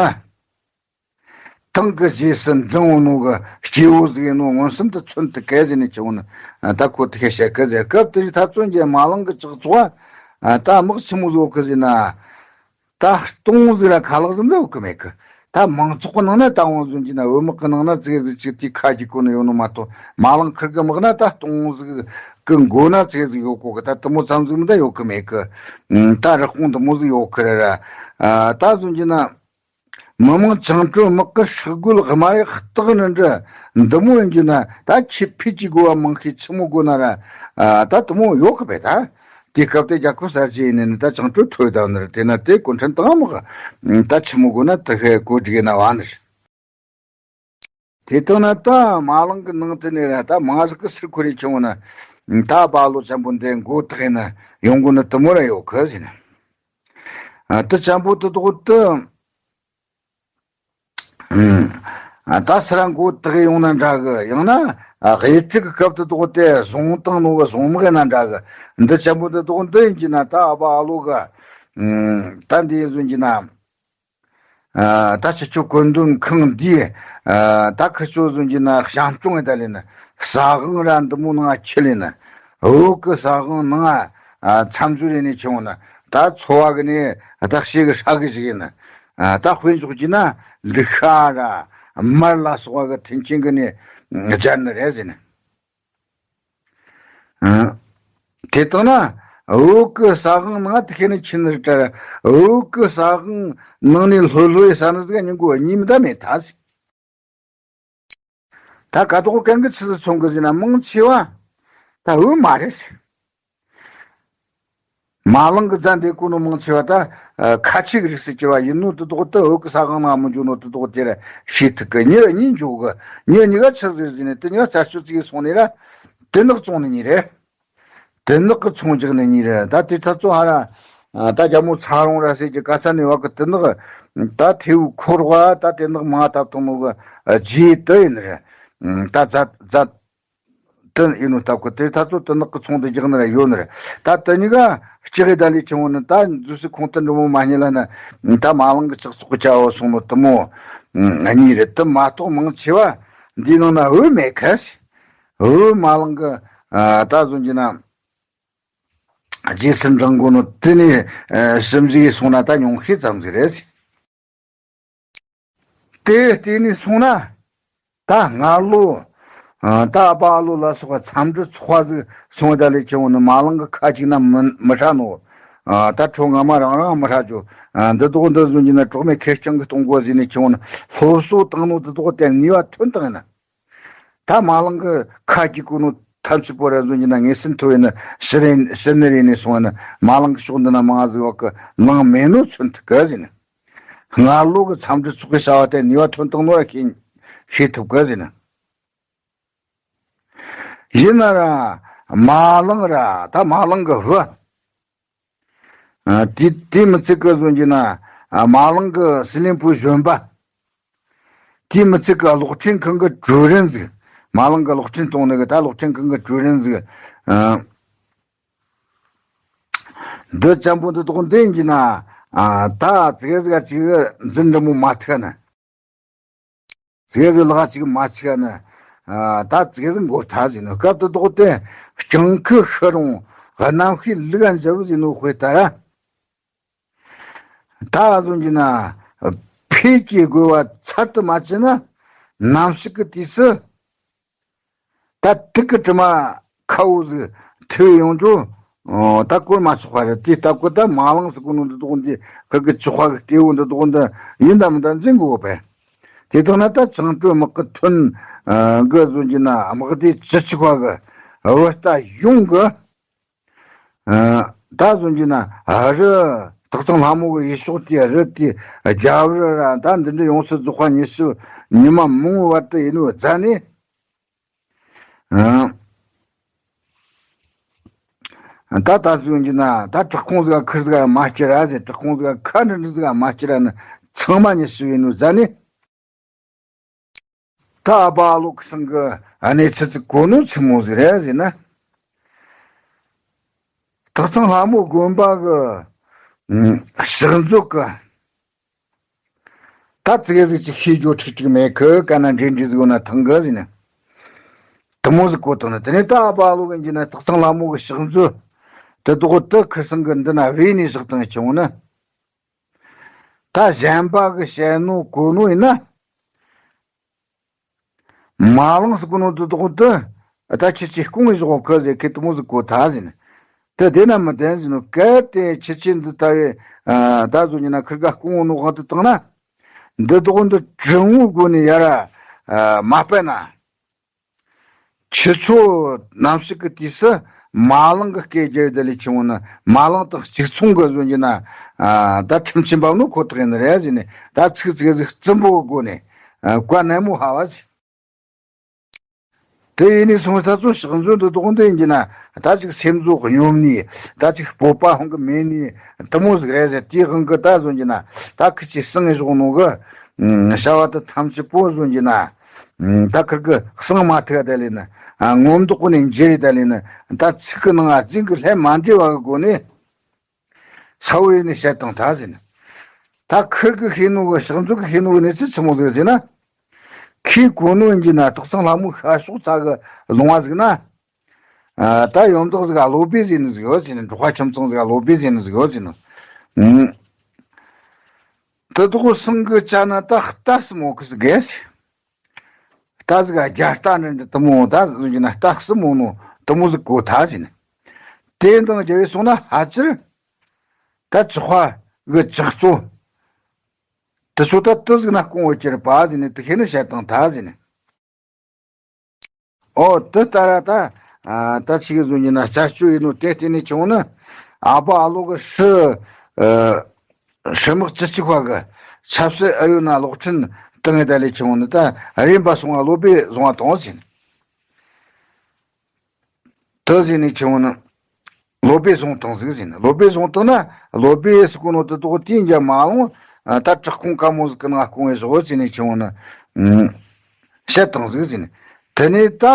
ཏང་གི་རྗེས་སུ་འབྲང་བོ་ནོ་གི་སྐྱེ་བོ་ཟིག་ཡིན་ནོ་མངོན་སུམ་དུ་མཚོན་ཐུབ་གི་ཟེར་ནས་ཆུང་བོ་ན། ཨ། ད་ཁོ་དེ་ཁ་བཤད་གི་ཟེར་སྐབས་དེ་རིགས་ཐབ་ཚོན་གྱི་མ་ལང་གི་ལྕགས་ཚོགས། ཨ། ད་དམག་ཆི་མོ་བཟོ་གི་ཟེར་ན། ད་སྟོང་ཟིག་ར་ཁ་ལག་ཟིག་འདྲ་ཡོད་གི་མེད་གི། ད་མང་ཚོགས་གི་ནང་ན་ད་འོང་ཟིན་གྱི་ན་བོད་དམག་གི་ནང་ན་ཙིག་ཟིག་ཅིག་དེའི་ཁ་ཅིག་གོ་ནི་ཡོད་ནོ་མ་གཏོགས་མ་ལང་ཁིར་གི་དམག་ན་ད་སྟོང་ཟིག་གི་མགོ་ན་ཙིག་ཟིག་ཡོད་གོ་གི། ད་དུ་མོ་ཙམ་ཟིག་མི་ད་ཡོད་གི་མེད་གི། ད་རི་ཁོང་དུ་མོ་ཟིག་ཡོད་གི་ར་ར། ད་ཟིན་གྱི་ན། མི་དམངས་བཅིངས་འགྲོལ་དམག་གི་ཤོག་སྒོ་དམའ་ཡག་སྟག་ནི་འདྲ་འདི་མོ་ཡིན་གྱི་ན་ད་ཁྱེད་ཕིས་ཀྱི་དགོས་པ་མང་ཤས་ཆི་མོ་དགོས་ན་ར། ད་དུ་མོ་ཡོད་གི་པས་ད། དེ་སྐབས་དེ་རྒྱལ་ཁབ་གསར་བརྗེ་ཡིན་ནི་ད་བཅིངས་འགྲོལ་ཐོབ་དང་ནི་ར་དེ་ན་དེ་གུང་ཁྲན་ཏང་དམག་ད་ཆི་མོ་དགོས་ན་དེ་ཧེ་གོ་སྒྲིག་ན་བ་ནི། དེ་ལྟར་ན་ད་མ་ལང་གི་ནང་དུ་ནས་ར་ད་མ་ཟིག་གི་སིར་ཁོ་རེ་ཆུང་བོ་ན་ད་བ་ལོ་ཆེན་པོ་འདི་མགོ་ཐག་ཡིན་ན་ཡོང་དགོས་ནི་དུ་མོ་ར་ཡོད་གི་ཟིན། དུ་ཆེན་པོ་དུ་དོག་དུ། ད་སི་ར་མགོ་དག་ཡོང་ན་འདྲ་གི། ཡང་ན་དབྱེ་ཕྲུག་གི་སྐབས་དུ་དོག་དེ་བཟུང་བཏང་ནོ་གི་བཟུང་མི་གི་ན་འདྲ་གི། འདི་ཆེན་པོ་དུ་དོག་འདི་ཡིན་གྱི་ན་ད་ཨ་བ་ཨ་ལོ་གི། ད་འདི་ཡིན་བཟུང་གྱི་ན། ད་ཁྱེད་ཆོ་བཀོད་འདོམས་ཁང་འདིས་ད་ཁི་ཆོ་བཟོ་རྒྱུ་ན་བཤམས་སྐྱོང་ཡེད་ད་ལེ་ན། ས་ཝང་ར་འདི་མོ་ནང་ཁྱི་ལེ་ན། བོད་གི་ས་ཝང་ནང་མཚམས་སྦྱོར་ཡེ་ནས་ཁྱེར་འོང་ན། ད་ཚོ་བ་གི་ནས་ད་ཤེ་གི་ཧྲ་གི་ཞིག་ཡིན་ན། ད་དཔེ་འཇོག་རྒྱུ་ན་ལི་ཤ་ར་མར་ལ་སོགས་པ་གི་མཐུན་རྐྱེན་གི་ནས་སྦྱར་ནི་རེད་ཟེར་ན། དེ་ལྟ་ན་བོད་གི་ས་ཝང་ནང་དེ་ཁེ་ནི་ཁྱི་ནི་རེད་དྲ། བོད་གི་ས་ཝང་ནང་ནས་ལྷོད་ལྷོད་ཡེ་ས་ནི་ཟིག་ཉིན་གོ་གཉིས་མི་ད་མེད་ད་ཟེར། ད་ཀ་དོག་གན་གི་ཆི་ཟིག་ཚོང་གི་ཟེར་ན་མང་ཆེ་བ་ད་བོད་མ་རེད་ཟེར། མ་ལང་གི་རྫ་འདེད་གོ་ནོ་མང་ཆེ་བ་ད་ཁ་ཆེ་གི་རིགས་སུ་གྱུར་བ་ཡིན་ནོ་དེ་དོག་ད་བོད་གི་ས་ཝང་ནང་མི་འཇུག་ནོ་དེ་དོག་དེ་ར་ཤེས་ཐུབ་གི། ཉི་གཉིས་འཇུག་གི། ཉི་གཉིས་ཀ་ཆི་ཟིག་ཟེར་ནས་དེ་ཉི་ཆར་ཆུ་ཚིག་སོང་ནས་ར་དེ་ནག་བཙོང་ནི་གཉིས་རེད། དེ་ནག་གི་ཚོང་རྒྱག་ནི་གཉིས་རེད། ད་དེ་ཐ་ཚོ་ཧ་ར་ད་རྒྱ་མོ་ཚ་རོང་ར་ཟེར་གྱི་ག་ས་ནས་བ་གི་དེ་ནག་ད་ཐེའུ་འཁོར་བ་ད་དེ་ནག་མ་ཐབ་ཐོང་ནོ་གི་རྗེས་དེ་ཡིན་རེད། ད་རྫ་རྫ་དེ་ཡིན་ནོ་སྟབས་གི་དེ་ཐ་ཚོ་དེ་ནག་གི་ཚོང་དུ་རྒྱག་ནི་ར་ཡོད་ནི་རེད། ད་དེ་གཉིས་ཀ་ལྕགས་ཡི་ད་ལས་ཆུང་བོ་ནི་ད་འཛུལ་སའི་ཁོང་དུ་འགྲོ་མོ་མ་རྙེད་ལ་ན། ད་མ་ལང་གི་ལྕགས་ཚོགས་ཀྱི་བྱ་བ་སོང་ནོ་དེ་མོ་གཉིས་རེད། དེ་མ་གཏོགས་མང་ཆེ་བ་འདིའི་ནང་ན་བོད་མེད་ཁ་ཟེར། བོད་མ་ལང་གི་ད་བཟོ་རྒྱུ་ན་རྗེས་སུ་འབྲང་དགོས་ནོ་དེ་ནས་ཞིབ་འཇུག་སོང་ན་ད་ཉུང་ཤས་ཙམ་ཟིག་རེད། དེ་བལྟས་ནས་སོང་ན་ད་སྔ་ལོ་ད་ཨ་ཕ་ཨ་ལོ་ལ་སོགས་པ་འཚམས་འདྲི་ཚོགས་པ་ཟིག་སོང་ད་ལས་ཁྱེར་འོང་ནི་མ་ལང་གི་ཁ་ཅིག་ན་མི་མི་ཧྲ་ནོ། ད་ཁྲོ་ང་མ་རང་རང་མི་ཧྲ་ཅོ། འདི་དོག་འདི་བཟོ་རྒྱུ་ན་གྲོགས་མེད་ཁེར་རྐྱང་གི་གཏོང་དགོས་ཟེར་ནས་ཁྱེར་འོང་ནི་སློབ་གསོ་བཏང་ནོ་འདི་དོག་དེ་ནུས་པ་ཐོན་བཏང་ཡིན་ན། ད་མ་ལང་གི་ཁ་ཅིག་གོ་ནོ་ཐམས་ཅད་པོ་ར་བཟོ་རྒྱུ་ན་ངེས་སེམས་མཐོ་བས་ནི་ཕྱི་རེ་ཕྱི་ནི་རེ་ནས་སོང་བ་ནི་མ་ལང་གི་ཕྱོགས་འདི་ན་མང་ཟིག་བ་གི་ལང་མེད་ནོ་མཚོན་ཐུབ་གི་ཟེར་ནི། སྔ་ལོ་གི་འཚམས་འདྲི་ཚོགས་པའི་བྱ་བ་དེ་ནུས་པ་ཐོན་བཏང་ནོ་ར་ཤེས་ཤེས་ཐུབ་གི་ཟེར་ནི། ཡིན་ན་ར་མ་ལང་ར་ད་མ་ལང་གི་བུ། ཨ། དེ་དེ་མི་ཚད་གི་བཟོ་རྒྱུ་ན། ཨ། མ་ལང་གི་སི་ལིང་ཕུའི་གཞོན་པ། དེ་མི་ཚད་གི་གློག་འཕྲིན་ཁང་གི་ཀྲུའུ་རེན་ཟིག་མ་ལང་གི་གློག་འཕྲིན་གཏོང་ནི་གི་ད་གློག་འཕྲིན་ཁང་གི་ཀྲུའུ་རེན་ཟིག་ཨ། འདི་ཅན་པོ་འདི་དོག་འདི་ཡིན་གྱི་ན། ཨ། ད་ཙི་གེ་ཟིག་ཅིག་འཛིན་འདྲ་མོ་མ་ཐུག་ན། ཙི་གེ་ཟིག་ལག་ཅིག་མ་ཆིག་ན། ཨ། ད་ཙི་གེ་ཟིག་མགོ་ཐ་ཟིན་ནོ་སྐབས་དེ་དོག་དེ་སྤྱང་ཁུ་ཤི་རུང་རྣམ་ཤེས་ལུག་ག་འཇབ་ཟིན་ནོ་དཔེ་ལྟར། ད་བཟོ་རྒྱུ་ན་ཕས་ཀྱི་རྒོལ་བ་ཚར་དུ་མ་བཅད་ན་ནམ་ཞིག་གི་དུས་སུ། ད་དུག་གི་དྲི་མ་ཁ་བོ་ཟིག་ཐོས་ཡོང་རྒྱུ། ཨོ། ད་གོར་མ་ཆོག་པ་རེད། དེ་ལྟ་གོ་ད་མ་ལང་ཟིག་གོ་ནོ་འདི་དོག་འདི་ཁུར་གི་ཆོག་པ་གི་སྐྱེ་བོ་འདི་དོག་འདི་ཡིན་ད་མིན་ད་འཛིན་དགོས་པས། དེ་དག་ན་ད་བྱང་གྲོལ་དམག་གི་ཐོན་གི་བཟོ་རྒྱུ་ན་དམག་སྡེ་བཅུ་གཅིག་པ་གི་བུ་ད་ཡོང་གི། ད་བཟོ་རྒྱུ་ན་རི་སྟག་ཚང་ལྷ་མོ་གི་ཡུལ་ཕྱོགས་དེ་རི་དེ་རྒྱབ་རི་ར་ད་འདི་འདྲ་ཡོངས་སུ་རྫོགས་པ་ཉི་ཤུ་ཉི་མ་མང་བོའི་བར་དུ་ཡིན་ནོ་རྫ་ནས། ཨང་། ད་ད་གཟོད་ཡིན་ན་ད་བྲག་ཁུང་ཟིག་ག་ཁུར་ཟིག་ག་མ་སྐྱེ་ར་ཟེར། བྲག་ཁུང་ཟིག་ག་ཁ་འདྲ་འདྲ་ཟིག་ག་མ་སྐྱེ་ར་ནི་ཚང་མ་ཉི་ཤུ་ཡིན་ནོ་རྫ་ནས། ད་ཨ་ཕ་ཨ་ལོ་གི་སང་གི་གནས་ཚུལ་ཅིག་གོ་ནོ་ཆི་མོ་ཟིག་རེད་ཟེར་ན། སྟག་ཚང་ལྷ་མོ་དགོན་པ་གི་ཕྱག་མཛོད་གི། ད་ཙི་གེ་ཟིག་ཅིག་ཤེས་རྒྱུ་ཁྲིག་ཁྲིག་མེད་གི། ག་ན་འདྲེ་འདྲེ་ཟིག་ཡོད་ན་ཐང་གི་ཟེར་ན། དེ་མོ་ཟིག་གོ་དང་ན་དེ་ནས་ད་ཨ་ཕ་ཨ་ལོ་གི་འཇི་ན་སྟག་ཚང་ལྷ་མོ་གི་ཕྱག་མཛོད་དེ་དོག་དེ་ཁུར་སང་གི་འདི་ན་བེད་ནས་བཞག་དང་བྱུང་ན། ད་གཞན་པ་གི་བཤད་ནོ་གོ་ནོ་ཡིན་ན། མ་ལང་ཟེར་གོ་ནོ་དེ་དོག་དེ་ད་ཁྱེད་ཀྱིས་སྐུང་བཞག་གི་ཟེར་གི་དེ་མོ་ཟིག་གོ་ཐལ་ཟེར་ན། དེ་དེ་ན་མི་བདེན་ཟེར་ནོ་གལ་ཏེ་ཁྱེད་ཀྱིས་འདི་ལྟ་བུའི་ད་གཟོད་ཉི་ན་ཁུར་ག་སྐུང་ནོ་དབང་དུ་བཏང་ན། འདི་དོག་འདི་དྲང་བོའི་སྒོ་ནས་ཡར་མ་སྤེལ་ན། ཁྱེད་ཚོ་ནམ་ཞིག་གི་དུས་སུ་མ་ལང་གི་སྐད་རྒྱབ་ཡོད་ལས་ཆུང་བོ་ན་མ་ལང་དང་གཅིག་མཚུངས་གི་བཟོ་རྒྱུ་ན། ད་ཁྲིམས་ཆེན་འབབ་ནོ་ཁོ་ཐག་ཡིན་ནི་རེད་ཟེར་ནས། ད་ཚིག་ཚིག་ཟིག་རྩུབ་པོ་གི་སྒོ་ནས་བཀའ་ནན་མོ་ཧ་བ་ཟེར། དེ་ཡིན་ནས་སོང་ད་ཚོ་ཕྱག་མཛོད་འདི་དོག་འདི་ཡིན་གྱི་ན་ད་ཅིག་སེམས་ཚོགས་སྙོམས་ནས། ད་ཅིག་སྤོབས་པ་ཧང་གི་མེད་ནས་དེ་མོ་ཟིག་རེད་ཟེར། དེའི་དབང་གི་ད་བཟོ་རྒྱུ་ན་ད་ཁི་ཆི་སང་བཞག་ནོ་གི་བྱ་བ་དེ་ཐམས་ཅད་པོ་བཟོ་རྒྱུ་ན། ད་ཁིར་གི་གསང་མ་ཐུག་ད་ལས་ན། ངོ་མདོག་ནས་འཇེ་རེ་ད་ལས་ན། ད་ཚིག་གི་ནང་ང་རྫིང་གི་ལྷད་མ་འདྲེས་པ་གི་སྒོ་ནས་ས་བོ་ཡིན་ནས་བཤད་དང་ད་ཟེར་ན། ད་ཁིར་གི་ཤེས་ནོ་གི་ཕྱག་མཛོད་གི་ཤེས་ནོ་གི་གནས་ཚུལ་ཆི་མོ་ཟིག་ཟེར་ན། ཁོས་གོ་ནོ་ཡིན་གྱི་ན་སྟག་ཚང་ལྷ་མོའི་ཤ་ཤོག་ཚ་གི་ལུང་བ་ཟིག་ན། ཨ། ད་ཡོན་བདག་ཟིག་ག་སློབ་དཔོན་ཟེར་ནི་ཟིག་ཡོད་ཟེར་ནི། འབྲོག་པ་ཁྱིམ་ཚང་ཟིག་ག་སློབ་དཔོན་ཟེར་ནི་ཟིག་ཡོད་ཟེར་ནི། ཨུམ། དེ་དག་སང་གི་ཅ་ན་ད་རྟ་སི་མོ་གི་ཟིག་གེ་ཟེར། རྟ་ཟིག་ག་རྒྱ་རྟ་འདྲ་འདྲ་དེ་མོ་ད་ཟེར་གྱི་ན་རྟ་སི་མོ་ནོ་དེ་མོ་ཟིག་གོ་ཐལ་ཟེར་ནི། དེ་དང་རྒྱ་བོས་སོང་ན་ཕལ་ཆེར་ད་ཇག་པ་གི་ཇག་ཚོ་དེ་ཚོ་ད་དེ་ཟིག་ན་སྐུང་བ་གྱུར་པ་ཟེར་ནི། དེ་ཤེས་ནི་བཤད་བཏང་ཐལ་ཟེར་ནི། ཨོ། དེ་ལྟར་ད། ཨ། ད་ཆི་གི་ཟེར་གྱི་ན་རྩད་གཅོད་ཡིན་ནོ་དེ་བརྟེན་ནས་ཆི་མོ་ནི། ཨ་ཕ་ཨ་ལོ་གི་ཧྲི། ཨ། ཧྲི་དམག་བཅུ་གཅིག་པ་གི་ཆབ་སྲིད་ཨུ་ཡོན་ན་གློག་འཕྲིན་བཏང་ངེ་ད་ལས་ཆི་མོ་ནི། ད་རིམ་པ་སོང་བ་སློབ་དཔོན་བཟུང་བ་དང་ཟེར་ནི། དེ་ཟེར་ནི་ཆི་མོ་ནི། སློབ་དཔོན་བཟུང་བཏང་ཟིག་ཟེར་ནི། སློབ་དཔོན་བཟུང་བཏང་ན་སློབ་དཔོན་ཟེར་གོ་ནོ་དེ་དག་དེ་འཇག་མ་ལོང་། ཨ། ད་བྲག་ཁུང་དཀར་མོ་ཟིག་གི་ནང་སྐུང་བའི་བཟོ་ཟེར་ནི་ཆི་མོ་ནི། ཨུམ། བཤད་བཏང་ཟིག་ཟེར་ནི། དེ་ནས་ད།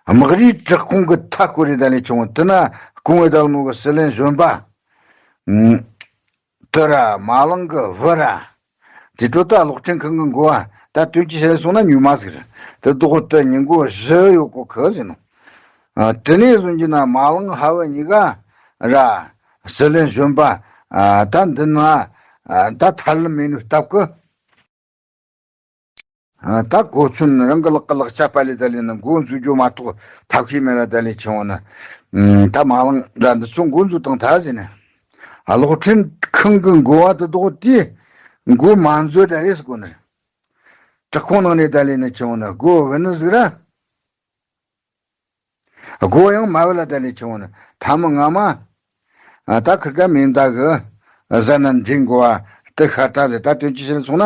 དམག་རིའི་བྲག་ཁུང་གི་མཐའ་སྐོར་རེ་ད་ལས་ཆི་མོ་དེ་ན་སྐུང་བའི་ད་ནོ་གི་སྲིད་བློན་གཞོན་པ། ཨུམ། དེ་ར་མ་ལང་གི་བུ་ར། དེ་ཚོ་ད་གློག་འཕྲིན་ཁང་གི་འགོ་བ་ད་དོན་གྱི་ཕྱིར་སོང་ན་ཉུང་མ་ཟིག་རེད། དེ་དག་དེ་ཉིན་འགོ་བཞི་ཡོད་གོ་ཁི་ཟེར་ནོ། ཨ། དེ་ནས་བཟུང་གྱི་ན་མ་ལང་ཧ་བ་གཉིས་ཀ་ར་སྲིད་བློན་གཞོན་པ། ཨ། ད་འདི་ན། ཨ། ད་ཐར་ལམ་མེད་ནོ་སྟབས་ཀི། ཨ། ད་གོ་ཆུན་རང་གི་ལག་གི་ལག་ཆ་པ་ལས་ད་ལས་ན་འགོ་འཛུགས་རྒྱུ་མ་གཏོགས་ཐབས་ཤེས་མེད་ལ་ད་ལས་ཆི་མོ་ནི། ཨུམ། ད་མ་ལང་ར་འདི་ཚོ་འགོ་འཛུགས་བཏང་ཐལ་ཟེར་ནི། ཨ། གློག་འཕྲིན་ཁང་གི་འགོ་བ་དེ་དག་དེ་འགོ་མ་འཛུགས་ད་རེད་ཟེར་གོ་ནི་རེད། བྲག་ཁུང་ནང་ནས་ད་ལས་ནི་ཆི་མོ་ནི་སྒོ་བུད་ནི་ཟིག་ར། སྒོ་ཡང་མ་བུད་ལ་ད་ལས་ཆི་མོ་ནི། ཐ་མི་ང་མ། ཨ། ད་ཁིར་ག་མེ་མདའ་གི་ཟ་ན་འདྲེན་དགོ་བ་དེ་ཤ་སྟག་ཟེར། ད་དོན་གྱི་ཕྱིར་སོང་ན།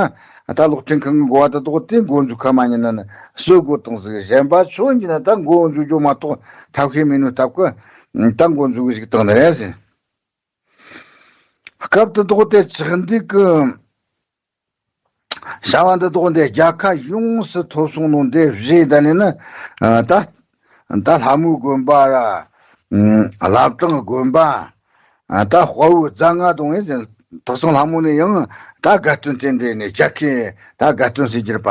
ཨ། ད་གློག་འཕྲིན་ཁང་གི་འགོ་བ་དེ་དག་དེ་འགོ་འཛུགས་ཁ་མ་ཉན་ན་ནི་གསོད་དགོ་བཏང་ཟིག། གཞན་པ་ཆོ་འགྱི་ན་ད་འགོ་འཛུགས་རྒྱུ་མ་གཏོགས་ཐབས་ཤེས་མེད་ནོ་སྟབས་ཀི། ད་འགོ་འཛུགས་གི་ཞིག་བཏང་ནི་རེད་ཟེར། སྐབས་དེ་དག་དེ་ཆག་འདི་གི་བྱ་བ་འདི་དག་འདི་རྒྱལ་ཁ་ཡོངས་སུ་ཐོབ་སོང་ནོ་འདི་བཞེས་ད་ལས་ནི། ཨ། ད་ད་ལྷ་མོའི་དགོན་པ་ར། ཨ། བླ་བྲང་དགོན་པ། ཨ། ད་དཔའ་བོའི་རྫ་རྔ་དང་ཨེ་ཟེར། སྟག་ཚང་ལྷ་མོ་ནས་ཡང་ད་དགའ་སྟོན་རྟེན་འབྲེལ་ནས་རྒྱལ་ཁའི་ད་དགའ་སྟོན་ཟེར་གྱུར་པ།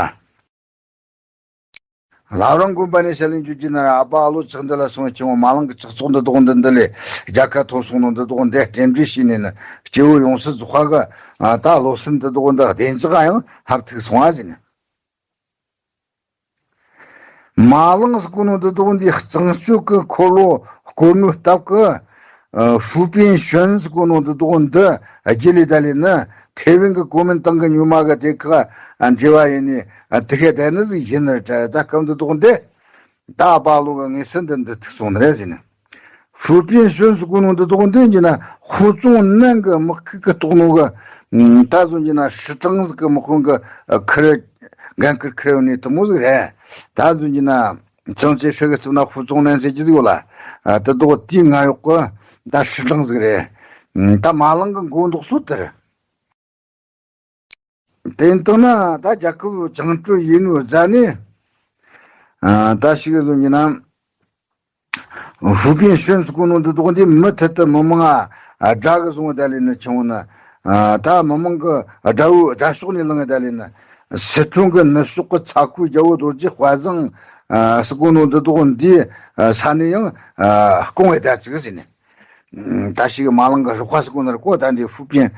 བླ་བྲང་དགོན་པ་ནས་ཞལ་ལས་འཇུག་རྒྱུ་ན་ར། ཨ་ཕ་ཨ་ལོ་ཆག་འདི་ལ་སོང་ཆི་མོ་མ་ལང་གི་ཆག་ཚོགས་འདི་དག་འདི་འདི་ལས་རྒྱལ་ཁ་ཐོབ་སོང་ནོ་འདི་དག་འདི་རྟེན་འབྲེལ་བྱས་ནས་ནི་སྐྱེ་བོ་ཡོངས་སུ་རྫོགས་པ་གི། ཨ། ད་བློ་སེམས་འདི་དག་འདི་བདེ་འཇགས་ཡང་ཧབ་ཐུག་སོང་བ་ཟེར་ནི། མ་ལང་ཟེར་གོ་ནོ་འདི་དག་འདི་གཙང་སྤྱོད་ཀྱི་འཁོར་ལོ་བསྐོར་ནོ་སྟབས་ཀྱིས། ཨ། ཧྥུ་པིན་ཞོན་ཟེར་གོ་ནོ་འདི་དག་འདི་རྒྱུད་ལས་ད་ལས་ནི་ཐེ་ཝན་གྱི་གོ་མིན་ཏང་གི་ཉུལ་མ་གི་དེ་ཁ་འབྲེལ་བ་ཡིན་ནི། ཨ། དེ་ཁའི་དེ་ནི་ཟིག་ཡིན་ནི་རེད་དྲ། ད་སྐབས་འདི་དག་འདི་ད་ཨ་ཕ་ཨ་ལོ་གི་ངེས་སེམས་འདི་འདི་ཐུག་སོང་ནི་རེད་ཟེར་ནི། ཧྥུ་པིན་ཞོན་ཟེར་གོ་ནོ་འདི་དག་འདི་ཡིན་གྱི་ན་ཧྥུ་ཙུང་ནན་གྱི་དམག་ཁུལ་གྱི་ཐོག་ནོ་གི། ད་སོང་གྱི་ན་ཧྲི་ཀྲང་ཟིག་གི་དམག་དཔུང་གི་ཁུར། འགན་ཁུར་ཁུར་ཡོད་ནི་དེ་མོ་ཟིག་རེད། ད་སོང་གྱི་ན་ཅང་ཅེ་ཧྲི་གི་རྩིབ་ན་ཧྥུ་ཙུང་ནན་ཟེར་གྱི་ཟིག་ཡོད་ལ། དེ་དག་དེའི་ང་ཡོག་གི་ད་ཧྲི་ཀྲང་ཟིག་རེད། ད་མ་ལང་གི་མགོ་འདོགས་སོ་དེ་རེད། དེ་ཡིན་དང་ན་ད་རྒྱལ་ཁབ་བཅིངས་འགྲོལ་ཡིན་ནོ་རྫ་ནས། ཨ། ད་ཞིག་ཟོན་གྱི་ན། ཧྥུ་པིན་ཞོན་ཟེར་གོ་ནོ་འདི་དག་འདི་མུ་མཐུད་དུ་མི་མང་ང་དགྲ་གི་བཟུང་བ་ད་ལས་ནི་ཆུང་ནི། ཨ། ད་མི་མང་གི་དགྲ་བོ་དགྲ་ཕྱོགས་ནས་ལངས་ད་ལས་ནི། སི་ཁྲོན་གི་ནུབ་ཕྱོགས་གི་ཚ་ཁུལ་རྒྱལ་པོ་རྡོ་རྗེ་དཔལ་བཟང་ཟེར་གོ་ནོ་འདི་དག་འདི་ས་ནས་ཡང་སྐུང་བའི་ད་ཅིག་ཟེར་ནས། ད་ཞིག་མ་ལང་གི་རུ་ཁ་ཟེར་གོ་ནོ་ར་གོ། ད་འདི་ཧྥུ་པིན།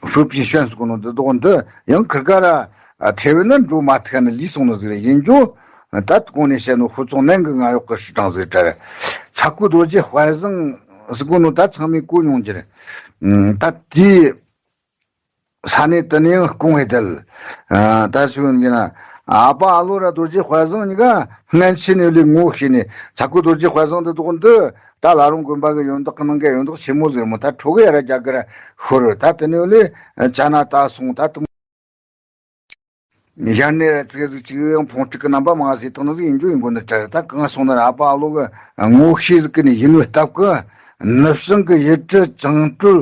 ཧྥུ་པིན་ཞོན་ཟེར་གོ་ནོ་འདི་དག་འདི་ཡང་ཁིར་ག་ར་ཐེ་ཝན་ན་འགྲོ་མ་ཐུབ་ནི་ལུས་སོང་ནི་ཟིག་རེད། ཡིན་རྒྱུ་ད་གོང་ནས་བཤད་ནོ་ཧྥུ་ཙུང་ནན་གི་ང་ཡོག་གི་ཧྲི་ཀྲང་ཟིག་རེད། ཚ་ཁུལ་རྡོ་རྗེ་དཔལ་བཟང་ཟེར་གོ་ནོ་ད་ཚང་མས་གོ་མྱོང་རྒྱུ་རེད། ད་དེའི་ས་ནས་དེ་ནས་ཡང་སྐུང་བའི་དལ། ཨ། ད་ཞུ་ཡིན་ན། ཨ་ཕ་ཨ་ལོ་ར་རྡོ་རྗེ་དཔལ་བཟང་གཉིས་ཀ་སྔན་ཆད་ནས་ལས་ངོ་ཤེས་ནས། ཚ་ཁུལ་རྡོ་རྗེ་དཔལ་བཟང་འདི་དག་འདི་ད་བླ་བྲང་དགོན་པ་གི་ཡོན་བདག་གི་ནང་གི་ཡོན་བདག་ཆེན་མོ་ཟིག་རེད་མོ། ད་ཁྲོ་གི་ཡ་ར་རྒྱ་གི་ར་ཤོར། ད་དེ་ནས་ལས་ཅ་ན་ད་སོང་ད་དུ་ཡར་ནས་ར་ཙིག་ཟིག་ཅིག་ཡང་ཕུང་ཁྲིག་གི་རྣམ་པ་མང་ཟིག་བཏང་ནི་ཟིག་ཡིན་རྒྱུ་ཡིན་དགོས་ནི་དྲ། ད་གང་སོང་ན་ར་ཨ་ཕ་ཨ་ལོ་གི་ངོ་ཤེས་ཟིག་གི་ནི་ཡིན་ནོ་སྟབས་ཀི། ནུབ་བྱང་གི་ཡུལ་གྲུ་བཅིངས་འགྲོལ་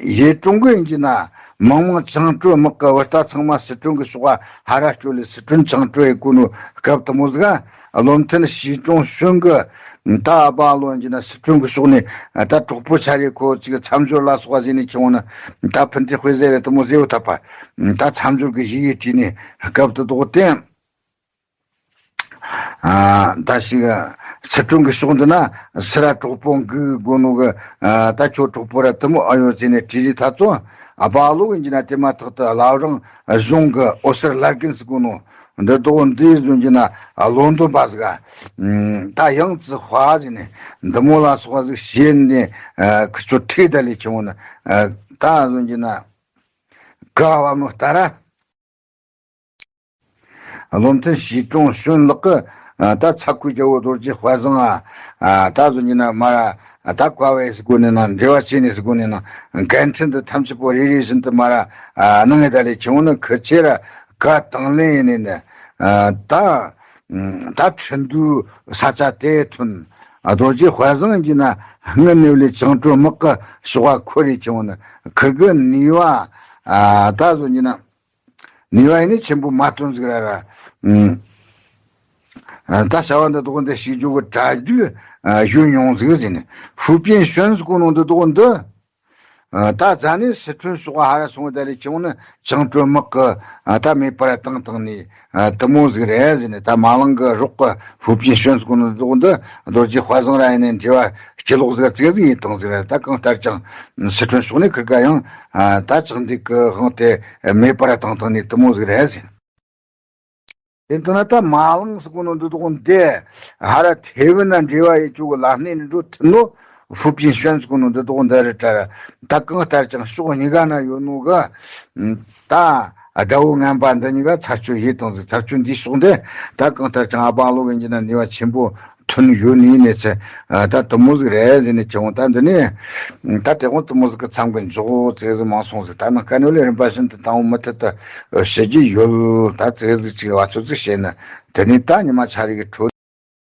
ཡུལ་གྲོང་གི་ཡིན་གྱི་ན། མི་མང་བཅིངས་འགྲོལ་དམག་གི་བུ་རྟ་ཚང་མ་སི་ཁྲོན་གི་ཕྱོགས་ཧ་ར་སྐྱོད་ལས་སི་ཁྲོན་བཅིངས་འགྲོལ་ཡེ་གོ་ནོ་སྐབས་དེ་མོ་ཟིག་ག། བློ་མཐུན་ཞི་ཀྲུང་ཞོན་གི་ ད་ཨ་པ་ལོ་ཡིན་གྱི་ན་སི་ཁྲོན་གི་ཕྱོགས་ནས་ད་གྲོགས་པོ་ཆ་རེ་ཁོ་ཅིག་མཚམས་སྦྱོར་ལ་སོགས་པ་ཟེར་ནས་ཁྱེར་འོང་ན་ད་ཕུན་ཏེ་དཔེ་ཟེར་རེ་དེ་མོ་ཟེར་བ་ཐབ་པ་ད་མཚམས་སྦྱོར་གི་བཞི་ཡི་བྲིས་ནས་སྐབས་དེ་དོག་བསྟན། ད་ཞིག་སི་ཁྲོན་གི་ཕྱོགས་འདི་ན་སི་ར་གྲོགས་པོ་འགུག་དགོ་ནོ་གི་ད་ཁྱོད་གྲོགས་པོ་ར་དེ་མོ་ཨ་ཡོད་ཟེར་ནས་བྲིས་རེ་ཐ་ཚོ་ཨ་པ་ལོ་ཡིན་གྱི་ན་དེ་མ་ཐག་ཏུ་བླ་བྲང་གཞུང་གི་འོད་ཟེར་ལར་གིན་ཟེར་གོ་ནོ། འདི་དོག་འདི་བཟོ་རྒྱུ་ན་ལོན་ཏོན་པ་ཟིག་ག་ད་ཡང་ཙི་ཧྭ་ཟིག་ནས་འདི་མོ་ལ་སོགས་པ་ཟིག་བཤད་ནས་ཁི་ཆོ་ཁྲིད་ད་ལས་ཆེ་བོ་ནི་ད་བཟོ་རྒྱུ་ན་ག་བ་མོ་ལྟ་ར། བློ་མཐུན་ཞི་ཀྲུང་ཞོན་ལགས་ཀྱི་ད་ཚ་ཁུལ་རྒྱལ་བོ་རྡོ་རྗེ་དཔལ་བཟང་ཨ་ད་བཟོ་རྒྱུ་ན་མ་ར་ད་བཀའ་བས་ཟིག་གོ་ནས་ན་འབྲེལ་བ་བྱས་ནས་ཟིག་གོ་ནས་ན་འགན་འཁྲི་འདི་ཐམས་ཅད་པོ་རེ་རེ་བཞིན་དུ་མ་ར་གནང་ངེས་ད་ལས་ཆེ་བོ་ནི་ཁི་ཆེ་ར། ག་དང་ལེན་ཡིན་ནི་ད། ད་ཁྲིན་ཏུའུ་ས་ཆ་དེ་ཐོན། རྡོ་རྗེ་དཔལ་བཟང་གྱིས་ན་སྔུན་ནེ་ལས་བྱང་གྲོ་དམག་གི་ཤོག་ཁ་ཁོ་རེ་ཆེ་བོ་ནི་ཁིར་གི་ནུས་པ་ད་བཟོ་ཉི་ན་ནུས་པ་ཡིན་ནི་ཆེན་པོ་མ་སྟོན་ཟིག་ར་ར། ད་བྱ་བ་འདི་དོག་འདི་ཞིག་རྒྱུ་གི་གྲ་རྒྱུག་ཞུ་མྱོང་ཟིག་ཟིན་ནི་ཧུའུ་པིན་ཤོན་ཟིག་གོ་ནོ་འདི་དོག་འདི། ད་ད་ནི་སི་ཁྲོན་ཕྱོགས་ཧ་ར་སོང་ད་རེ་ཁྱེད་ནི་བྱང་གྲོ་དམག་གི་ད་མེ་འཕར་བཏང་བཏང་ནས་དུ་མོ་ཟིག་རེད་ཟེར་ནས་ད་མ་ལང་གི་རོགས་གི་ཧུའུ་པིན་ཤོན་ཟེར་གོ་ནོ་འདུག་འདི་རྡོ་རྗེ་དཔལ་བཟང་ར་ཡིན་ནས་འབྲེལ་བ་སྤྱི་ལོག་ཟིག་ཙིག་ཟིག་ཡིན་བཏང་ཟིག་རེད། ད་གང་ལྟར་ཀྱང་སི་ཁྲོན་ཕྱོགས་ནས་ཁིར་ག་ཡང་ད་ཅག་འདི་གི་དབང་དེ་མེ་འཕར་བཏང་བཏང་ནས་དུ་མོ་ཟིག་རེད་ཟེར། དེ་ལྟ་ན་ད་མ་ལང་ཟེར་གོ་ནོ་འདི་དོག་འདི་ཧ་ར་ཐེ་ཝན་ན་འབྲེལ་བ་ཡོད་ཅུག་གི་ལ་གནས་ནས་འགྲོ་ཐུབ་ནོ་ཧྥུ་པིན་ཤོན་ཟེར་གོ་ནོ་འདི་དོག་འདི་རེད་དྲ། ད་གང་ལྟར་ཀྱང་ཕྱོགས་གཉིས་ཀ་ན་ཡོད་ནོ་གི་ད་དགྲ་བོ་ངན་པ་འདི་གཉིས་ཀ་ཚར་གཅོད་ཡེད་བཏང་ཟིག་ཚར་གཅོད་འདིའི་ཕྱོགས་འདི་ད་གང་ལྟར་ཀྱང་ཨ་པང་ལོ་གི་འཇི་ན་ནུས་པ་ཆེན་པོ་ཐོན་ཡོད་ནི་ནས་ཚེ། ད་དུ་མོ་ཟིག་རེད་ཟེར་ནས་ཁྱེད་འོང་ད་འདི་ནས་ད་དེ་འོང་དུ་མོ་ཟིག་གི་མཚམས་ཀྱི་འཇོག་ཙེ་ཟིག་མང་སོང་ཟིག་ད་ནང་དཀའ་གནད་ལས་རིམ་པ་བཞིན་དུ་དང་པོ་མུ་མཐུད་དུ་བཤད་རྒྱུ་ཡོད། ད་ཙེ་ཟིག་ཅིག་བ་ཚོད་ཟིག་བཤད་ན་དེ་ནས་ད་ཉི་མ་ཆ་རེ་གི་འཕྲོ།